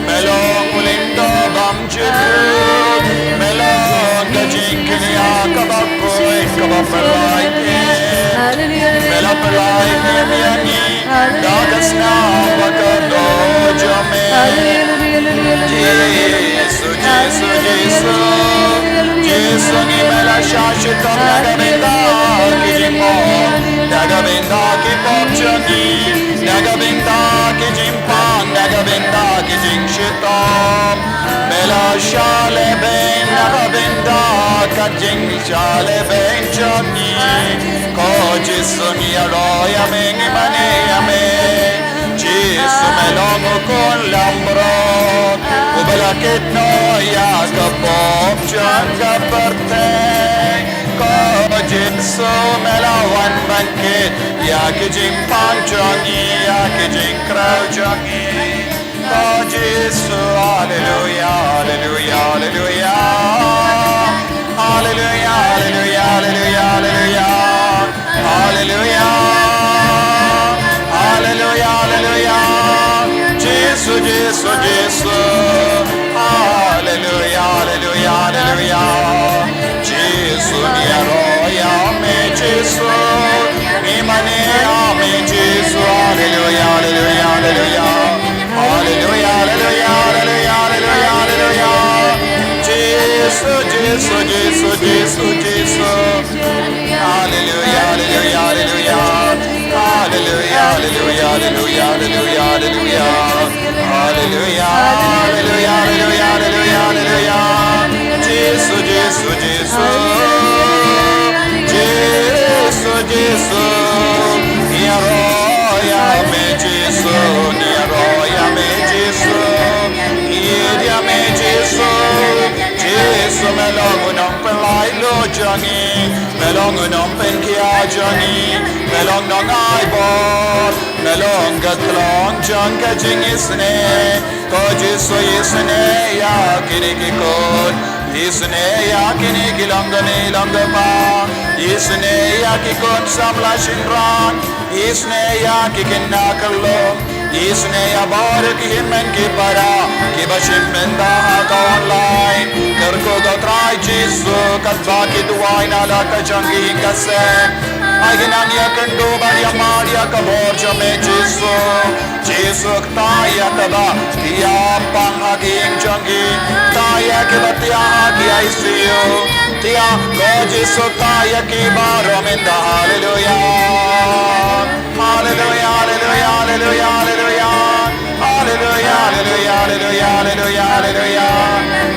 me long u lyngdoh bymjukut, me long ka jingkñia kaba khuid kaba pynlait im, me la pynlait im ïa ngi da ka snam ba kordor jong me. Jisu, Jisu, Jisu, Jisu, ngi me la shah shitom na ka bynta ki jingmong, na ka bynta ki pop jong ngi, na ka bynta ki jingpang, na ka bynta ki jingshitom. Me la shah lehbeiñ na ka bynta ka jingshah lehbeiñ jong ngi. Ko Jisu ngi ïaroh ïa me, ngi mane ïa me. Jisu me long u khun langbrot uba la kit noh ïa ka pop jong ka pyrthei. Ko Jisu me la wan ban kit ïa ki jingpang jong ngi, ïa ki jingkraw jong ngi. Ko Jisu, haleluya, haleluya, haleluya. Haleluya, haleluya, haleluya, haleluya. Haleluya. Haleluya, haleluya. Jisu, Jisu, Jisu. Haleluya, haleluya, haleluya. Jisu ngi ïaroh ïa me Jisu. Ngi mane ïa me Jisu. Haleluya, haleluya, haleluya. Haleluya, haleluya, haleluya, haleluya, haleluya. Jisu, Jisu, Jisu, Jisu, Jisu. Haleluya, haleluya, haleluya. Haleluya, haleluya, haleluya, haleluya, haleluya. Haleluya, haleluya, haleluya, haleluya, haleluya. Jisu, Jisu, Jisu. Jisu, Jisu. Ïaroh ïa me Jisu, ïaroh ïa me Jisu. Ïa me Jisu. Jisu me long u nongpynlait luid jong ngi, me long u nongpynkhia jong ngi, me long nongai bor, me long ka khlong jong ka jingisynei. Ko Jisu isynei ïa kine ki khun, isynei ïa kine ki longkmie longkpa, isynei ïa ki khun samla shynrang, isynei ïa ki khynnah khyllung, isynei ïa baroh ki hynmen ki para kiba shim bynta ha ka online. Kyrkhu ko Trai Jisu katba ki duwai na la ka jong ki ka sem. Ai ki nang ïakynduh bad ïamar ïa ka bor jong me Jisu. Jisu kata ïa kaba ki ïapang ha ki ïing jong ki. Kata ïa kiba thiah ha ki I C U. Thiah ko Jisu kata ïa ki baroh mynta. Haleluya. Haleluya, haleluya, haleluya, haleluya. Haleluya, haleluya, haleluya, haleluya, haleluya.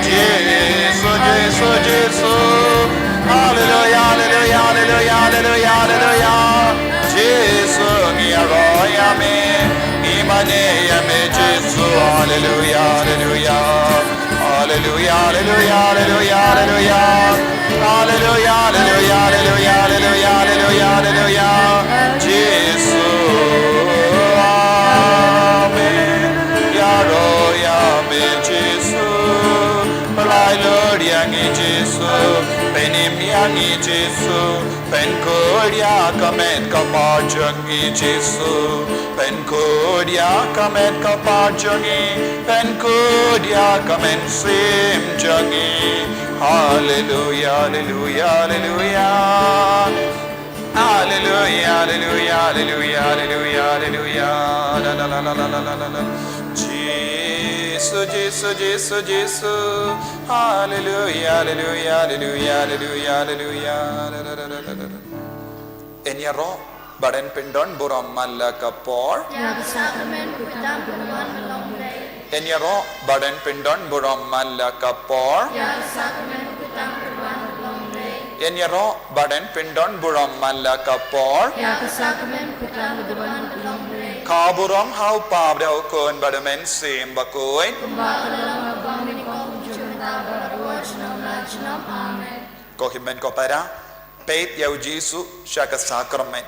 Jisu, Jisu, Jisu. Haleluya, haleluya, haleluya, haleluya, haleluya. Jisu ngi ïaroh ïa me, ngi mane ïa me Jisu. Haleluya, haleluya. Haleluya, haleluya, haleluya, haleluya. Haleluya, haleluya, haleluya, haleluya, haleluya, haleluya. Jisu, amen. Ïaroh ïa me Jisu. Pynlait luid ïa ngi Jisu. Pynim ïa ngi Jisu. Pynkhuid ïa ka met ka par jong ngi Jisu. Pynkhuid ïa ka met ka par jong ngi. Pynkhuid ïa ka mynsiem jong ngi. Haleluya, haleluya, haleluya. Haleluya, haleluya, haleluya, haleluya, haleluya. La, la, la. Jisu, Jisu, Jisu, Jisu. Haleluya, haleluya, haleluya, haleluya, haleluya. Yn ïaroh bad yn pyndon burom man la ka por. Ïa ka sakramen khuid tam ka duwan ka long lei. Yn ïaroh bad yn pyndon burom man la ka por. Ïa ka sakramen khuid tam ka duwan ka long lei. Yn ïaroh bad yn pyndon burom man la ka por. Ïa ka sakramen khuid tam ka duwan ka long lei. Ka burom ha u Kpa bad ha u Khun bad ha u Mynsiem Bakhuid. Kumba ka long ha kaba nyngkong, kumjuh mynta bad ha baroh junom la junom. Amen. Ko hynmen ko para, peit ïa u Jisu sha ka sakramen.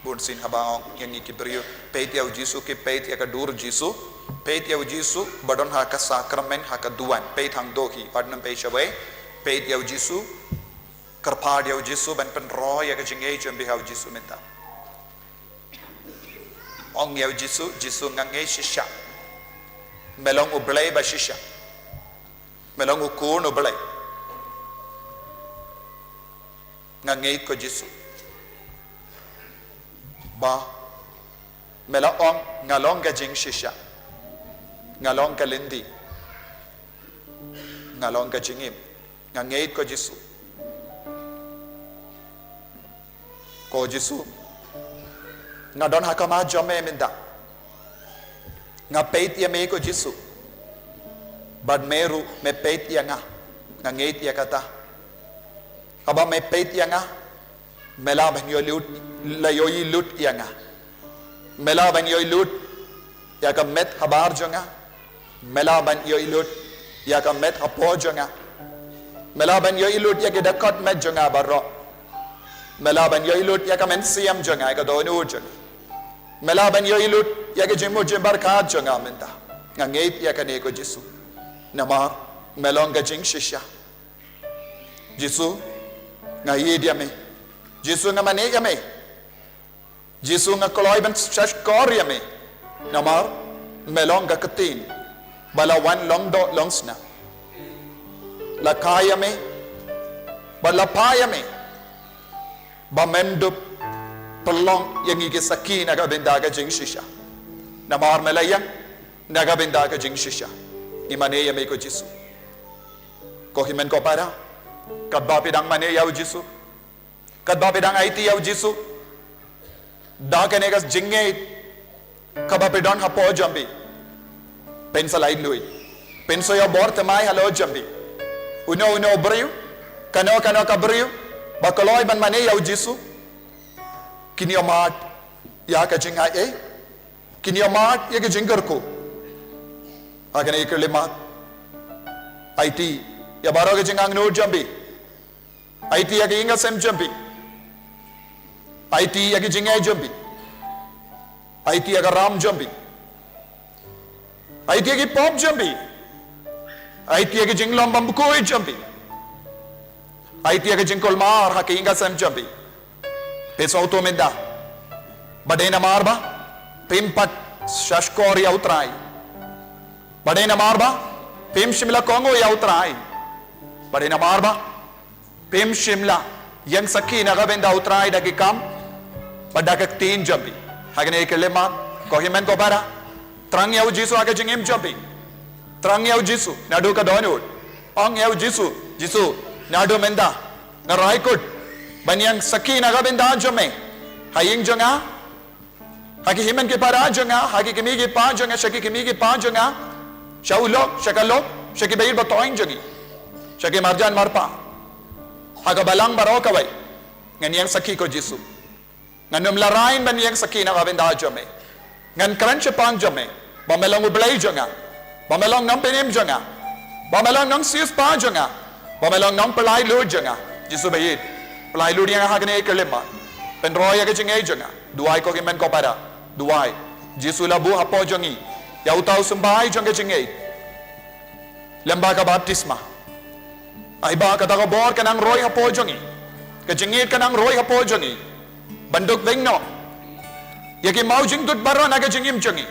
Bun sien haba ong ïa ngi ki briew, peit ïa u Jisu, ki peit ïa ka dur Jisu. Peit ïa u Jisu ba don ha ka sakramen, ha ka duwan. Peit hangto hi, wat nym peit shawei. Peit ïa u Jisu. Kyrpad ïa u Jisu ban pynroi ïa ka jingïeit jong phi ha u Jisu mynta. Ong ïa u Jisu, Jisu nga ngeit shisha. Me long u Blei ba shisha. Me long u Khun u Blei. Nga ngeit ko Jisu. Ba, me la ong nga long ka jingshisha. Nga long ka lynti. Nga long ka jingim. Nga ngeit ko Jisu. Ko Jisu. Nga don ha khmat jong me mynta. Nga peit ïa me ko Jisu. Bad me ruh me peit ïa nga. Nga ngeit ïa kata. Haba me peit ïa nga. Me lah ban ïohi lut, la ïohi lut ïa nga. Me lah ban ïohi lut ïa ka met habar jong nga. Me lah ban ïohi lut ïa ka met hapoh jong nga. Me lah ban ïohi lut ïa ki dkhot met jong nga baroh. Me lah ban ïohi lut ïa ka mynsiem jong nga, ïa ka dohnud jong nga. Me lah ban ïohi lut ïa ka jingmut jingpyrkhat jong nga mynta. Nga ngeit ïa kane ko Jisu. Namar me long ka jingshisha. Jisu, nga ïeit ïa me. Jisu, nga mane ïa me. Jisu, nga kloi ban shahshkor ïa me. Namar me long ka ktien ba la wan long doh long snam. La kha ïa me. Ba la phah ïa me. Ba men dup pynlong ïa ngi ki sakhi na ka bynta ka jingshisha. Namar me la ïeng na ka bynta ka jingshisha. Ngi mane ïa me ko Jisu. Ko hynmen ko para. Katba phi dang mane ïa u Jisu. Katba phi dang aiti ïa u Jisu. Da kane ka jingngeit kaba phi don hapoh jong phi. Phin sa laitluid. Phin sa ïoh bor thymmai halor jong phi. Uno uno u briew. Kano kano ka briew ba kloi ban mane ïa u Jisu. Kin ïoh mad ïa ka jingai ei. Kin ïoh mad ïa ka jingkyrkhu. Ha kane ka khyllipmat. Aiti ïa baroh ka jingangnud jong phi. Aiti ïa ka ïing ka sem jong phi. Aiti ïa ka jingngeit jong phi. Aiti ïa ka ram jong phi. Aiti ïa ki pop jong phi. Aiti ïa ka jinglong bymkhuid jong phi. Aiti ïa ka jingkulmar ha ka ïing ka sem jong phi. Phi sngewthuh mynta. Ba dei namar ba phim pat shahshkor ïa u Trai. Ba dei namar ba phim shym la kohnguh ïa u Trai. Ba dei namar ba phim shym la ïeng sakhi na ka bynta u Trai da ki kam bad da ka ktien jong phi. Ha kane ka khyllipmat, ko hynmen ko para. Thrang ïa u Jisu ha ka jingim jong phi. Thrang ïa u Jisu naduh ka dohnud. Ong ïa u Jisu, Jisu, naduh mynta nga rai kut ban ïeng sakhi na ka bynta jong me. Ha ïing jong nga, ha ki hynmen ki para jong nga, ha ki kmie ki kpa jong nga, sha ki kmie ki kpa jong nga, sha u lok, sha ka lok, sha ki baieit ba thoiñ jong ngi, sha ki marjan marpa, ha ka balang baroh kawei. Ngan ïeng sakhi ko Jisu. Ngan ym lah ban ïeng sakhi na ka bynta jong me. Ngan kren shaphang jong me. Ba me long u Blei jong nga. Ba me long nongpynim jong nga. Ba me long nongsiewspah jong nga. Ba me long nongpynlait luid jong nga. Jisu baieit. Pynlait luid ïa nga ha kane ka khyllipmat. Pynroi ïa ka jingngeit jong nga. Duwai ko hynmen ko para. Duwai. Jisu la buh hapoh jong ngi ïa uta u symbai jong ka jingngeit. Lem bad ka baptisma. Ai ba kata ka bor kan nang roi hapoh jong ngi. Ka jingngeit kan nang roi hapoh jong ngi. Ban duh weng noh ïa ki maw jingdud baroh na ka jingim jong ngi.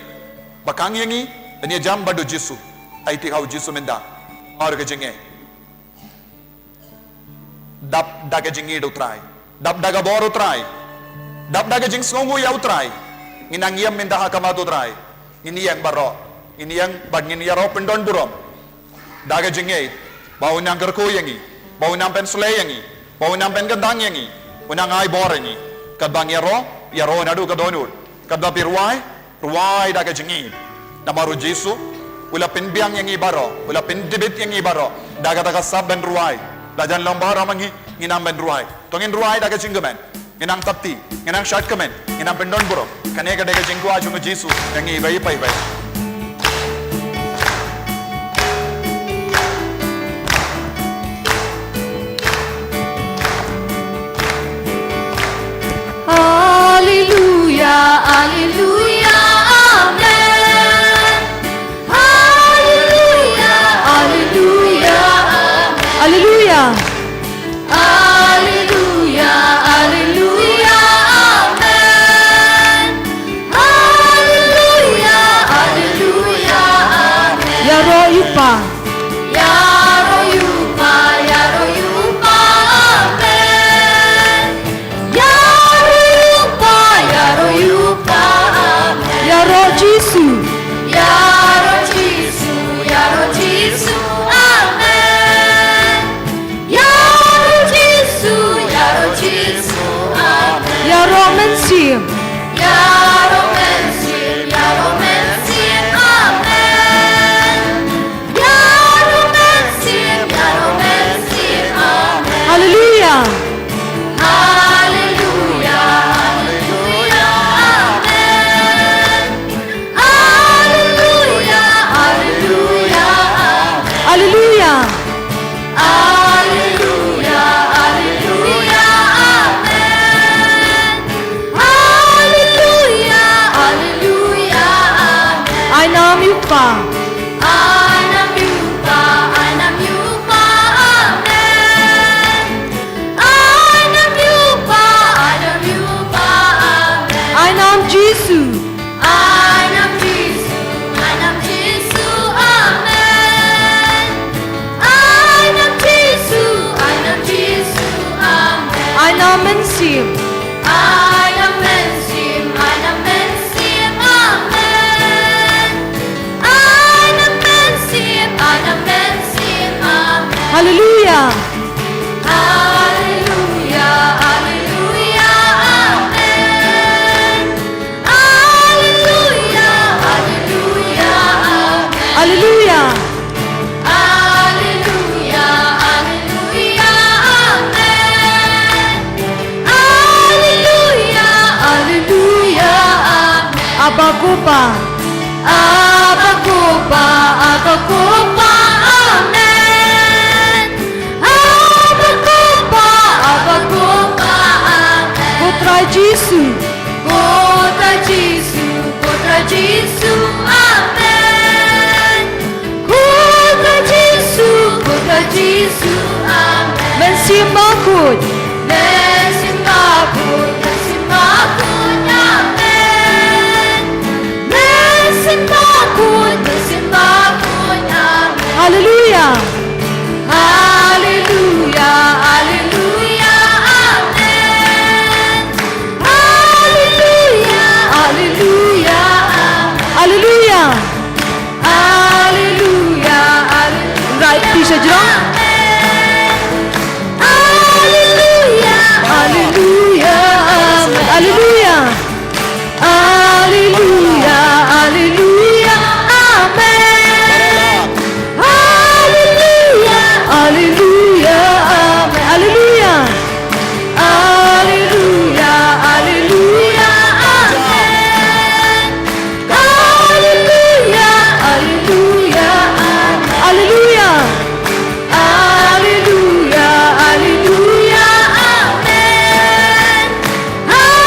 Ba khang ïa ngi ban ïajam bad u Jisu. Aiti ha u Jisu mynta. Ar ka jingngeit. Dap da ka jingngeit u Trai. Dap da ka bor u Trai. Dap da ka jingsngewnguh ïa u Trai. Ngin nang ïam mynta ha khmat u Trai. Ngin ïeng baroh. Ngin ïeng bad ngin ïaroh pyndon burom. Da ka jingngeit ba un nang kyrkhu ïa ngi, ba un nang pynshlei ïa ngi, ba un nang pynkyntang ïa ngi, un nang ai bor ïa ngi. Katba ngi ïaroh, ïaroh naduh ka dohnud. Katba phi rwai, rwai da ka jingngeit. Namar u Jisu u la pynbiang ïa ngi baroh, u la pyndibit ïa ngi baroh. Da kata ka sap ban rwai. La jan long baroh ma ngi, ngi nang ban rwai. To ngin rwai da ka jingkmen. Ngin nang thapti, ngin nang shad kmen, ngin nang pyndon burom. Kane ka dei ka jingkwah jong u Jisu ïa ngi iwei pa iwei. Haleluya, haleluya, amen. Haleluya, haleluya, amen. Haleluya. Haleluya, haleluya, amen. Ïaroh Jisu, ïaroh Jisu, amen. Ïaroh Jisu, ïaroh Jisu, amen. Ïaroh Mynsiem. Ïaroh Mynsiem, ïaroh Mynsiem, amen. Ïaroh Mynsiem, ïaroh Mynsiem, amen. Haleluia. Haleluia, haleluia, amen. Haleluia, haleluia, amen. Haleluia. Haleluia, haleluia, amen. Haleluia, haleluia, amen. Ai nam ïa u Kpa. Ai nam ïa u Kpa, ai nam ïa u Kpa, amen. Ai nam ïa u Kpa, ai nam ïa u Kpa, amen. Ai nam Jisu. Ai nam Jisu, ai nam Jisu, amen. Ai nam Jisu, ai nam Jisu, amen. Ai nam Mynsiem. Ai nam Mynsiem, ai nam Mynsiem, amen. Ai nam Mynsiem, ai nam Mynsiem, amen. Haleluia. Haleluia, haleluia, amen. Haleluia, haleluia, amen. Haleluia. Haleluia, haleluia, amen. Haleluia, haleluia, amen. Abba ko Kpa. Abba ko Kpa, Abba ko Kpa, amen. Abba ko Kpa, Abba ko Kpa, amen. Ko Trai Jisu. Ko Trai Jisu, ko Trai Jisu, amen. Ko Trai Jisu, ko Trai Jisu, amen. Mynsiem Bakhuid. Mynsiem Bakhuid, Mynsiem Bakhuid, amen. Mynsiem Bakhuid, Mynsiem Bakhuid, amen. Haleluia. Haleluia, haleluia, amen. Haleluia, haleluia, amen. Haleluia. Haleluia, haleluia. Right, Tisha Jrong. Haleluia, haleluia, amen. Haleluia. Haleluia, haleluia, amen. Haleluia, haleluia, amen. Haleluia. Haleluia, haleluia, amen. Haleluia, haleluia, amen. Haleluia. Haleluia, haleluia, amen. Haleluia, haleluia, amen. Haleluia. Haleluia, haleluia, amen. Haleluia,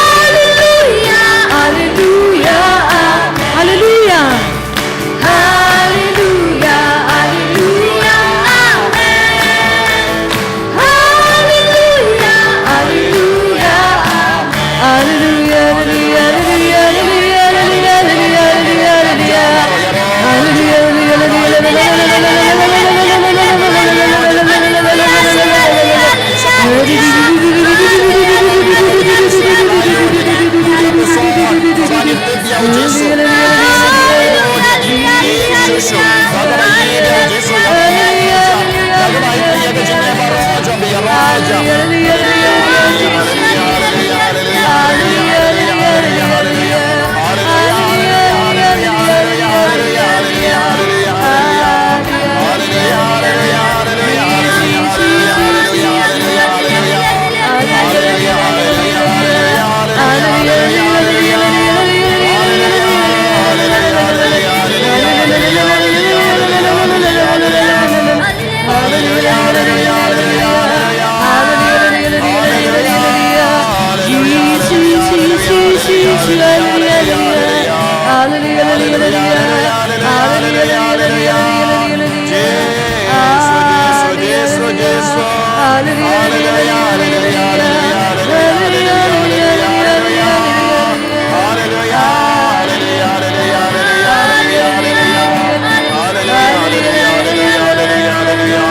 haleluia, amen.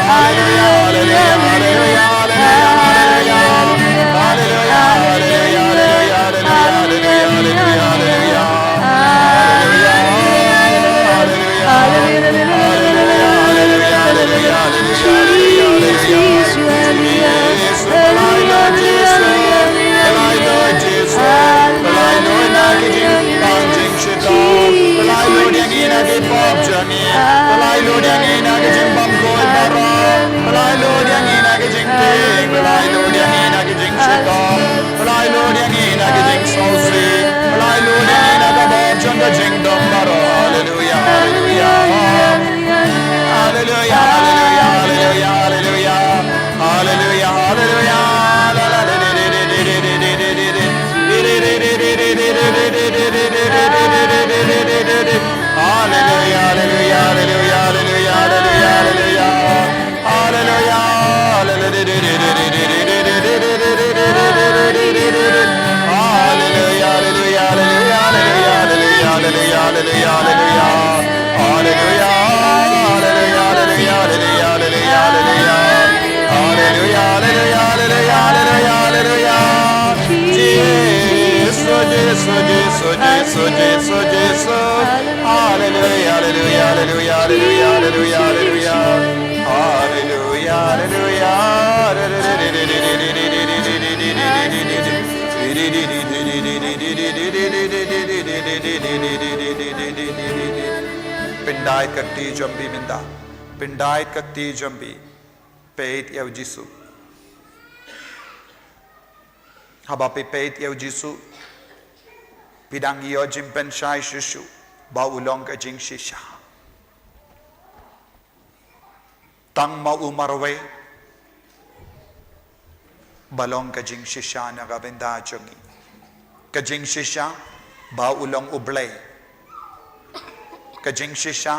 Haleluia, haleluia, amen. Jisu, Jisu, Jisu. Haleluya, haleluya, haleluya, haleluya, haleluya, haleluya. Haleluya, haleluya. Pyndait ka kti jong phi mynta. Pyndait ka kti jong phi. Peit ïa u Jisu. Haba phi peit ïa u Jisu, phi dang ïoh jingpynshai shuh shuh ba u long ka jingshisha. Tang ma u marwei ba long ka jingshisha na ka bynta jong ngi. Ka jingshisha ba u long u Blei. Ka jingshisha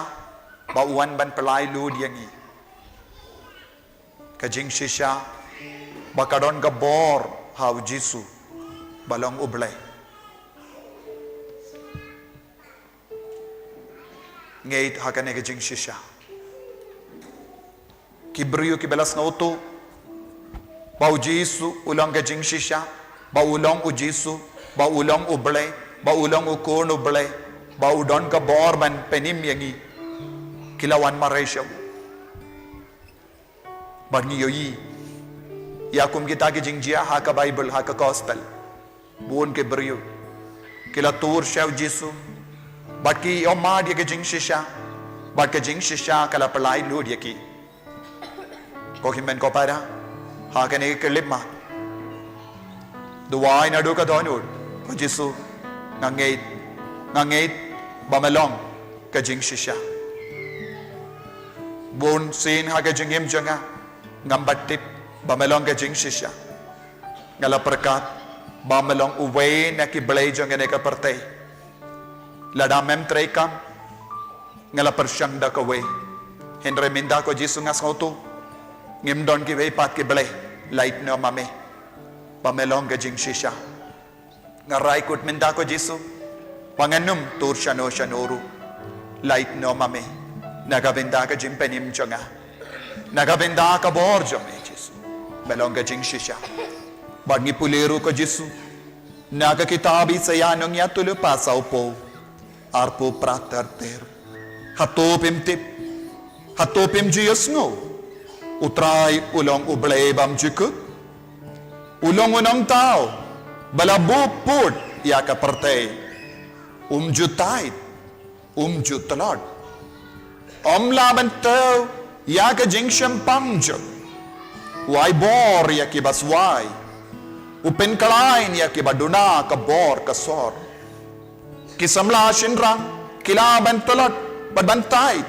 ba u wan ban pyllait lut ïa ngi. Ka jingshisha ba ka don ka bor ha u Jisu ba long u Blei. Ngeit ha kane ka jingshisha. Ki briew kiba la sngewthuh ba u Jisu u long ka jingshisha, ba u long u Jisu, ba u long u Blei, ba u long u Khun u Blei, ba u don ka bor ban pynim ïa ngi, ki la wan marwei sha u. Bad ngi ïohi ïa kum kita ki jingjia ha ka Baibl, ha ka Gospel. Bun ki briew ki la tur sha u Jisu bad ki ïohmad ïa ka jingshisha, bad ka jingshisha ka la pyllait lut ïa ki. Ko hynmen ko para, ha kane ka khyllipmat, duwai naduh ka dohnud, ko Jisu, nga ngeit, nga ngeit ba me long ka jingshisha. Bun sien ha ka jingim jong nga, ngam pat tip ba me long ka jingshisha. Nga la pyrkhat ba me long uwei na ki blei jong kane ka pyrthei. Lada mem treikam, nga la pyrshang da kawei. Hynrei mynta ko Jisu nga sngewthuh, ngim don kiwei pat ki blei lait noh ma me, ba me long ka jingshisha. Nga rai kut mynta ko Jisu ba ngan ym tur shano shano ruh lait noh ma me, na ka bynta ka jingpynim jong nga, na ka bynta ka bor jong me Jisu. Me long ka jingshisha. Bad ngi pule ruh ko Jisu na ka kitab Isaïah nongïathuhlypa sawphew, arphew phra ter ter. Hato phim tip? Hato phim ju ïohsngew? U Trai u long u Blei bym ju kut. U long u Nongthaw ba la buh pud ïa ka pyrthei. Um ju tait, um ju tlot. Um lah ban thew ïa ka jingshemphang jong u. U ai bor ïa kiba suai. U pynkhlaiñ ïa kiba duna ka bor ka sor. Ki samla shynrang ki lah ban tlot bad ban tait,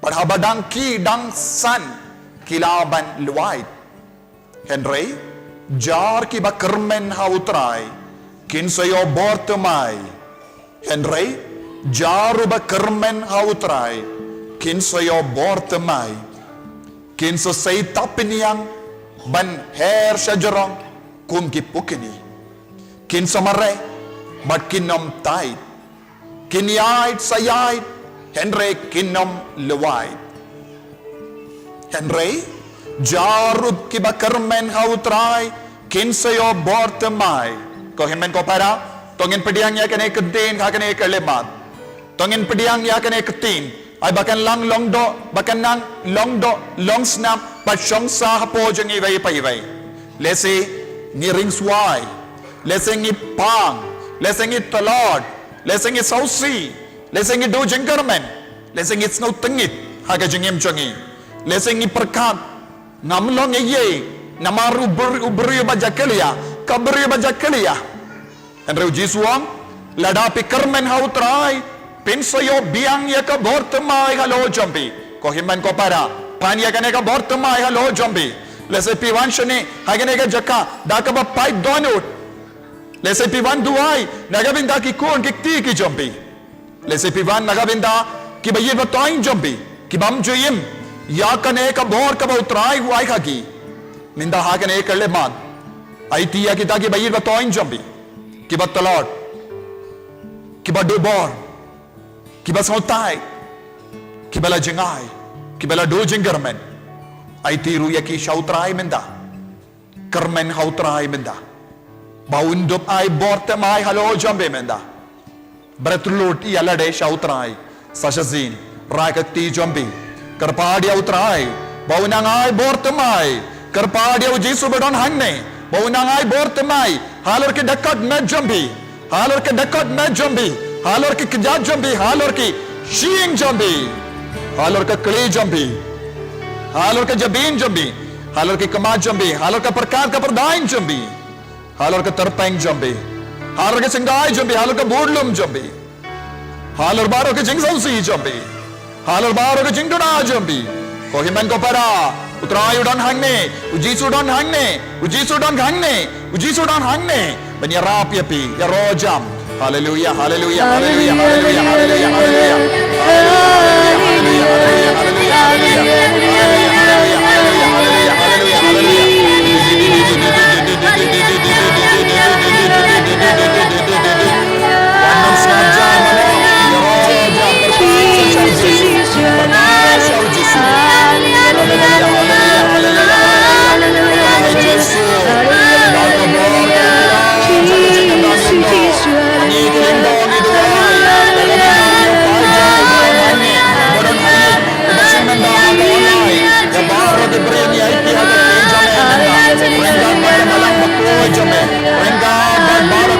bad haba dang ki dang san ki lah ban luwait. Hynrei jar kiba kyrmen ha u Trai kin sa ïoh bor thymmai. Hynrei jar ruh ba kyrmen ha u Trai kin sa ïoh bor thymmai. Kin sa sei thap pynïang ban her shajrong kum ki pukni. Kin sa mareh bad kin ym tait. Kin ïaid sa ïaid, hynrei kin ym luwait. Hynrei jar ruh kiba kyrmen ha u Trai kin sa ïoh bor thymmai. Ko hynmen ko para, to ngin pdiang ïa kane ka ktien ha kane ka khyllipmat. To ngin pdiang ïa kane ka ktien. Ai ba kan nang long doh, ba kan nang long doh, long snam, bad shong sah hapoh jong iwei pa iwei. Lehse ngi ring suai, lehse ngi pang, lehse ngi tlot, lehse ngi sngewsih, lehse ngi duh jingkyrmen, lehse ngi sngew tyngit ha ka jingim jong ngi. Lehse ngi pyrkhat, ngam long ei ei namar u br-, u briew ba jakhlia, ka briew ba jakhlia. Hynrei u Jisu u ong, lada phi kyrmen ha u Trai, phin sa ïoh biang ïa ka bor thymmai halor jong phi. Ko hynmen ko para, pan ïa kane ka bor thymmai halor jong phi. Lehse phi wan shane ha kane ka jaka da kaba pait dohnud. Lehse phi wan duwai na ka bynta ki khun ki kti ki jong phi. Lehse phi wan na ka bynta kiba ïeit ba toiñ jong phi, kibym ju im ïa kane ka bor kaba u Trai u ai ha ki. Mynta ha kane ka khyllipmat, aiti ïa kita kiba ïeit ba toiñ jong phi, kiba tlot, kiba duh bor, kiba sngewthait, kiba la jngai, kiba la duh jingkyrmen. Aiti ruh ïa ki sha u Trai mynta. Kyrmen ha u Trai mynta. Ba un dup ai bor thymmai halor jong phi mynta. Bret lut ïa lade sha u Trai. Sa shasien, rai ka kti jong phi. Kyrpad ïa u Trai ba un nang ai bor thymmai. Kyrpad ïa u Jisu ba don hangne ba un nang ai bor thymmai halor ki dkhot met jong phi, halor ki dkhot met jong phi, halor ki kjat jong phi, halor ki shyieng jong phi, halor ka kli jong phi, halor ka jabieng jong phi, halor ki khmat jong phi, halor ka pyrkhat ka pyrthei jong phi, halor ka tyrpeng jong phi, halor ka jingdai jong phi, halor ka burlum jong phi, halor baroh ka jingsngewsih jong phi, halor baroh ka jingduna jong phi. Ko hynmen ko para, u Trai u don hangne, u Jisu u don hangne, u Jisu u don hangne, u Jisu u don hangne. Ban ïarap ïa phi, ïaroh jam. Haleluya, haleluya, haleluya, haleluya, haleluya, haleluya. Ryngkat bad u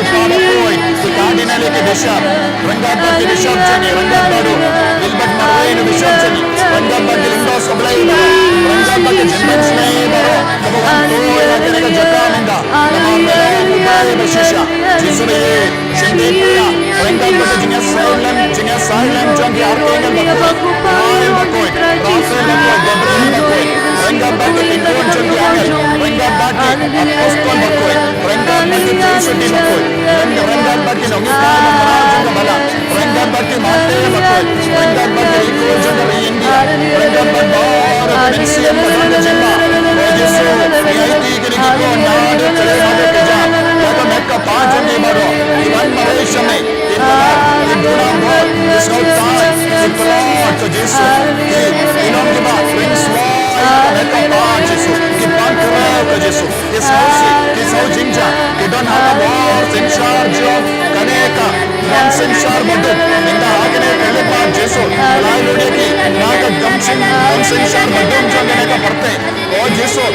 Pa bakhuid, ki Cardinal ki Bishop, ryngkat bad ki Bishop jong ngi, ryngkat bad u Gilbert Marwein u Bishop jong ngi, ryngkat bad ki lyngdoh U Blei baroh, ryngkat bad ki jingbym sngewbha baroh, kaba wan tuh ïa kane ka jaka mynta, namar me long U Blei ba shisha. Jisu ba ïeit, shim dei phi ïa, ryngkat bad ki jingïasylem, jingïasylem jong ki archangel bakhuid, Michael bakhuid, Raphael bakhuid, Gabriel bakhuid, ryngkat bad ki tyngkhun jong ki angel, ryngkat bad ki apostol bakhuid, ryngkat bad ki priest bakhuid, ryngkat bad ki nonghikai ba khraw jong ka balang, ryngkat bad ki martyr bakhuid, ryngkat bad ki riew jong ka ri India, ryngkat bad baroh ki mynsiem ba don ka jingma. Ko Jisu, ngi aiti kine ki khun naduh khlem haduh kjat, ïa ka met ka phad jong ki baroh, ki ban marwei sha me, ki pynlong, ki duna bor, ki sngewtai, ki pynlong, ko Jisu, ki, ki long kiba ring swai ïa ka met ka phad Jisu, ki pan kyrpad ko Jisu. Ki sngewsih, ki sngewjynjar, ki don ha ka bor synshar jong kane ka mon synshar baduk. Mynta ha kane ka khyllipmat Jisu, lai lut ïa ki na ka gam jong mon synshar baduk jong kane ka pyrthei. O Jisu,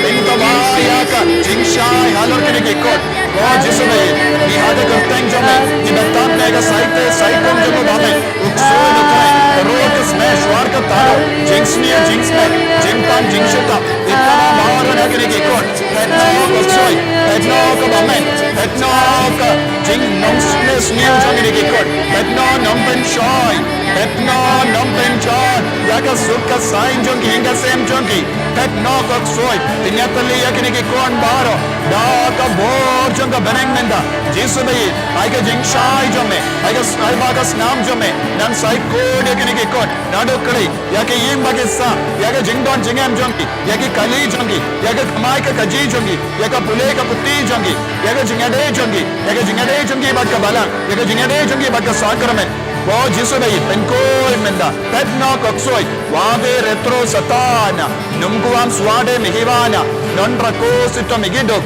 pynkylla ïa ka jingshai halor kine ki khun. O Jisu, ngi ha ka kyrteng jong me, ngi btap na ka saite saikum jong u Balang. U ksuid u khlaiñ, ka rud ka smew, shuwa ka taru, jingsniew jingsmet, jingpang jingshukor, ïa kaba baroh na kine ki khun. Peit noh ko ksuid, peit noh ka ba met, peit noh ka jingnong sniew sniew jong kine ki khun. Peit noh Nongpynshoi, peit noh Nongpynshoi, ïa ka suk ka saiñ jong ki, ïa ka sem jong ki. Peit noh ko ksuid, pynïatylli ïa kine ki khun baroh da ka bor jong ka bneng mynta. Jisu ba ïeit, ai ka jingshai jong me, ai ka, ai ba ka snam jong me, nang shai kut ïa kine ki khun. Naduh khlem, ïa ki ïing ba ki sah, ïa ka jingdon jingem jong ki, ïa ki kali jong ki, ïa ka kamai ka kajih jong ki, ïa ka pule ka puthi jong ki, ïa ka jingïadei jong ki, ïa ka jingïadei jong ki bad ka balang, ïa ka jingïadei jong ki bad ka sakramen. O Jisu ba ïeit, pynkhuid mynta, peit noh ko ksuid, wave retro satana, num kuam swade mihiwana, non rako sito migidok.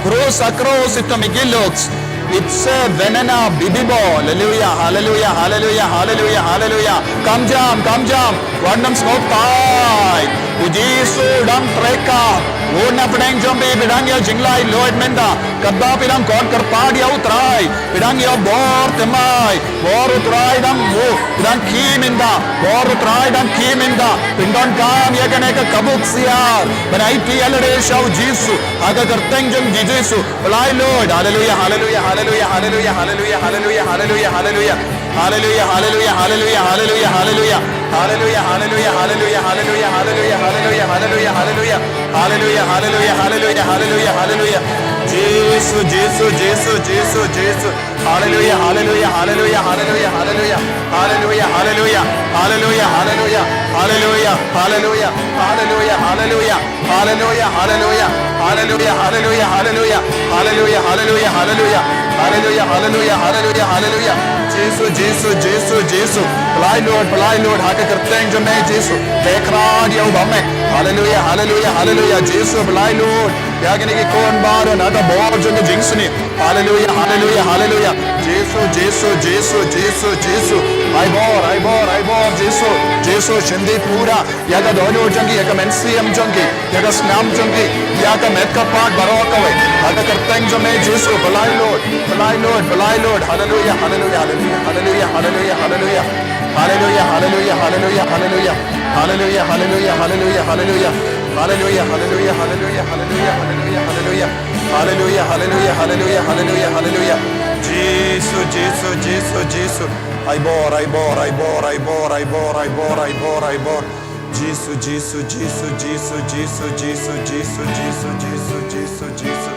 Krus a krus ito migiluk. Itse venena bibibo. Haleluya, haleluya, haleluya, haleluya, haleluya. Kam jam, kam jam. Wat nym sngewtai. U Jisu u dang trei kam. Una pdeng jong phi phi dang ïa jinglaitluid mynta. Katba phi dang khot kyrpad ïa u Trai. Phi dang ïa bor thymmai. Bor u Trai dang mu, dang khie mynta. Bor u Trai dang khie mynta. Pyndonkam ïa kane ka kaba u ksiar. Ban aiti ïa lade sha u Jisu. Ha ka kyrteng jong u Jisu. Pynlait lut. Haleluya, haleluya, haleluya, haleluya, haleluya, haleluya, haleluya, haleluya. Haleluya, haleluya, haleluya, haleluya, haleluya. Haleluya, haleluya, haleluya, haleluya, haleluya, haleluya, haleluya, haleluya. Haleluya, haleluya, haleluya, haleluya, haleluya. Jisu, Jisu, Jisu, Jisu, Jisu. Haleluya, haleluya, haleluya, haleluya, haleluya. Haleluya, haleluya, haleluya, haleluya, haleluya. Haleluya, haleluya, haleluya. Haleluya, haleluya, haleluya, haleluya, haleluya. Haleluya, haleluya, haleluya, haleluya. Haleluya, haleluya, haleluya, haleluya. Jisu, Jisu, Jisu, Jisu. Pynlait Lord, pynlait Lord, ha ka kyrteng jong me Jisu. Pynkhraw ïa u bam me. Haleluya, haleluya, haleluya. Jisu, pynlait Lord. Ïa kine ki khun baroh na ka bor jong ka jingsniew. Haleluya, haleluya, haleluya. Jisu, Jisu, Jisu, Jisu, Jisu. Ai bor, ai bor, ai bor, Jisu. Jisu, shim dih pura ïa ka dohnud jong ki, ïa ka mynsiem jong ki, ïa ka snam jong ki, ïa ka met ka phad baroh kawei. Ha ka kyrteng jong me Jisu, pynlait Lord, pynlait Lord, pynlait Lord. Haleluya, haleluya, haleluya, haleluya, haleluya, haleluya. Haleluya, haleluya, haleluya, haleluya. Haleluya, haleluya, haleluya, haleluya. Haleluya, haleluya, haleluya, haleluya, haleluya. Haleluya, haleluya, haleluya, haleluya, haleluya. Jisu, Jisu, Jisu, Jisu. Ai bor, ai bor, ai bor, ai bor, ai bor, ai bor, ai bor, ai bor. Jisu, Jisu, Jisu, Jisu, Jisu, Jisu, Jisu, Jisu, Jisu, Jisu, Jisu.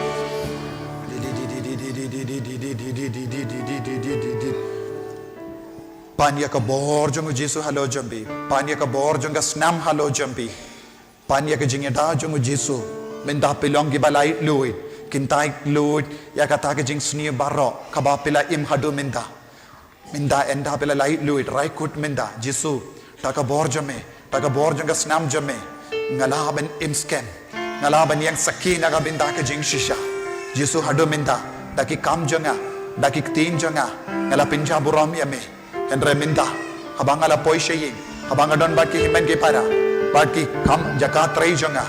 Pan ïa ka bor jong u Jisu halor jong phi. Pan ïa ka bor jong ka snam halor jong phi. Pan ïa ka jingïada jong u Jisu. Mynta phi long kiba laitluid. Kyntait luid ïa kata ka jingsniew baroh kaba phi la im haduh mynta. Mynta ynda phi la laitluid, rai kut mynta, Jisu, da ka bor jong me, da ka bor jong ka snam jong me, nga lah ban im skhem, nga lah ban ïeng sakhi na ka bynta ka jingshisha. Jisu, haduh mynta, da ki kam jong nga, da ki ktien jong nga, nga la pynjah burom ïa me. Hynrei mynta, haba nga la poi sha ïing, haba nga don bad ki hynmen ki para, bad ki kam jaka trei jong nga,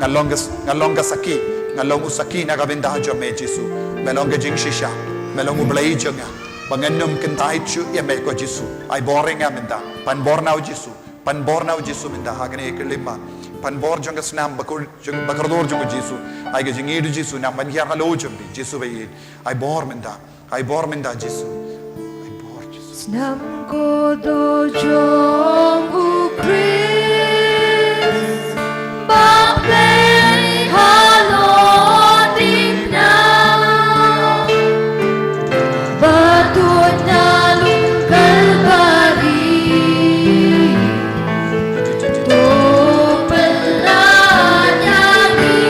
nga long ka, nga long ka sakhi, nga long u sakhi na ka bynta jong me Jisu. Me long ka jingshisha, me long U Blei jong nga. Ba ngan ym kyntait shuh ïa me ko Jisu. Ai bor ïa nga mynta. Pan bor na u Jisu. Pan bor na u Jisu mynta ha kane ka lymbat. Pan bor jong ka snam bakor, jong, bakordor jong u Jisu. Ai ka jingïeit u Jisu nang ban hiar halor jong phi. Jisu ba ïeit. Ai bor mynta. Ai bor mynta Jisu. Ai bor Jisu. Snam kordor jong u Khrist. Ba pynlong halor ding na. Ba tuid na lum Kalbari. To pynlait ïa ngi.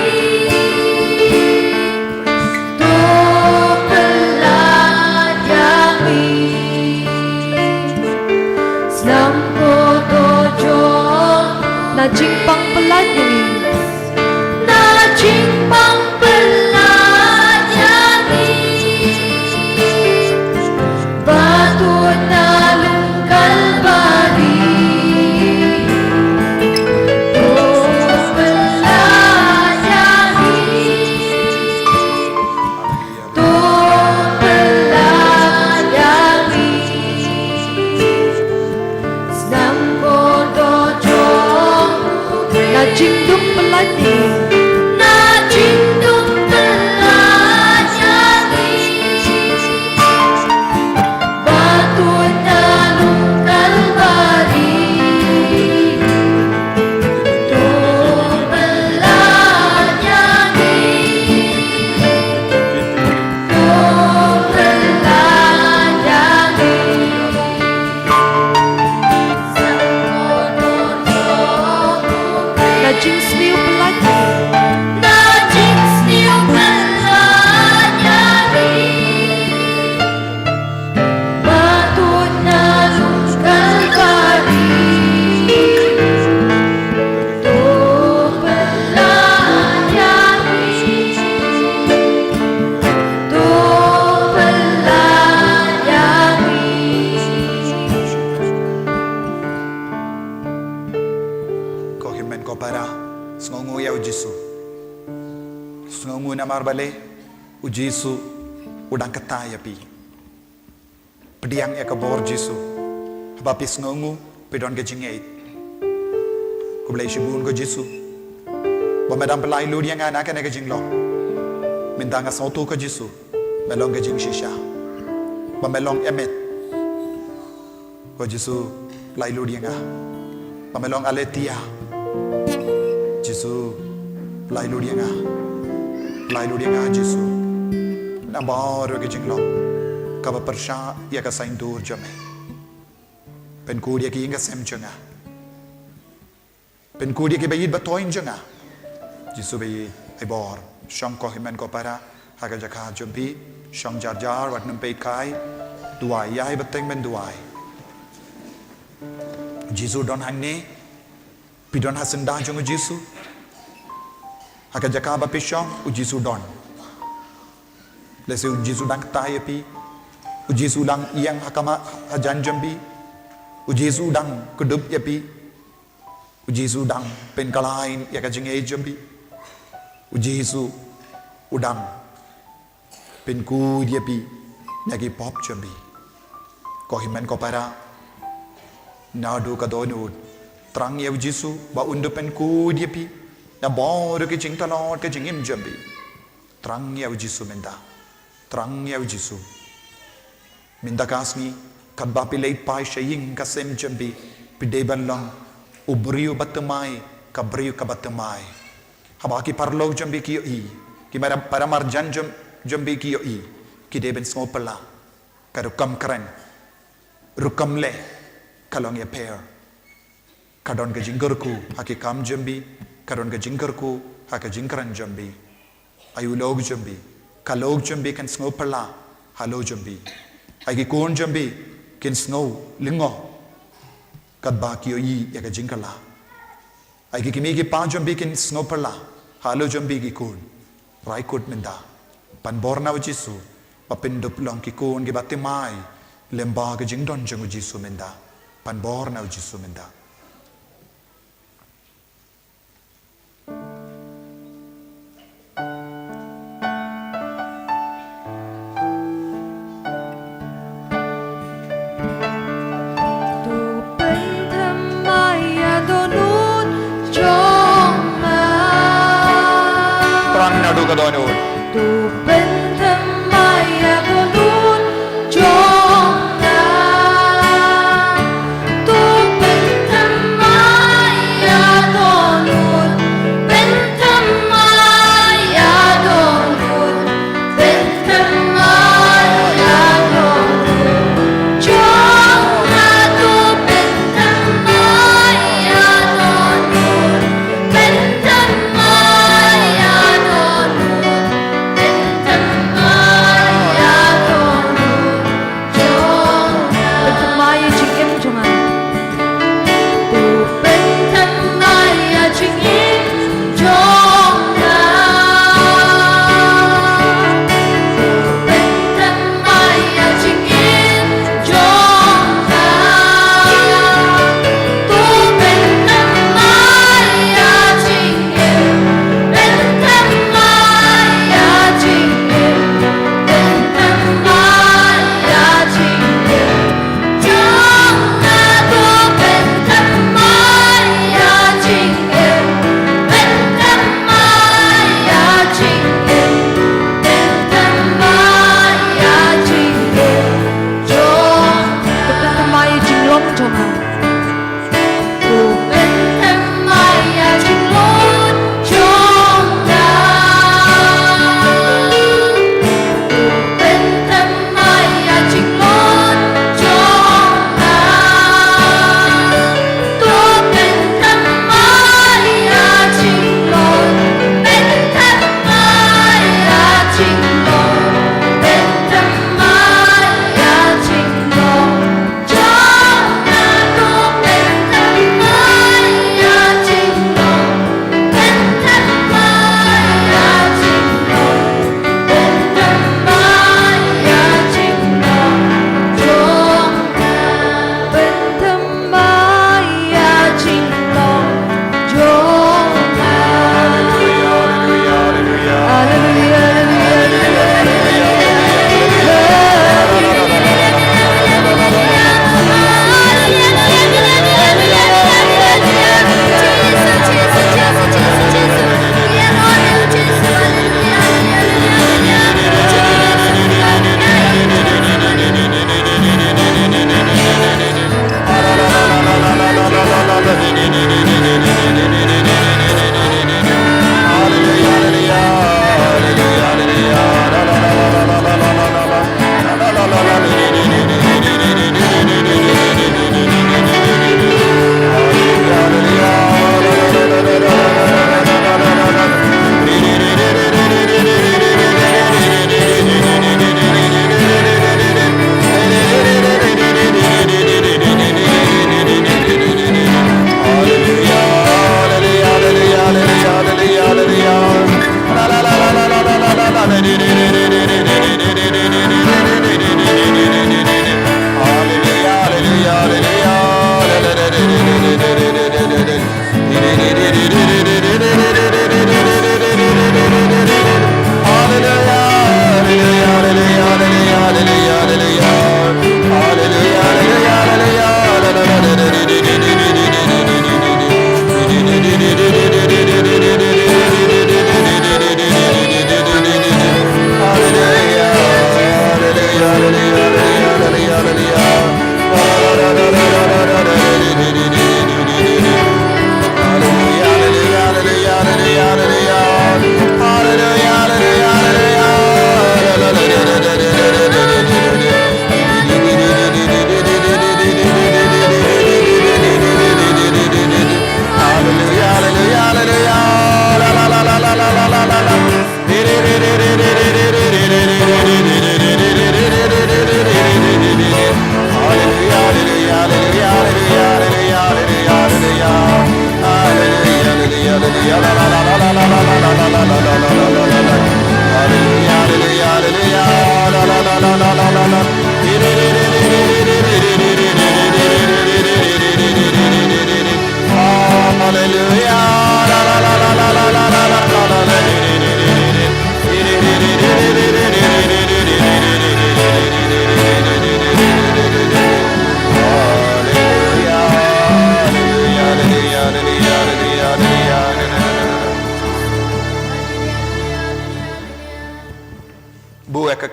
To pynlait ïa ngi. Snam kordor jong. Na jingpang pynlait ïa ngi. Na jingpang pynlait ïa ngi. Ba tuid na lum Kalbari. To pynlait ïa ngi. To pynlait ïa ngi. Snam kordor jong. Na jingdum pynlait ïa ngi. Na jingdum pynlait ïa ngi. Ba tuid na lum Kalbari. To pynlait ïa ngi. To pynlait ïa ngi. Na jingsniew pynlait. Na jingsniew pynlait ïa ngi. Ba tuid na lum Kalbari. To pynlait ïa ngi. To pynlait ïa ngi. Ko hynmen ko para, sngewnguh ïa u Jisu. Sngewnguh namar balei u Jisu u dang kata ïa phi. Pdiang ïa ka bor Jisu. Haba phi sngewnguh, phi don ka jingngeit. Khublei shibun ko Jisu. Ba me dang pynlait lut ïa nga na kane ka jinglong. Mynta nga sngewthuh ko Jisu. Me long ka jingshisha. Ba me long ïa met. Ko Jisu, pynlait lut ïa nga. Ba me long Aletheia. Jisu, pynlait lut ïa nga. Pynlait lut ïa nga Jisu. Na baroh ki jinglong kaba pyrshah ïa ka saiñdur jong me. Pynkut ïa ki ïing ka sem jong nga. Pynkut ïa ki ba ïeit ba thoiñ jong nga. Jisu ba ïeit, ai bor. Shong ko hynmen ko para ha ka jaka jong phi. Shong jar jar wat nym peit kai. Duwai, ïa hi ba teng men duwai. U Jisu don hangne, phi don ha syndah jong u Jisu. Ha ka jaka ba phi shong, u Jisu don. Lehse u Jisu dang kta ïa phi. U Jisu dang ïeng ha khmat hajan jong phi. U Jisu dang kdup ïa phi. U Jisu dang pynkhlaiñ ïa ka jingïeit jong phi. U Jisu u dang pynkhuid ïa phi na ki pop jong phi. Ko hynmen ko para, naduh ka dohnud, thrang ïa u Jisu ba un da pynkhuid ïa phi na baroh ki jingtlot ka jingim jong phi. Thrang ïa u Jisu mynta. Thrang ïa u Jisu. Mynta ka sngi, katba phi leit phai sha ïing ka sem jong phi, phi dei ban long u briew ba thymmai, ka briew kaba thymmai. Haba ki paralok jong phi ki ïohi, ki para, para marjan jong, jong phi ki ïohi, ki dei ban sngewphylla. Ka rukom kren, rukom leh, ka long ïapher. Ka don ka jingkyrkhu ha ki kam jong phi, ka don ka jingkyrkhu ha ka jingkren jong phi. Ai u lok jong phi, ka lok jong phi kan sngewphylla halor jong phi. Ai ki khun jong phi kin sngew lyngngoh katba ki ïohi ïa ka jingkylla. Ai ki kmie ki kpa jong phi kin sngewphylla halor jong phi ki khun. Rai kut mynta. Pan bor na u Jisu ba phin dup long ki khun kiba thymmai lyngba ka jingdon jong u Jisu mynta. Pan bor na u Jisu mynta. To pynthymmai ïa dohnud jong nga. Thrang naduh ka dohnud. To pynthymmai ïa dohnud jong nga. To pynthymmai ïa dohnud, pynthymmai ïa dohnud, pynthymmai ïa dohnud jong nga. To pynthymmai ïa dohnud, pynthymmai ïa dohnud, pynthymmai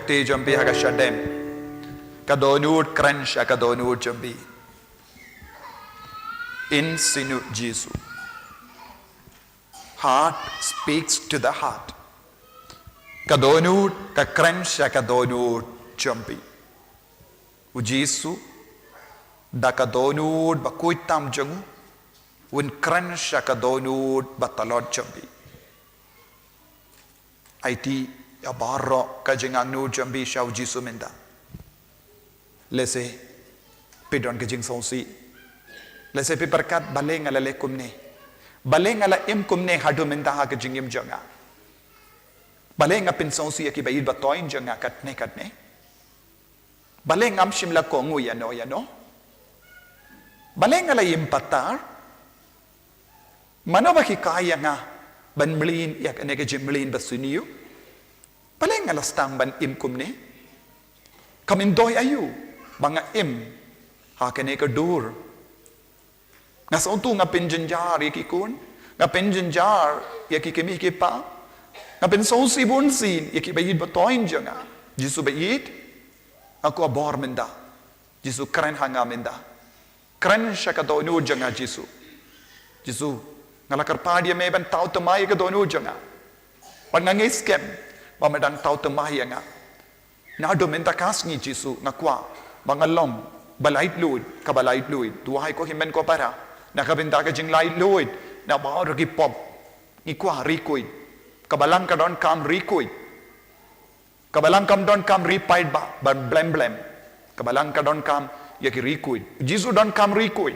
Te jong phi ha ka shadem. Ka dohnud kren sha ka dohnud jong phi. Yn siew Jisu. Heart speaks to the heart. Ka dohnud ka kren sha ka dohnud jong phi. U Jisu da ka dohnud ba khuid tam jong u, un kren sha ka dohnud ba tlot jong phi. Aiti ïa baroh ka jingangnud jong phi sha u Jisu mynta. Lehse phi don ka jingsngewsih. Lehse phi pyrkhat balei nga la leh kumne. Balei nga la im kumne haduh mynta ha ka jingim jong nga. Balei nga pynsngewsih ïa ki ba ïeit ba thoh jong nga katne katne. Balei ngam shym la kohnguh ïano ïano. Balei nga la im patar. Mano ba hikai ïa nga ban mlien ïa kane ka jingmlien ba sniew. Balei nga la sdang ban im kumne. Kam myntoi aïu ba nga im ha kane ka dur. Nga sngewthuh nga pynjynjar ïa ki khun, nga pynjynjar ïa ki kmie ki kpa. Nga pynsngewsih bunsien ïa ki ba ïeit ba thoh jong nga. Jisu ba ïeit, nga kwah bor mynta. Jisu kren ha nga mynta. Kren sha ka dohnud jong nga Jisu. Jisu, nga la kyrpad ïa me ban thaw thymmai ïa ka dohnud jong nga. Bad nga ngeit skhem ba me dang thaw thymmai ïa nga. Naduh mynta ka sngi Jisu nga kwah ba nga long ba laitluid, kaba laitluid. Duwai ko hynmen ko para na ka bynta ka jinglaitluid na baroh ki pop. Ngi kwah ri khuid. Ka Balang ka donkam ri khuid. Ka Balang kam donkam ri paidbah ban blem blem. Ka Balang ka donkam ïa ki ri khuid. Jisu donkam ri khuid.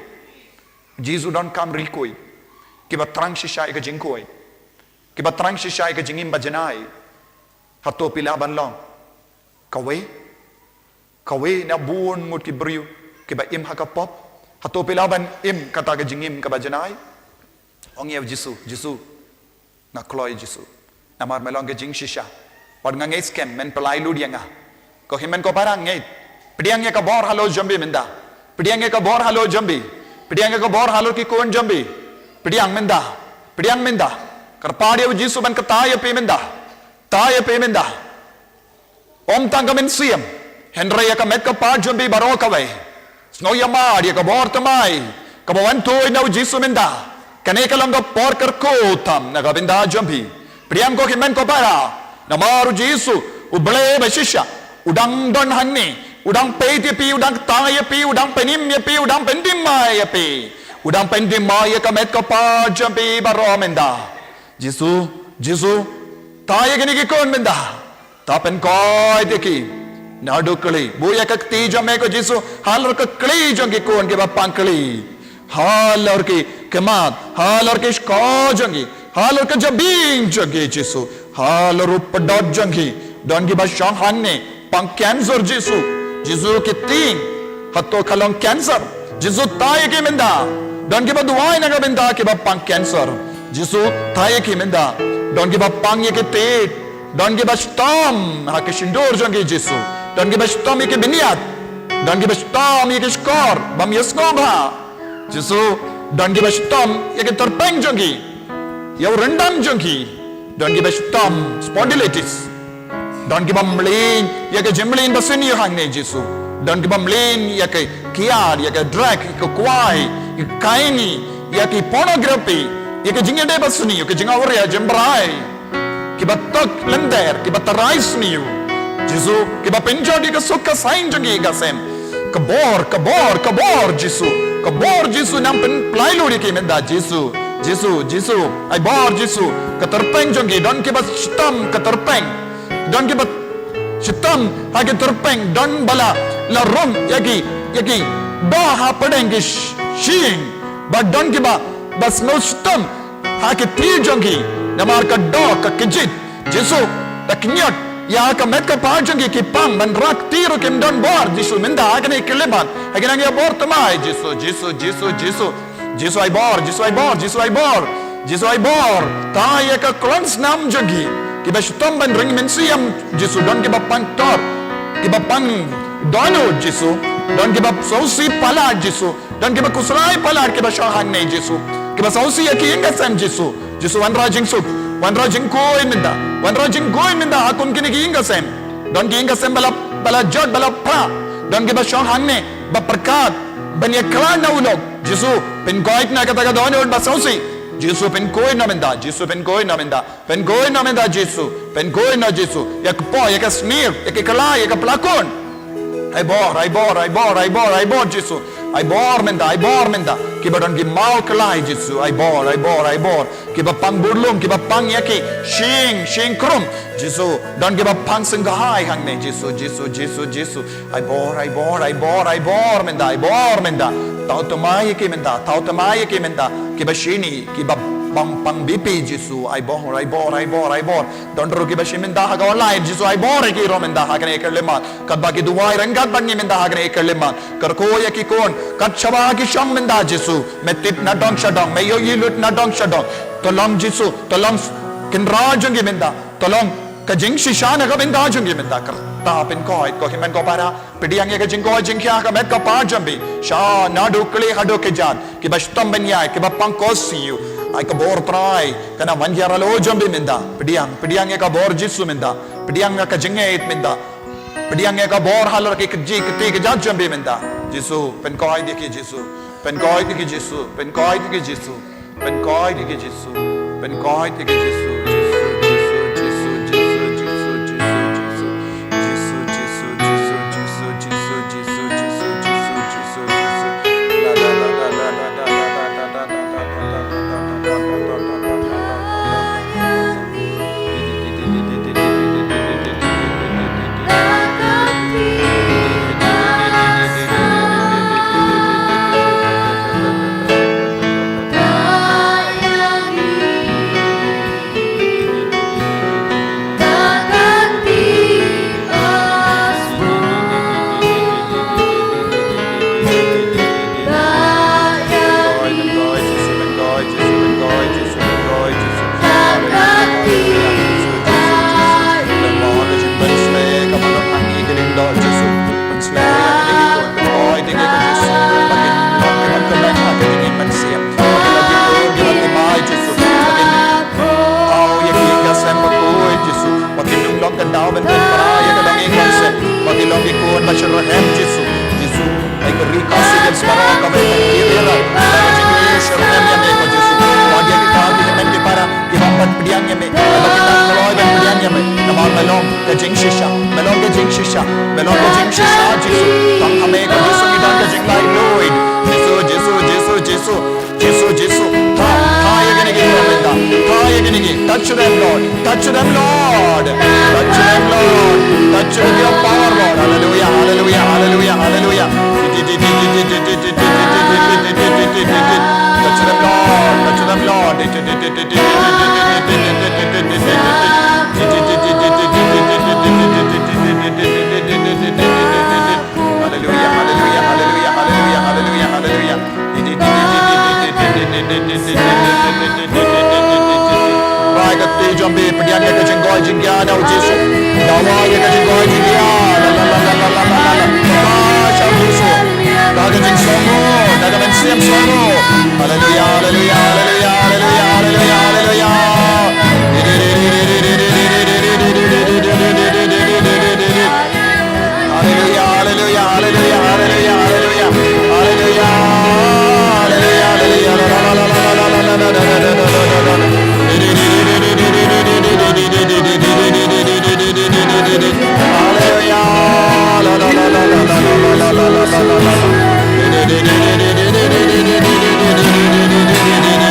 Jisu donkam ri khuid. Kiba thrang shisha ïa ka jingkhuid. Kiba thrang shisha ïa ka jingim ba janai. Hato phi lah ban long kawei, kawei na bun ngut ki briew kiba im ha ka pop? Hato phi lah ban im kata ka jingim kaba janai? Ong ïa u Jisu, Jisu, nga kloi Jisu. Namar me long ka jingshisha. Bad nga ngeit skhem men pynlait lut ïa nga. Ko hynmen ko para ngeit. Pdiang ïa ka bor halor jong phi mynta. Pdiang ïa ka bor halor jong phi. Pdiang ïa ka bor halor ki khun jong phi. Pdiang mynta. Pdiang mynta. Kyrpad ïa u Jisu ban kthah ïa phi mynta. Kthah ïa phi mynta. Ym tang ka mynsiem, hynrei ïa ka met ka phad jong phi baroh kawei. Sngew ïa mad ïa ka bor thymmai kaba wan thuh na u Jisu mynta. Kane ka long ka por kyrkhu tam na ka bynta jong phi. Pdiang ko hynmen ko para, namar u Jisu, U Blei ba shisha, u dang don hangne, u dang peit ïa phi, u dang kthah ïa phi, u dang pynim ïa phi, u dang pynthymmai ïa phi, u dang pynthymmai ïa ka met ka phad jong phi baroh mynta. Jisu, Jisu, kthah ïa kine ki khun mynta. Kthah pynkoit ïa ki naduh kli. Buh ïa ka kti jong me ko Jisu halor ka kli jong ki khun kiba pang kli. Halor ki khmat, halor ki shkor jong ki, halor ka jabieng jong ki Jisu. Halor u pdot jong ki, don kiba shong hangne pang cancer Jisu. Jisu ki tieng, hato ka long cancer? Jisu kthah ïa ki mynta. Don kiba duwai na ka bynta kiba pang cancer. Jisu kthah ïa ki mynta. Don kiba pang ïa ki tied. Don kiba shitom ha ki shyntur jong ki Jisu. Don kiba shitom ïa ki bniat. Don kiba shitom ïa ki shkor bym ïasngewbha. Jisu, don kiba shitom ïa ki tyrpeng jong ki. Ïa u ryndang jong ki. Don kiba shitom spondylitis. Don kiba mlien ïa ka jingmlien ba sniew hangne Jisu. Don kiba mlien ïa ka kiad, ïa ka drug, ïa ka kwai, ïa ka khaini, ïa ki pornography, ïa ka jingïadei ba sniew, ïa ka jingawria jingbarai. Kiba tok lynter, kiba tharai sniew. Jisu, kiba pynjot ïa ka suk ka saiñ jong ki ïa ka sem. Ka bor, ka bor, ka bor Jisu. Ka bor Jisu nang pynphlai lut ïa ki mynta Jisu. Jisu, Jisu, ai bor Jisu. Ka tyrpeng jong ki, don kiba shitom ka tyrpeng. Don kiba shitom ha ki tyrpeng, don ba la, la rung ïa ki, ïa ki doh hapdeng ki sh-, shyieng. Bad don kiba, ba sngew shitom ha ki tied jong ki namar ka doh ka kjit. Jisu, da kñiot ïa ka met ka phad jong ki, ki pang ban rah kti ruh kim don bor Jisu mynta ha kane ka khyllipmat. Ha kane ka bor thymmai Jisu, Jisu, Jisu, Jisu. Jisu ai bor, Jisu ai bor, Jisu ai bor. Jisu ai bor. Kthah ïa ka klong snam jong ki. Kiba shitom ban ring mynsiem Jisu, don kiba pang tor. Kiba pang dohnud Jisu. Don kiba sngewsih palat Jisu. Don kiba khuslai palat kiba shong hangne Jisu. Kiba sngewsih ïa ki ïing ka sem Jisu. Jisu wanrah jingsuk. Wanrah jingkhuid mynta. Wanrah jingkhuid mynta ha kum kine ki ïing ka sem. Don ki ïing ka sem ba la, ba la jot, ba la phah. Don kiba shong hangne ba pyrkhat ban ïa khlaiñ na u lok. Jisu, pynkoit na kata ka dohnud ba sngewsih. Jisu, pynkoit na mynta. Jisu, pynkoit na mynta. Pynkoit na mynta Jisu, pynkoit na Jisu. Ïa ka poi, ïa ka snier, ïa ka khlaiñ, ïa ka phlakun. Ai bor, ai bor, ai bor, ai bor, ai bor Jisu. Ai bor mynta, ai bor mynta. Kiba don ki maw khlaiñ Jisu, ai bor, ai bor, ai bor. Kiba pang burlum, kiba pang ïa ki shing, shing krum. Jisu, don kiba pang sngewbha hangne Jisu, Jisu, Jisu, Jisu. Ai bor, ai bor, ai bor, ai bor mynta, ai bor mynta. Thaw thymmai ïa ki mynta, thaw thymmai ïa ki mynta. Kiba shini, kiba pang, pang B P Jisu, ai bor, ai bor, ai bor, ai bor. Don ruh kiba shim mynta ha ka online Jisu, ai bor ïa ki ruh mynta ha kane ka khyllipmat. Katba ki duwai ryngkat bad ngi mynta ha kane ka khyllipmat. Kyrkhu ïa ki khun, kat shaba ki shong mynta Jisu. Me tip na dong sha dong, me ïohi lut na dong sha dong. To long Jisu, to long kynrad jong ki mynta. To long ka jingshisha na ka bynta jong ki mynta. Kyrta pynkoit ko hynmen ko para. Pdiang ïa ka jingkoit jingkhiah ka met ka par jong phi. Sha naduh khlieh haduh kjat. Kiba shitom ban ïaid, kiba pang ko siew. Ai ka bor Trai, kan ym wan ïa la jong phi mynta. Pdiang, pdiang ïa ka bor Jisu mynta. Pdiang ïa ka jingngeit mynta. Pdiang ïa ka bor halor ki kjat, kti kjat jong phi mynta. Jisu, pynkoit ïa ki Jisu. Pynkoit ïa ki Jisu. Pynkoit ïa ki Jisu. Pynkoit ïa ki Jisu. Pynkoit ïa ki Jisu. Jisu, Jisu, Jisu. Ba kin long ka daw ban pynpra ïa ka dong ïing dong sem. Ba kin long ki khun ba shyrkhei Jisu. Jisu, ai ka ri Khasi Hills baroh kaba ïa ka ri Ri Bhoi. Ba ka jingïashyrkhei ïa me ko Jisu. Ba ïa ki kar ki hynmen ki para kiba pat pdiang ïa me. Ba kin nang kloi ban pdiang ïa me. Namar me long ka jingshisha. Me long ka jingshisha. Me long ka jingshisha Jisu. Tang ha me ko Jisu ngi don ka jinglaitluid. Jisu, Jisu, Jisu, Jisu. Jisu, Jisu, tha, tha ïa kine ki ruh mynta. Tha ïa kine ki. Touch them, Lord. Touch them, Lord. Touch them, Lord. Touch with your power, Lord. Hallelujah, hallelujah, hallelujah, hallelujah. Touch them, Lord. Touch them, Lord. Hallelujah, hallelujah, hallelujah, hallelujah, hallelujah, hallelujah. Rai ka ti jong phi, pdiang ïa ka jingkoit jingkhiah na u Jisu. Dawa ïa ka jingkoit jingkhiah. La, la, la. Ka sha u Jisu. Ka ka jingsngewbha, ka ka mynsiem sngewbha. Hallelujah, hallelujah, hallelujah, hallelujah, hallelujah, hallelujah. Hallelujah, hallelujah, hallelujah, hallelujah, hallelujah. Hallelujah, hallelujah, hallelujah. Hallelujah.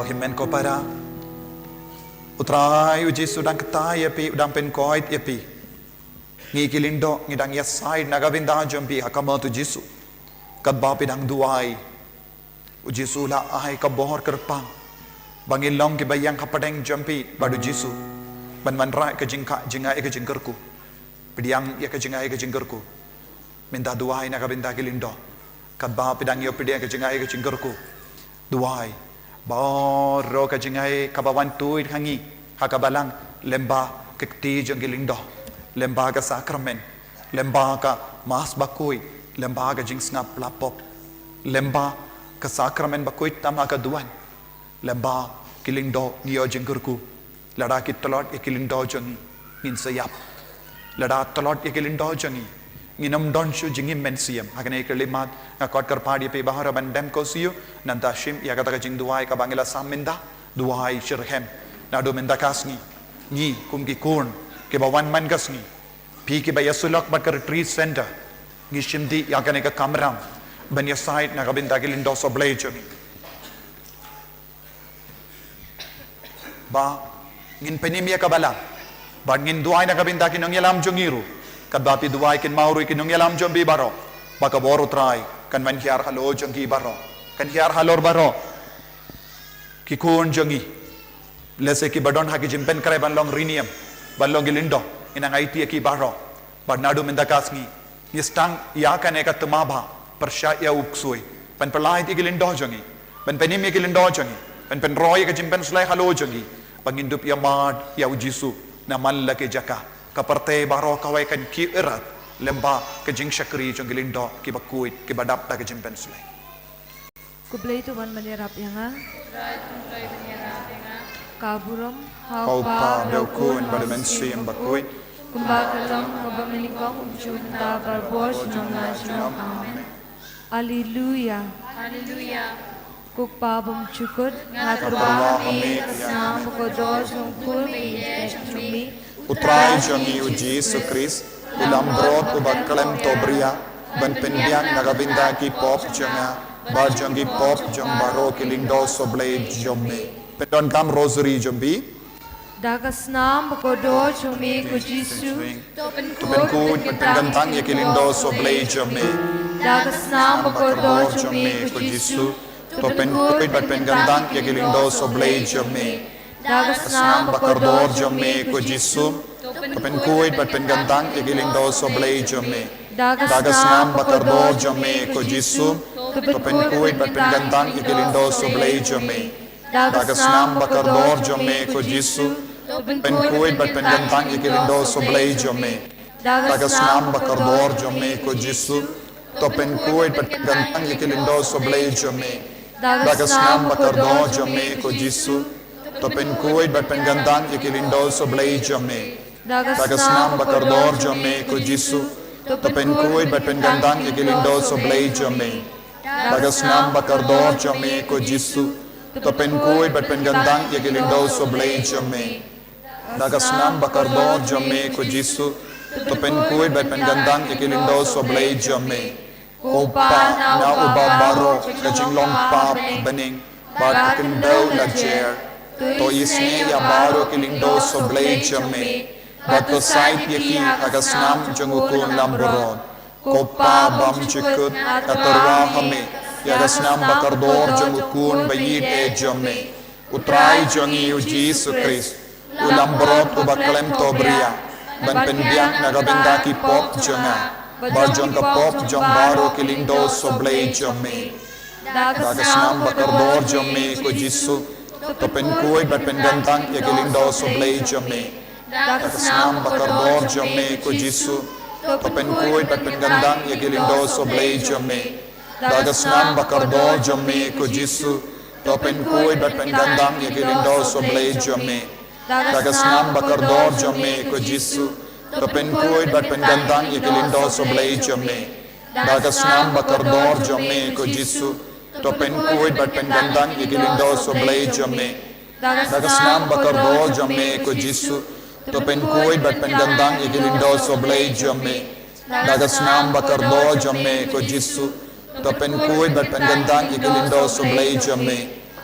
Hynmen ko para. U Trai u Jisu u dang kta ïa phi, u dang pynkoit ïa phi. Ngi ki lyngdoh ngi dang ïasaid na ka bynta jong phi ha khmat u Jisu. Katba phi dang duwai, u Jisu u la ai ka bor kyrpang ba ngin long kiba ïeng hapdeng jong phi bad u Jisu, ban wanrah ka jingkha, jingai ka jingkyrkhu. Pdiang ïa ka jingai ka jingkyrkhu. Mynta duwai na ka bynta ki lyngdoh. Katba phi dang ïoh pdiang ka jingai ka jingkyrkhu, duwai baroh ka jingai kaba wan tuid ha ngi ha ka balang, lyngba ka kti jong ki lyngdoh, lyngba ka sakramen, lyngba ka Mass bakhuid, lyngba ka jingsngap la pop, lyngba ka sakramen bakhuid tam ha ka duwan, lyngba ki lyngdoh ngi ïoh jingkyrkhu. Lada ki tlot ïa ki lyngdoh jong ngi, ngin sa ïap. Lada tlot ïa ki lyngdoh jong ngi, ngin ym don shuh jingim mynsiem. Ha kane ka khyllipmat nga khot kyrpad ïa phi baroh ban dem ko siew, nangta shim ïa kata ka jingduwai kaba ngi la sam mynta. Duwai shitrhem. Naduh mynta ka sngi, ngi kum ki khun kiba wan man ka sngi, phi kiba ïasyllok bad ka retreat center, ngi shim dih ïa kane ka kamram ban ïasaid na ka bynta ki lyngdoh sohblei jong ngi. Ba ngin pynim ïa ka balang, ba ngin duwai na ka bynta ki nongïalam jong ngi ruh, katba phi duwai, kynmaw ruh ïa ki nongïalam jong phi baroh, ba ka bor u Trai kan wan hiar halor jong ki baroh, kan hiar halor baroh ki khun jong ngi. Lehse kiba don ha ki jingpynkhreh ban long riewniam, ban long ki lyngdoh, ngi nang aiti ïa ki baroh. Bad naduh mynta ka sngi, ngi sdang ïa kane ka thma ba pyrshah ïa u ksuid ban pyllait ïa ki lyngdoh jong ngi, ban pynim ïa ki lyngdoh jong ngi, ban pynroi ïa ka jingpynshlei halor jong ngi, ba ngin dup ïa mad ïa u Jisu na man la ki jaka. Ka pyrthei baroh kawei kan kiew irat lyngba ka jingshakri jong ki lyngdoh kiba khuid, kiba dap da ka jingpynshlei. Khublei to ban ïarap ïa nga. Ka burom ha u Kpa, ha u Khun bad ha u Mynsiem Bakhuid, kumba ka long ha kaba mynnyngkong, kumjuh, mynta bad barabor, junom la junom. Amen. Alleluia. Alleluia. Ko Kpa bymjukut, nga tyrwa ha me ka snam ba kordor jong u Khun ba ïeit jong me, U Trai jong ngi u Jisu Khrist, u langbrot uba khlem to bria, ban pynbiang na ka bynta ki pop jong nga bad jong ki pop jong baroh ki lyngdoh sohblei jong me. Pyndonkam Rosary jong phi. Da ka snam ba kordor jong me ko Jisu, to pynkhuid bad pynkyntang ïa ki lyngdoh sohblei jong me. Da ka snam ba kordor jong me ko Jisu, to pynkhuid bad pynkyntang ïa ki lyngdoh sohblei jong me. Da ka snam ba kordor jong me ko Jisu, to pynkhuid bad pynkyntang ïa ki lyngdoh sohblei jong me. Da ka snam ba kordor jong me ko Jisu, to pynkhuid bad pynkyntang ïa ki lyngdoh sohblei jong me. Da ka snam ba kordor jong me ko Jisu, to pynkhuid bad pynkyntang ïa ki lyngdoh sohblei jong me. Da ka snam ba kordor jong me ko Jisu, to pynkhuid bad pynkyntang ïa ki lyngdoh sohblei jong me. Da ka snam ba kordor jong me ko Jisu, to pynkhuid bad pynkyntang ïa ki lyngdoh sohblei jong me. Da ka snam ba kordor jong me ko Jisu, to pynkhuid bad pynkyntang ïa ki lyngdoh sohblei jong me. Da ka snam ba kordor jong me ko Jisu, to pynkhuid bad pynkyntang ïa ki lyngdoh sohblei jong me. Da ka snam ba kordor jong me ko Jisu, to pynkhuid bad pynkyntang ïa ki lyngdoh sohblei jong me. Ko Pa, na uba baroh ka jinglong pap bneng bad ka khyndew la jer, to isynei ïa baroh ki lyngdoh sohblei jong me, bad to said ïa ki ha ka snam jong u Khun langbrot. Ko Pa bymjukut, nga tyrwa ha me ïa ka snam ba kordor jong u Khun ba ïeit jong me, U Trai jong ngi u Jisu Khrist, u langbrot uba khlem to bria, ban pynbiang na ka bynta ki pop jong nga bad jong ka pop jong baroh ki lyngdoh sohblei jong me. Da ka snam ba kordor jong me ko Jisu, to pynkhuid bad pynkyntang ïa ki lyngdoh sohblei jong me. Da ka snam ba kordor jong me ko Jisu, to pynkhuid bad pynkyntang ïa ki lyngdoh sohblei jong me. Da ka snam ba kordor jong me ko Jisu, to pynkhuid bad pynkyntang ïa ki lyngdoh sohblei jong me. Da ka snam ba kordor jong me ko Jisu, to pynkhuid bad pynkyntang ïa ki lyngdoh sohblei jong me. Da ka snam ba kordor jong me ko Jisu, to pynkhuid bad pynkyntang ïa ki lyngdoh sohblei jong me. Da ka snam ba kordor jong me ko Jisu, to pynkhuid bad pynkyntang ïa ki lyngdoh sohblei jong me. Da ka snam ba kordor jong me ko Jisu, to pynkhuid bad pynkyntang ïa ki lyngdoh sohblei jong me.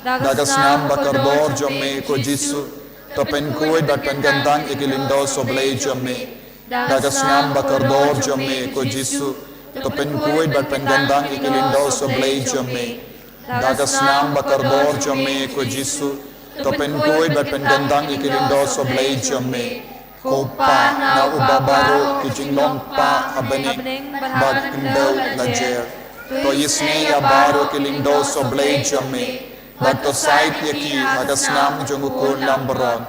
Da ka snam ba kordor jong me ko Jisu, to pynkuid bad pynkyntang ïa ki lyngdoh sohblei jong me. Da ka snam ba kordor jong me ko Jisu, to pynkuid bad pynkyntang ïa ki lyngdoh sohblei jong me. Da ka snam ba kordor jong me ko Jisu, to pynkuid bad pynkyntang ïa ki lyngdoh sohblei jong me. Ko Pa, na uba baroh ki jinglong pah ha bneng bad ha khyndew la jer. To isynei ïa baroh ki lyngdoh sohblei jong me, bad to sait ïa ki ha ka snam jong u Khun Lambrot.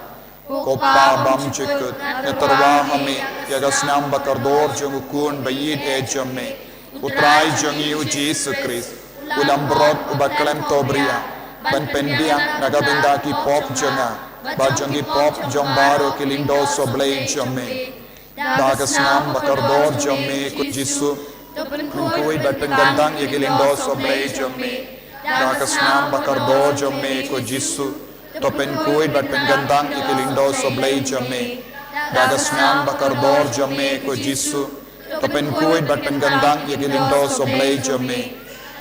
Ko Pa bymjukut, nga tyrwa ha me ïa ka snam ba kordor jong u Khun ba ïeit eh jong me, u Trai jong ngi u Jisu Khrist, u Lambrot uba khlem to bria, ban pynbiang na ka bynta ki pop jong nga bad jong ki pop jong baroh ki lyngdoh sohblei jong me. Da ka snam ba kordor jong me ko Jisu, to pynkuid bad pynkyntang ïa ki lyngdoh sohblei jong me. Da ka snam ba kordor jong me ko Jisu, to pynkuid bad pynkyntang ïa ki lyngdoh sohblei jong me. Da ka snam ba kordor jong me ko Jisu, to pynkuid bad pynkyntang ïa ki lyngdoh sohblei jong me.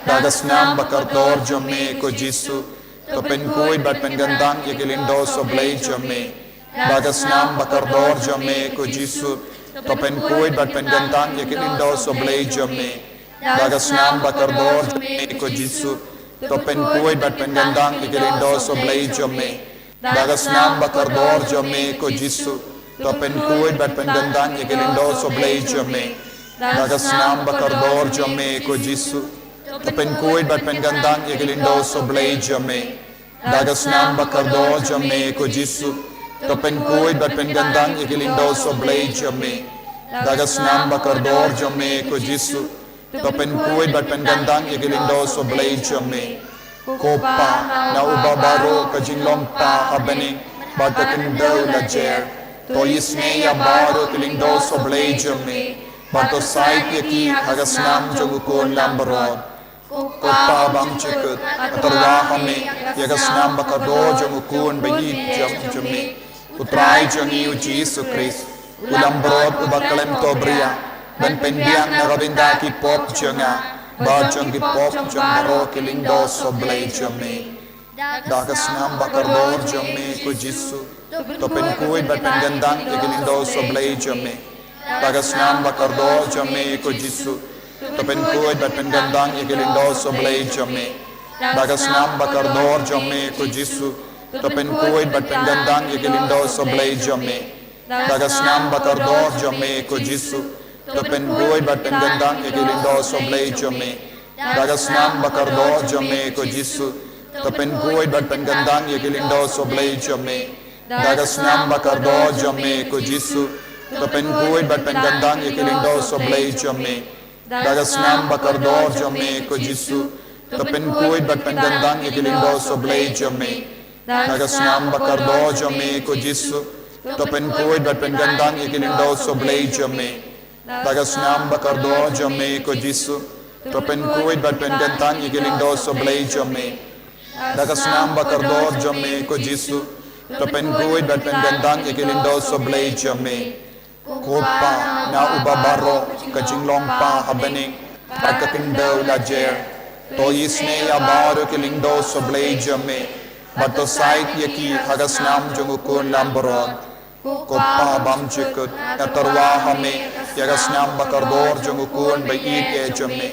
Da ka snam ba kordor jong me ko Jisu, to pynkuid bad pynkyntang ïa ki lyngdoh sohblei jong me. Da ka snam ba kordor jong me ko Jisu, to pynkuid bad pynkyntang ïa ki lyngdoh sohblei jong me. Da ka snam ba kordor jong me ko Jisu, to pynkuid bad pynkyntang ïa ki lyngdoh sohblei jong me. Da ka snam ba kordor jong me ko Jisu, to pynkuid bad pynkyntang ïa ki lyngdoh sohblei jong me. Da ka snam ba kordor jong me ko Jisu, to pynkuid bad pynkyntang ïa ki lyngdoh sohblei jong me. Da ka snam ba kordor jong me ko Jisu, to pynkuid bad pynkyntang ïa ki lyngdoh sohblei jong me. Da ka snam ba kordor jong me ko Jisu, to pynkuid bad pynkyntang ïa ki lyngdoh sohblei jong me. Ko Pa, na uba baroh ka jinglong pah ha bneng bad ha khyndew la jer. To isynei ïa baroh ki lyngdoh sohblei jong me, bad to sait ïa ki ha ka snam jong u Khun Lambrot. Ko Pa bymjukut, nga tyrwa ha me ïa ka snam ba kordor jong u Khun ba ïeit jong me, u Trai jong ngi u Jisu Khrist, u Lambrot uba khlem to bria, ban pynbiang na ka bynta ki pop jong nga bad jong ki pop jong baroh ki lyngdoh sohblei jong me. Da ka snam ba kordor jong me ko Jisu, to pynkuid bad pynkyntang ïa ki lyngdoh sohblei jong me. Da ka snam ba kordor jong me ko Jisu, to pynkuid bad pynkyntang ïa ki lyngdoh sohblei jong me. Da ka snam ba kordor jong me ko Jisu, to pynkuid bad pynkyntang ïa ki lyngdoh sohblei jong me. Da ka snam ba kordor jong me ko Jisu, to pynkuid bad pynkyntang ïa ki lyngdoh sohblei jong me. Da ka snam ba kordor jong me ko Jisu, to pynkuid bad pynkyntang ïa ki lyngdoh sohblei jong me. Da ka snam ba kordor jong me ko Jisu, to pynkuid bad pynkyntang ïa ki lyngdoh sohblei jong me. Da ka snam ba kordor jong me ko Jisu, to pynkuid bad pynkyntang ïa ki lyngdoh sohblei jong me. Da ka snam ba kordor jong me ko Jisu, to pynkuid bad pynkyntang ïa ki lyngdoh sohblei jong me. Da ka snam ba kordor jong me ko Jisu, to pynkuid bad pynkyntang ïa ki lyngdoh sohblei jong me. Da ka snam ba kordor jong me ko Jisu, to pynkuid bad pynkyntang ïa ki lyngdoh sohblei jong me. Ko Pa, na uba baroh ka jinglong pah ha bneng bad ha khyndew la jer. To isynei ïa baroh ki lyngdoh sohblei jong me, bad to sait ïa ki ha ka snam jong u Khun Lambrot. Ko Pa bymjukut, nga tyrwa ha me ïa ka snam ba kordor jong u Khun ba ïeit eh jong me,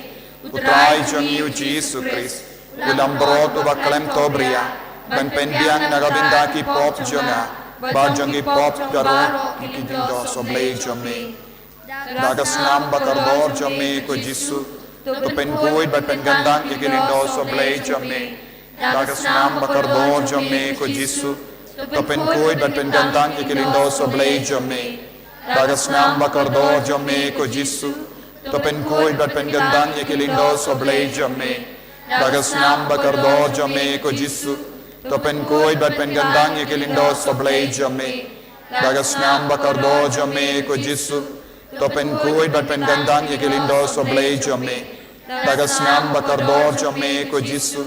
u Trai jong ngi u Jisu Khrist, u Lambrot uba khlem to bria, ban pynbiang na ka bynta ki pop jong nga bad jong ki pop baroh ki lyngdoh sohblei jong me. Da ka snam ba kordor jong me ko Jisu, to pynkuid bad pynkyntang ïa ki lyngdoh sohblei jong me. Da ka snam ba kordor jong me ko Jisu, to pynkuid bad pynkyntang ïa ki lyngdoh sohblei jong me. Da ka snam ba kordor jong me ko Jisu, to pynkuid bad pynkyntang ïa ki lyngdoh sohblei jong me. Da ka snam ba kordor jong me ko Jisu, to pynkuid bad pynkyntang ïa ki lyngdoh sohblei jong me. Da ka snam ba kordor jong me ko Jisu, to pynkuid bad pynkyntang ïa ki lyngdoh sohblei jong me. Da ka snam ba kordor jong me ko Jisu,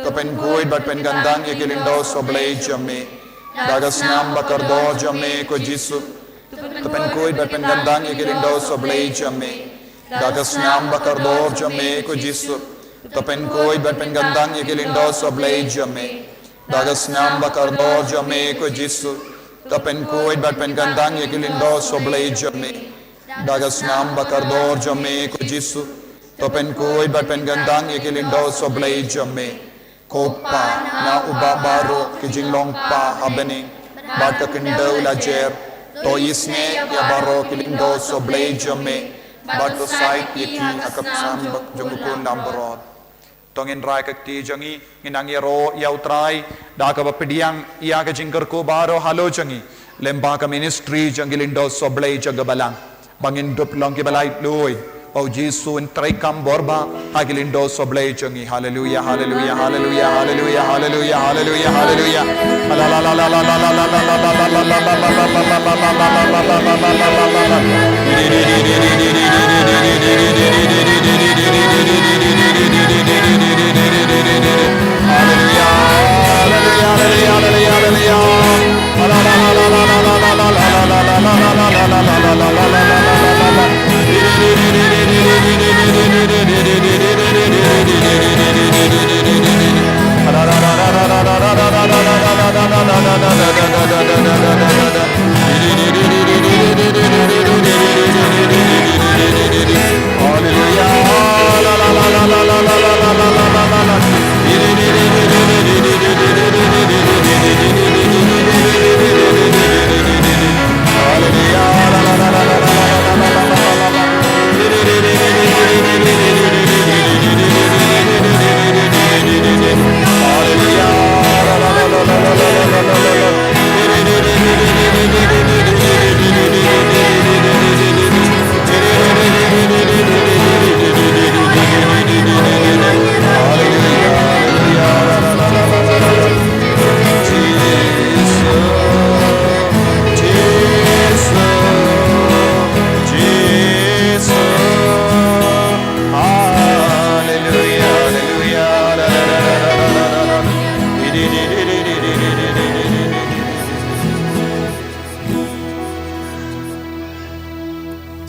to pynkuid bad pynkyntang ïa ki lyngdoh sohblei jong me. Da ka snam ba kordor jong me ko Jisu, to pynkuid bad pynkyntang ïa ki lyngdoh sohblei jong me. Da ka snam ba kordor jong me ko Jisu, To pynkhuid bad pynkyntang ïa ki lyngdoh sohblei jong me. Da ka snam ba kordor jong me ko Jisu. To pynkhuid bad pynkyntang ïa ki lyngdoh sohblei jong me. Da ka snam ba kordor jong me ko Jisu. To pynkhuid bad pynkyntang ïa ki lyngdoh sohblei jong me. Ko Pa, na uba baroh ki jinglong pa ha bneng bad ka khyndew la jer. To isnei ïa baroh ki lyngdoh sohblei jong me. Bad to said ïa ki ha ka snam jong u khun langbrot. To ngin rai ka kti jong ngi, ngin nang ïaroh ïa u Trai da kaba pdiang ïa ka jingkyrkhu baroh halor jong ngi. Lyngba ka ministry jong ki lyngdoh sohblei jong ka balang. Ba ngin dup long kiba laitluid. Ba u Jisu un treikam bor bha ha ki lyngdoh sohblei jong ngi. Haleluia, haleluia, haleluia, haleluia, haleluia, haleluia, haleluia.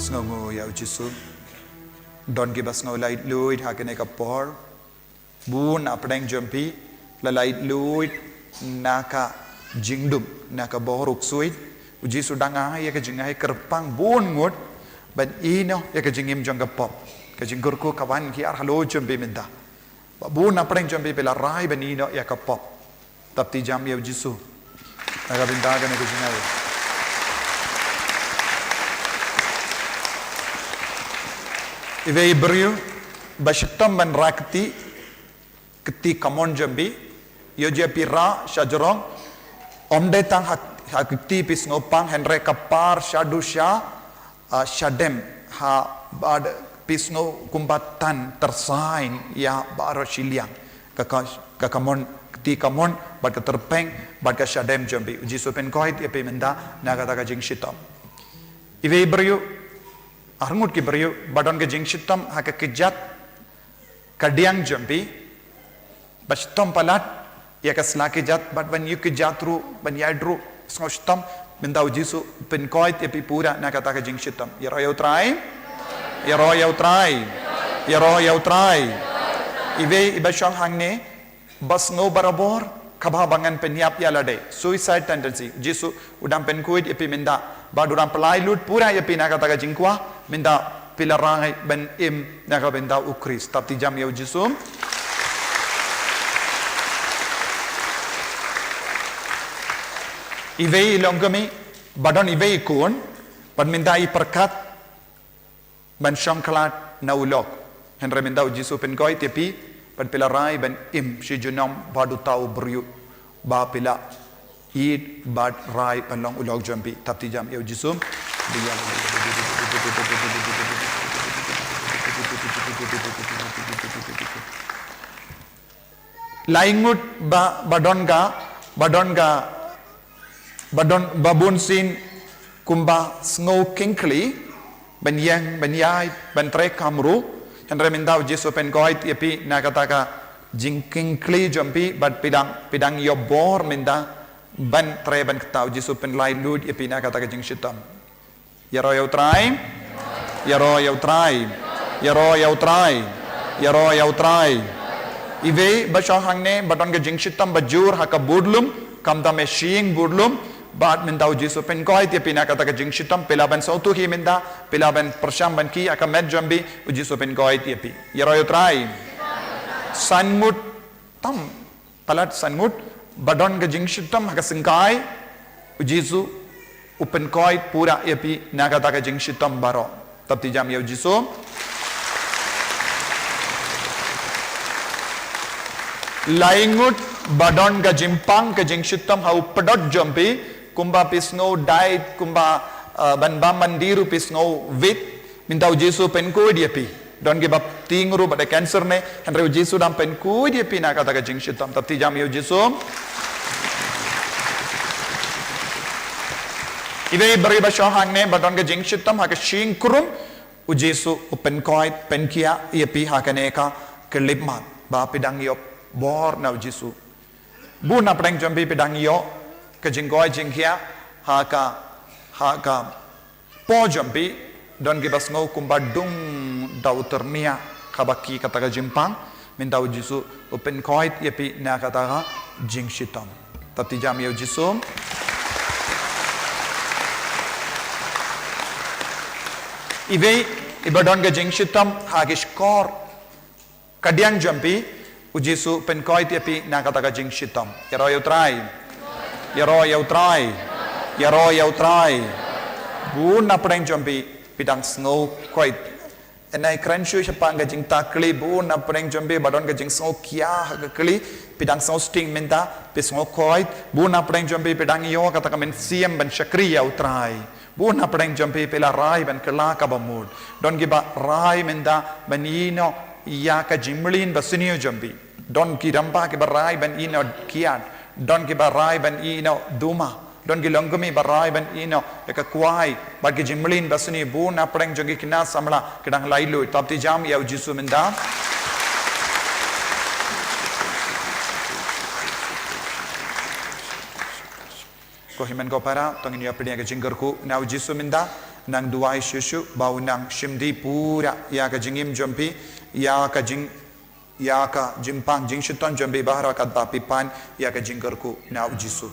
Sngewnguh ïa u Jisu. Don kiba sngew laitluid ha kane ka por. Bun na pdeng jong phi la laitluid na ka jingdup, na ka bor u ksuid. U Jisu dang ai ïa ka jingai kyrpang bun ngut ban ïehnoh ïa ka jingim jong ka pop. Ka jingkyrkhu ka wan kiar halor jong phi mynta. Ba bun na pdeng jong phi phi la rai ban ïehnoh ïa ka pop. Tap ti jam ïa u Jisu. Na ka bynta kane ka jingai. Iwei i briew ba shitom ban rah kti, kti kamon jong phi, ïoh jia phi rah sha jrong, ym dei tang ha, ha kti phi sngewpang hynrei ka par sha dusha, ah, shadem ha bad phi sngew kumba tan tyrsain ïa baroh shiliang. Ka, ka, ka kamon, kti kamon, bad ka tyrpeng, bad ka shadem jong phi. U Jisu u pynkhuid ïa phi mynta na kata ka jingshitom. Iwei i briew, arngut ki briew ba don ka jingshitom ha ka kjat kadiang jong phi, ba shitom palat ïa ka sla kjat, bad ban ïuh kjat ruh, ban ïaid ruh sngewshitom, mynta u Jisu u pynkhuid ïa phi pura na kata ka jingshitom. Ïaroh ïa u Trai. Ïaroh ïa u Trai. Ïaroh ïa u Trai. Iwei iba shong hangne ba sngew barabor, kaba ba ngan pynïap ïa lade, suicide tendency. U Jisu u dang pynkhuid ïa phi mynta, bad u dang pynlait lut pura ïa phi na kata ka jingkwah. Mynta phi la rai ban im na ka bynta u Khrist. Tap ti jam ïa u Jisu. Iwei i longkmie ba don iwei i khun, bad mynta i pyrkhat ban shong khlad na u lok. Hynrei mynta u Jisu u pynkhuid ïa phi, bad phi la rai ban im shi junom bad uta u briew ba phi la ïeit bad rai ban long u lok jong phi. Tap ti jam ïa u Jisu. Lai ngut ba, ba don ka, ba don ka, ba don, ba bun sien kumba sngew kynkli ban ïeng, ban ïaid, ban treikam ruh. Hynrei mynta u Jisu u pynkhuid ïa phi na kata ka jingkynkli jong phi, bad phi dang, phi dang ïoh bor mynta ban trei ban kta. U Jisu u pynlait lut ïa phi na kata ka jingshitom. Ïaroh ïa u Trai. Ïaroh ïa u Trai. Ïaroh ïa u Trai. Ïaroh ïa U Trai. Iwei ba shong hangne ba don ka jingshitom ba jur ha ka burlum, khamtam ha ka shyieng burlum, bad mynta U Jisu u pynkoit ïa phi na kata ka jingshitom, phi lah ban sngewthuh hi mynta, phi lah ban pyrshang ban khie ha ka met jong phi, U Jisu u pynkoit ïa phi. Ïaroh ïa U Trai. San ngut tam, palat san ngut ba don ka jingshitom ha ka syngkai, U Jisu u pynkoit pura ïa phi na kata ka jingshitom baroh. Thap ti jam ïa U Jisu. Lai ngut ba don ka jingpang ka jingshitom ha u pdot jong phi, kumba phi sngew dait, kumba, ah, ban bam ban die ruh phi sngew wit, mynta U Jisu u pynkoit ïa phi. Don kiba tieng ruh bad da cancer ne, hynrei U Jisu u dang pynkoit ïa phi na kata ka jingshitom. Thap ti jam ïa U Jisu. Iwei i briew ba shong hangne ba don ka jingshitom ha ka shyieng krum, U Jisu u pynkoit pynkhiah ïa phi ha kane ka khyllipmat ba phi dang ïoh bor na U Jisu. Bun na pdeng jong phi phi dang ïoh ka jingkoit jingkhiah ha ka, ha ka por jong phi, don kiba sngew kumba dung da u tyrniah haba khie kata ka jingpang, mynta U Jisu u pynkoit ïa phi na kata ka jingshitom. Thap ti jam ïa U Jisu. Iwei iba don ka jingshitom ha ki shkor kadiang jong phi, U Jisu u pynkoit ïa phi na kata ka jingshitom. Ïaroh ïa U Trai. Ïaroh ïa U Trai. Ïaroh ïa U Trai. Bun na pdeng jong phi phi dang sngew koit. Hynrei kren shuh shaphang ka jingtakli, bun na pdeng jong phi ba don ka jingsngew khiah ha ka kli, phi dang sngew sting mynta, phi sngew koit, bun na pdeng jong phi phi dang ïoh kata ka mynsiem ban shakri ïa U Trai. Bun na pdeng jong phi phi la rai ban kylla kaba mut. Don kiba rai mynta ban ïehnoh ïa ka jingmlien basniew jong phi. Don ki rangbah kiba rai ban ïehnoh kiad. Don kiba rai ban ïehnoh duma. Don ki longkmie ba rai ban ïehnoh ïa ka kwai. Bad ki jingmlien basniew, bun na pdeng jong ki khynnah samla ki dang laitluid. Thap ti jam ïa U Jisu mynta. Ko hynmen ko para, to ngin ïa pdiang ka jingkyrkhu na U Jisu mynta, nang duwai shuh shuh ba un nang shim die pura ïa ka jingim jong phi, ïa ka jing, ïa ka jingpang jingshitom jong phi baroh katba phi pan ïa ka jingkyrkhu na U Jisu.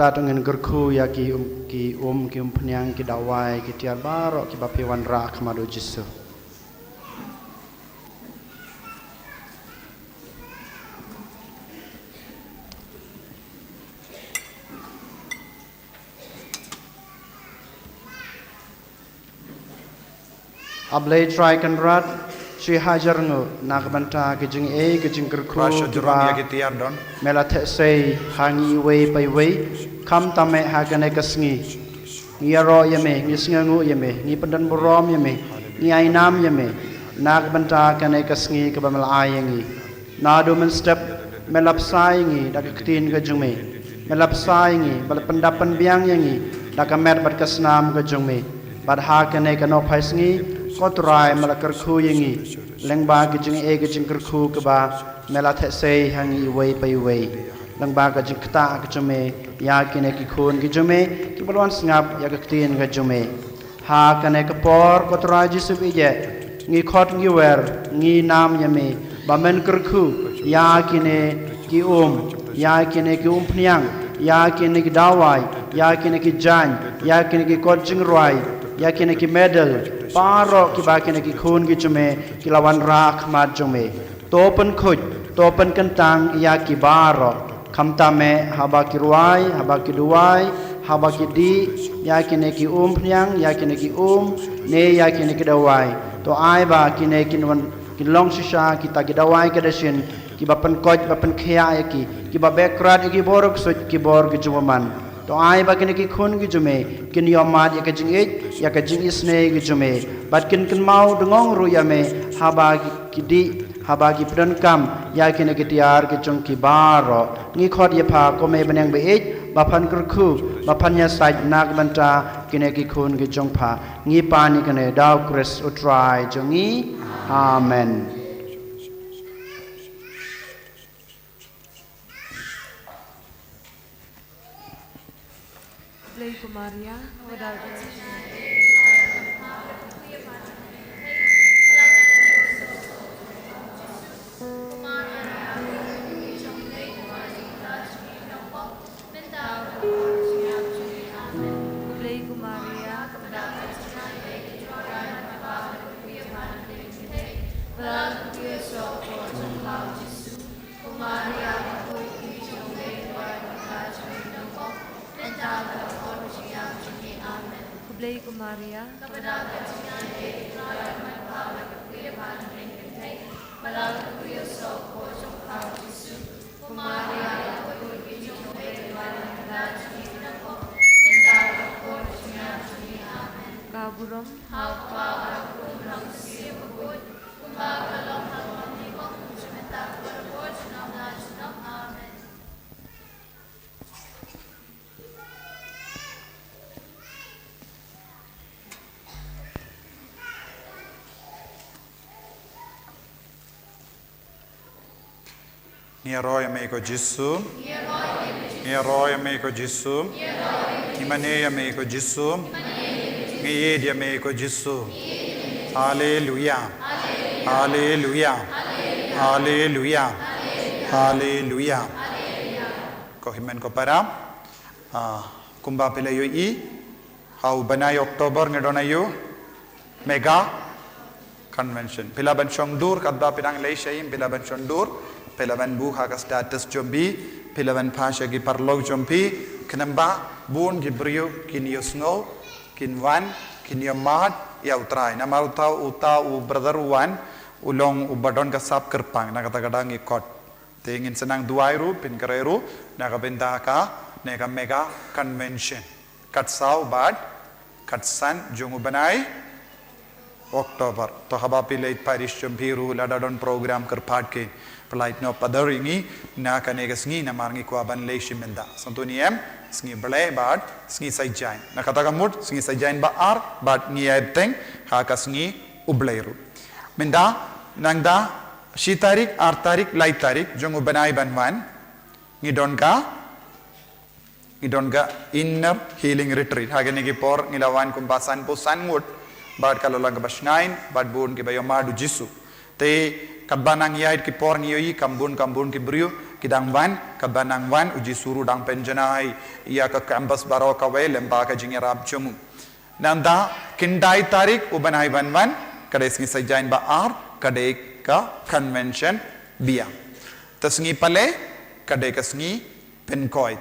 Tad ngin kyrkhu ïa ki um, ki um, ki umphniang, ki dawai, ki tiar baroh kiba phi wanrah ha khmat U Jisu. A Blei Trai Kynrad, shu hajar nguh na ka bynta ka jingeh ka jingkyrkhu, Prasha kiba jurong ïa ki tiar don. Me la theh sei ha ngi iwei pa iwei, khamtam eh ha kane ka sngi. Ngi ïaroh ïa me, ngi sngewnguh ïa me, ngi pyndon burom ïa me, ngi ai nam ïa me na ka bynta kane ka sngi kaba me la ai ïa ngi. Naduh mynstep me la bsa ïa ngi da ka ktien ka jong me. Me la bsa ïa ngi, ba la pyndap pynbiang ïa ngi da ka met bad ka snam ka jong me. Bad ha kane ka nohphai sngi, ko Trai, me la kyrkhu ïa ngi lyngba ka jingeh ka jingkyrkhu kaba me la theh sei ha ngi iwei pa iwei, lyngba ka jingktah ka jong me ïa kine ki khun ki jong me kiba la wan sngap ïa ka ktien ka jong me. Ha kane ka por, ko Trai Jisu ba ïeit, ngi khot ngi wer, ngi nam ïa me ba men kyrkhu ïa kine ki um, ïa kine ki umphniang, ïa kine ki dawai, ïa kine ki jaiñ, ïa kine ki kot jingrwai, ïa kine ki medal, baroh kiba kine ki khun ki jong me ki la wanrah ha khmat jong me. To pynkhuid, to pynkyntang ïa ki baroh. Khamtam eh haba ki rwai, haba ki duwai, haba ki dih ïa kine ki umphniang, ïa kine ki um, ne ïa kine ki dawai, to ai ba kine kin wan, kin long shisha kita ki dawai ka dashin kiba pynkoit, ba pynkhiah ïa ki, kiba beh krad ïa ki bor ksuid, ki bor ki jong u bymman. To ai ba kine ki khun ki jong me kin ïohmad ïa ka jingïeit, ïa ka jingisynei ki jong me, bad kin kynmaw dngong ruh ïa me haba ki, ki dih, haba ki pyndonkam ïa kine ki tiar ki jong ki baroh. Ngi khot ïa pha, ko Mei bneng ba ïeit, ba phan kyrkhu, ba phan ïasaid na ka bynta kine ki khun ki jong pha. Ngi pan ïa kane da U Khrist U Trai jong ngi. Amen. Blei ko Maria, Blei ko Maria, Ko Blei ko Maria. Ka burom. Ngi ïaroh ïa me ko Jisu. Ngi ïaroh ïa me ko Jisu. Ngi mane ïa me ko Jisu. Ngi ïeit ïa me ko Jisu. Haleluia. Haleluia. Haleluia. Haleluia. Ko hynmen ko para, ah, kumba phi la ïohi, ha u bnai October ngi don aïu? Mega Convention. Phi lah ban shong dur, katba phi dang leit shane, phi lah ban shong dur, phi lah ban buh ha ka status jong phi, phi lah ban pass sha ki paralok jong phi, khnang ba bun ki briew kin ïohsngew, kin wan, kin ïohmad ïa U Trai. Namar uta, uta u brother u wan, u long uba don ka sap kyrpang, na kata ka daw ngi khot. Te ngin sa nang duwai ruh, pynkhreh ruh na ka bynta kane ka Mega Convention. Kat saw bad kat san jong u bnai October. To haba phi leit parish jong phi ruh, lada don program kyrpad, phi pynlait noh Padar ïa ngi na kane ka sngi, namar ngi kwah ban leit shimet da. Sngewthuh ne em, sngi Blei bad sngi Saitjaiñ. Na kata ka mut, sngi Saitjaiñ ba ar bad ngi ïai bteng ha ka sngi U Blei ruh. Mynta, nangta shi tarik, ar tarik, lai tarik jong u bnai ban wan, ngi don ka, ngi don ka Inner Healing Retreat. Ha kine ki por ngi la wan kumba sanphew san ngut, bad ka la long kaba shngaiñ, bad bun kiba ïohmad U Jisu. Te katba nang ïaid ki por ngi ïohi kam bun kam bun ki briew Ki dang wan, kaba nang wan, u Jisu ruh dang pynjanai ïa ka campus baroh kawei lyngba ka jingïarap jong u. Nangta, khyndai tarik u bnai ban wan, ka dei sngi Saitjaiñ ba ar, ka dei ka convention biang. Te sngi Palei, ka dei ka sngi Pynkoit.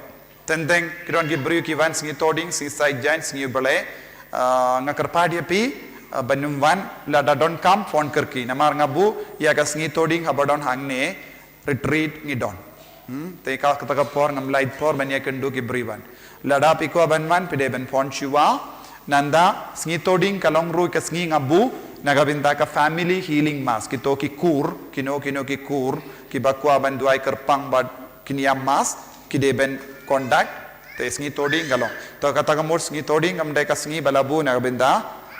Teng teng, ki don ki briew ki wan sngi Thohdieng, sngi Saitjaiñ, sngi U Blei. Ah, nga kyrpad ïa phi, ah, ban ym wan, lada donkam phone kyrkieh. Namar nga buh ïa ka sngi Thohdieng haba don hangne, retreat ngi don. Hmm, te ka kata ka por ngam lait por ban ïakynduh ki briew ban. Lada phi kwah ban wan, phi dei ban phone shuwa. Nangta sngi Thohdieng ka long ruh ka sngi nga buh na ka bynta ka family healing mass. Kito ki kur, kino kino ki kur kiba kwah ban duwai kyrpang bad ki niam mass, ki dei ban contact. Te sngi Thohdieng ka long. To kata ka mut sngi Thohdieng kam dei ka sngi ba la buh na ka bynta,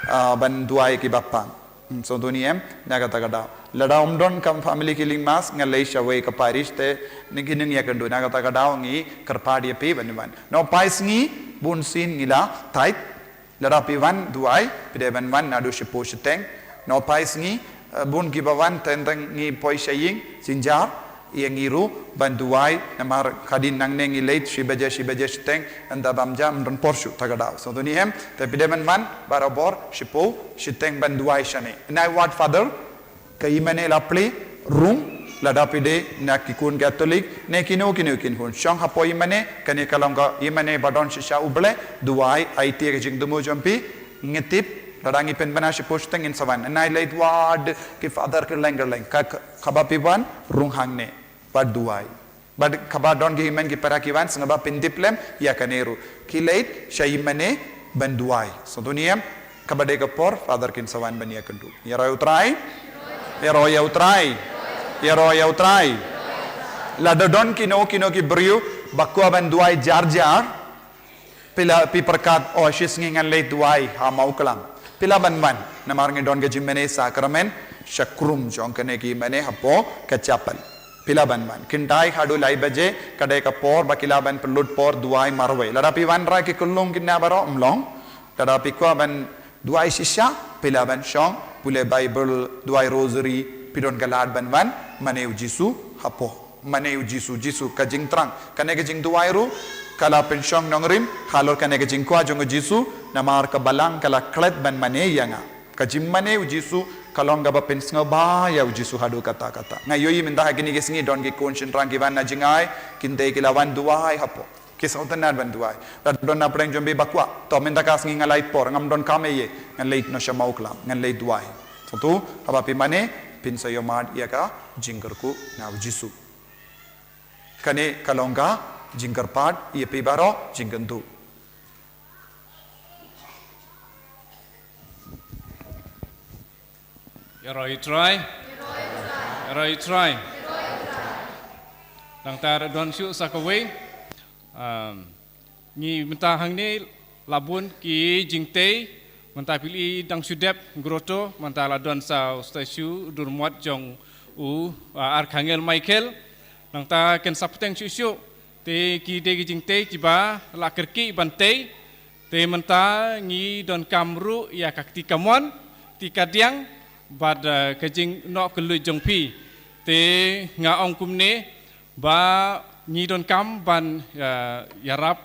ah, ban duwai kiba pang. Hmm, sngewthuh ne em, na kata ka daw. Lada ym don ka family healing mass, nga leit shawei ka parish te, ngi kynduh ïakynduh, na kata ka daw ngi kyrpad ïa phi ban wan. Nohphai sngi, bun sien ngi la thait, lada phi wan duwai, phi dei ban wan naduh shiphew shiteng. Nohphai sngi, eh, bun kiba wan, teng teng ngi poi sha ïing, jynjar ïa ngi ruh ban duwai, namar hadien nangne ngi leit shi baje, shi baje shiteng, ynda bam ja ym don por shuh, ta ka daw. Sngewthuh ne em, te phi dei ban wan barabor shiphew shiteng ban duwai shane. Nai wat Father, ka ïingmane la plie rung, lada phi dei na ki khun Katholik, ne kino kino ki khun shong hapoh ïingmane, kane ka long ka ïingmane ba don shisha U Blei, duwai, aiti ïa ka jingthmu jong phi, ngi tip, lada ngi pynbna shiphew shiteng ngin sa wan. Nai leit wad ki Father kylleng kylleng, ka, ka, kaba phi wan, rung hangne. Bad duwai. Bad kaba don ki hynmen ki para ki wan, sngewbha pyntip lem ïa kane ruh. Ki leit sha ïingmane ban duwai. Sngewthuh ne em, kaba dei ka por, Father kin sa wan ban ïakynduh. Ïaroh ïa U Trai. Ïaroh ïa U Trai. Ïaroh ïa U Trai. Lada don kino kino ki briew ba kwah ban duwai jar jar, phi la, phi pyrkhat, oh, shi sngi ngan leit duwai ha Mawklam. Phi lah ban wan, namar ngi don ka jingmane sakramen, sha khrum jong kane ka ïingmane hapoh ka chapel. Phi lah ban wan. Khyndai haduh lai baje, ka dei ka por, ba ki lah ban pynlut por duwai marwei. Lada phi wanrah ki khyllung kine baroh, ym long. Lada phi kwah ban duwai shisha, phi lah ban shong, pule Bible, duwai rosary, phi don ka lad ban wan, mane u Jisu, hapoh. Mane u Jisu, Jisu ka jingthrang. Kane ka jingduwai ruh, ka la pynshong nongrim, halor kane ka jingkwah jong u Jisu, namar ka balang ka la klet ban mane ïa nga. Ka jingmane u Jisu, ka long kaba pynsngewbha ïa u Jisu haduh katta katta. Nga ïohi mynta ha kine ki sngi don ki khun shynrang ki wan na jingai, kine ki la wan duwai hapoh. Ki sngewtynnad ban duwai. Lada don na pdeng jong phi ba kwah, to mynta ka sngi nga lait por, ngam don kam ei ei, ngan leit noh sha Mawklam, ngan leit duwai. Sngewthuh, haba phi mane, phin sa ïohmad ïa ka jingkyrkhu na u Jisu. Kane ka long ka jingkyrpad ïa phi baroh, jingkynduh. Ïaroh ïa U Trai. Ïaroh ïa U Trai. Nangta ruh don shuh sa kawei. Um, ngi mynta hangne la bun ki jingtei, mynta phi la i dang shu dep grotto, mynta la don sa u statue durmot jong u, uh, Archangel Michael. Nangta kin sa bteng shuh shuh. Te ki dei ki jingtei kiba la kyrkieh ban tei. Te mynta ngi donkam ruh ïa ka kti kamon, kti kadiang, bad, eh, ka jingnoh kylluid jong phi. Te nga ong kumne, ba ngi donkam ban, eh, ïarap,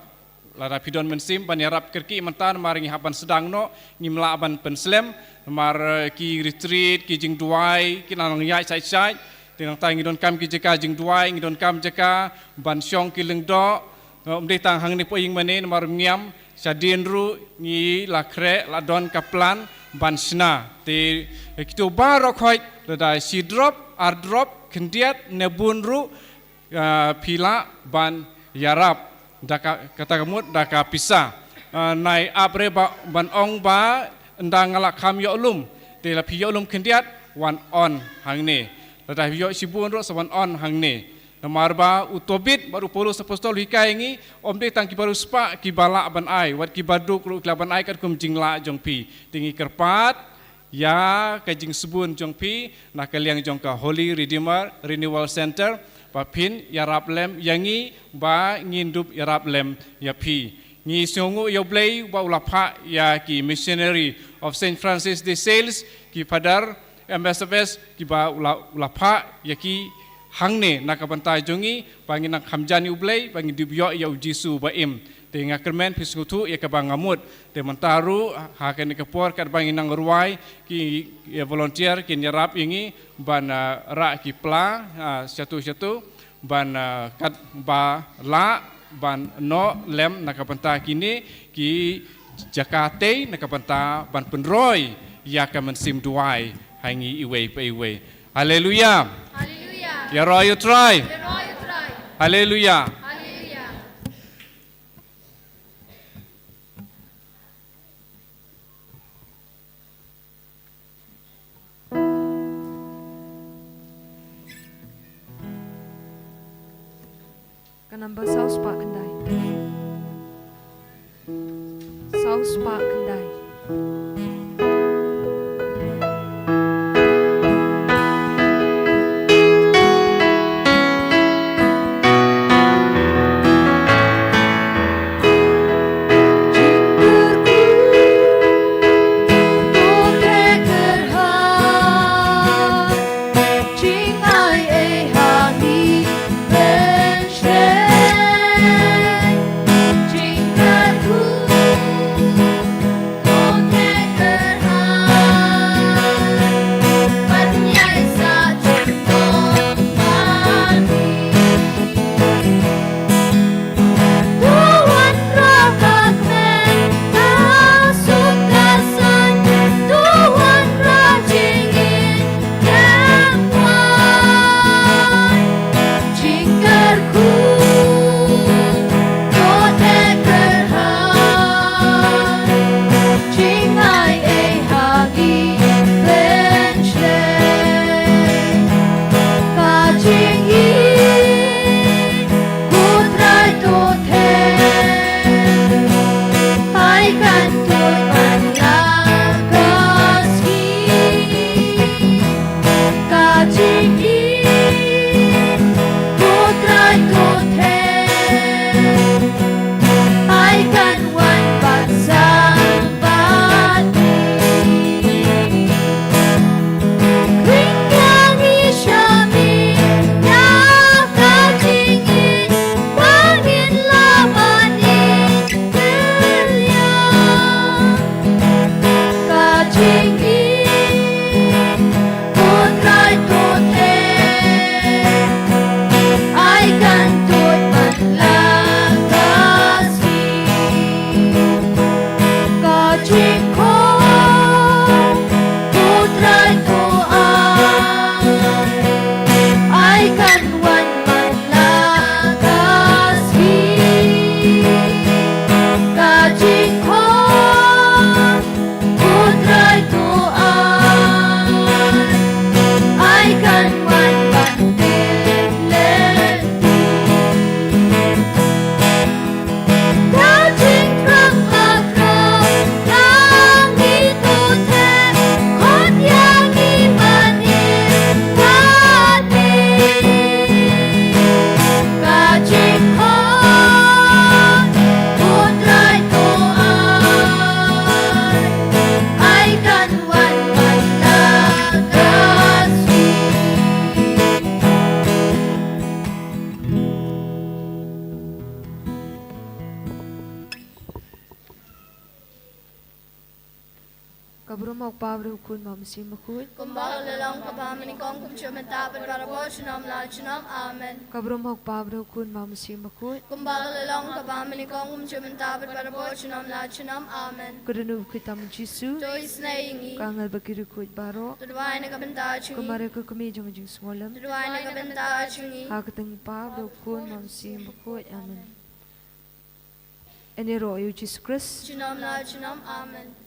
lada phi don mynsiem ban ïarap kyrkieh mynta, namar ngi hap ban sdang noh, ngim lah ban pynslem, namar, eh, ki retreat, ki jingduwai, ki nang ïaid shait shait. Te nangta ngi donkam ki jaka jingduwai, ngi donkam jaka ban shong ki lyngdoh. Eh, ym dei tang hangne poh ïingmane namar ym ngiam, shadien ruh ngi la khreh, la don ka plan ban shna. Te, eh, kito baroh khoit, lada shi drop, ar drop, khyndiat, ne bun ruh, eh, phi lah ban ïarap. Da ka, kata ka mut, da ka pisa. Eh, nai ap re ba, ban ong ba, ynda nga la kham ïoh lum. Te la phi ïoh lum khyndiat, wan on hangne. Lada phi ïoh shibun ruh sa wan on hangne. Namar ba u Tobit bad u Paulus Apostol u hikai ngi, ym dei tang kiba riewspah kiba lah ban ai, wat kiba duk ruh ki lah ban ai katkum jinglah jong phi. Te ngi kyrpad, ïa ka jingsbun jong phi, na ka liang jong ka Holy Redeemer Renewal Center, ba phin ïarap lem ïa ngi, ba ngin dup ïarap lem ïa phi. Ngi sngewnguh ïa U Blei, ba u la phah ïa ki missionary of Saint Francis de Sales, ki Father, M S F S, kiba u la, u la phah ïa ki hangne na ka bynta jong ngi, ba ngin nang kham jan ïa U Blei, ba ngin dup ïoh ïa U Jisu ba im. Te nga kyrmen phi sngewthuh ïa kaba nga mut. Te mynta ruh ha kane ka por katba ngin nang rwai, ki, ïa volunteer kin ïarap ïa ngi ban, ah, rah ki pla, ah, shatu shatu, ban, ah, katba lah ban noh lem na ka bynta kine ki jaka tei na ka bynta ban pynroi ïa ka mynsiem duwai ha ngi iwei pa iwei. Haleluya. Haleluya. Ïaroh ïa U Trai. Ïaroh ïa U Trai. Haleluya. Haleluya. Ka namba saw spah khyndai. Saw spah khyndai. Ka burom ha U Kpa bad ha U Khun bad ha U Mynsiem Bakhuid. Kumba ka la long kaba mynnyngkong, kumjuh mynta bad barabor, junom la junom. Amen. Ka burom ha U Kpa bad ha U Khun bad ha U Mynsiem Bakhuid. Kumba ka la long kaba mynnyngkong, kumjuh mynta bad barabor, junom la junom. Amen. Ka dohnud bakhuid tam U Jisu. To isynei ïa ngi. Ka angel bad ki riewkhuid baroh. To duwai na ka bynta jong ngi. Ka Maria ka kmie jong ka jingsngewlem. To duwai na ka bynta jong ngi. Ha ka kyrteng U Kpa bad ha U Khun bad ha U Mynsiem Bakhuid. Amen. Yn ïaroh ïa U Jisu Khrist. Junom la junom. Amen.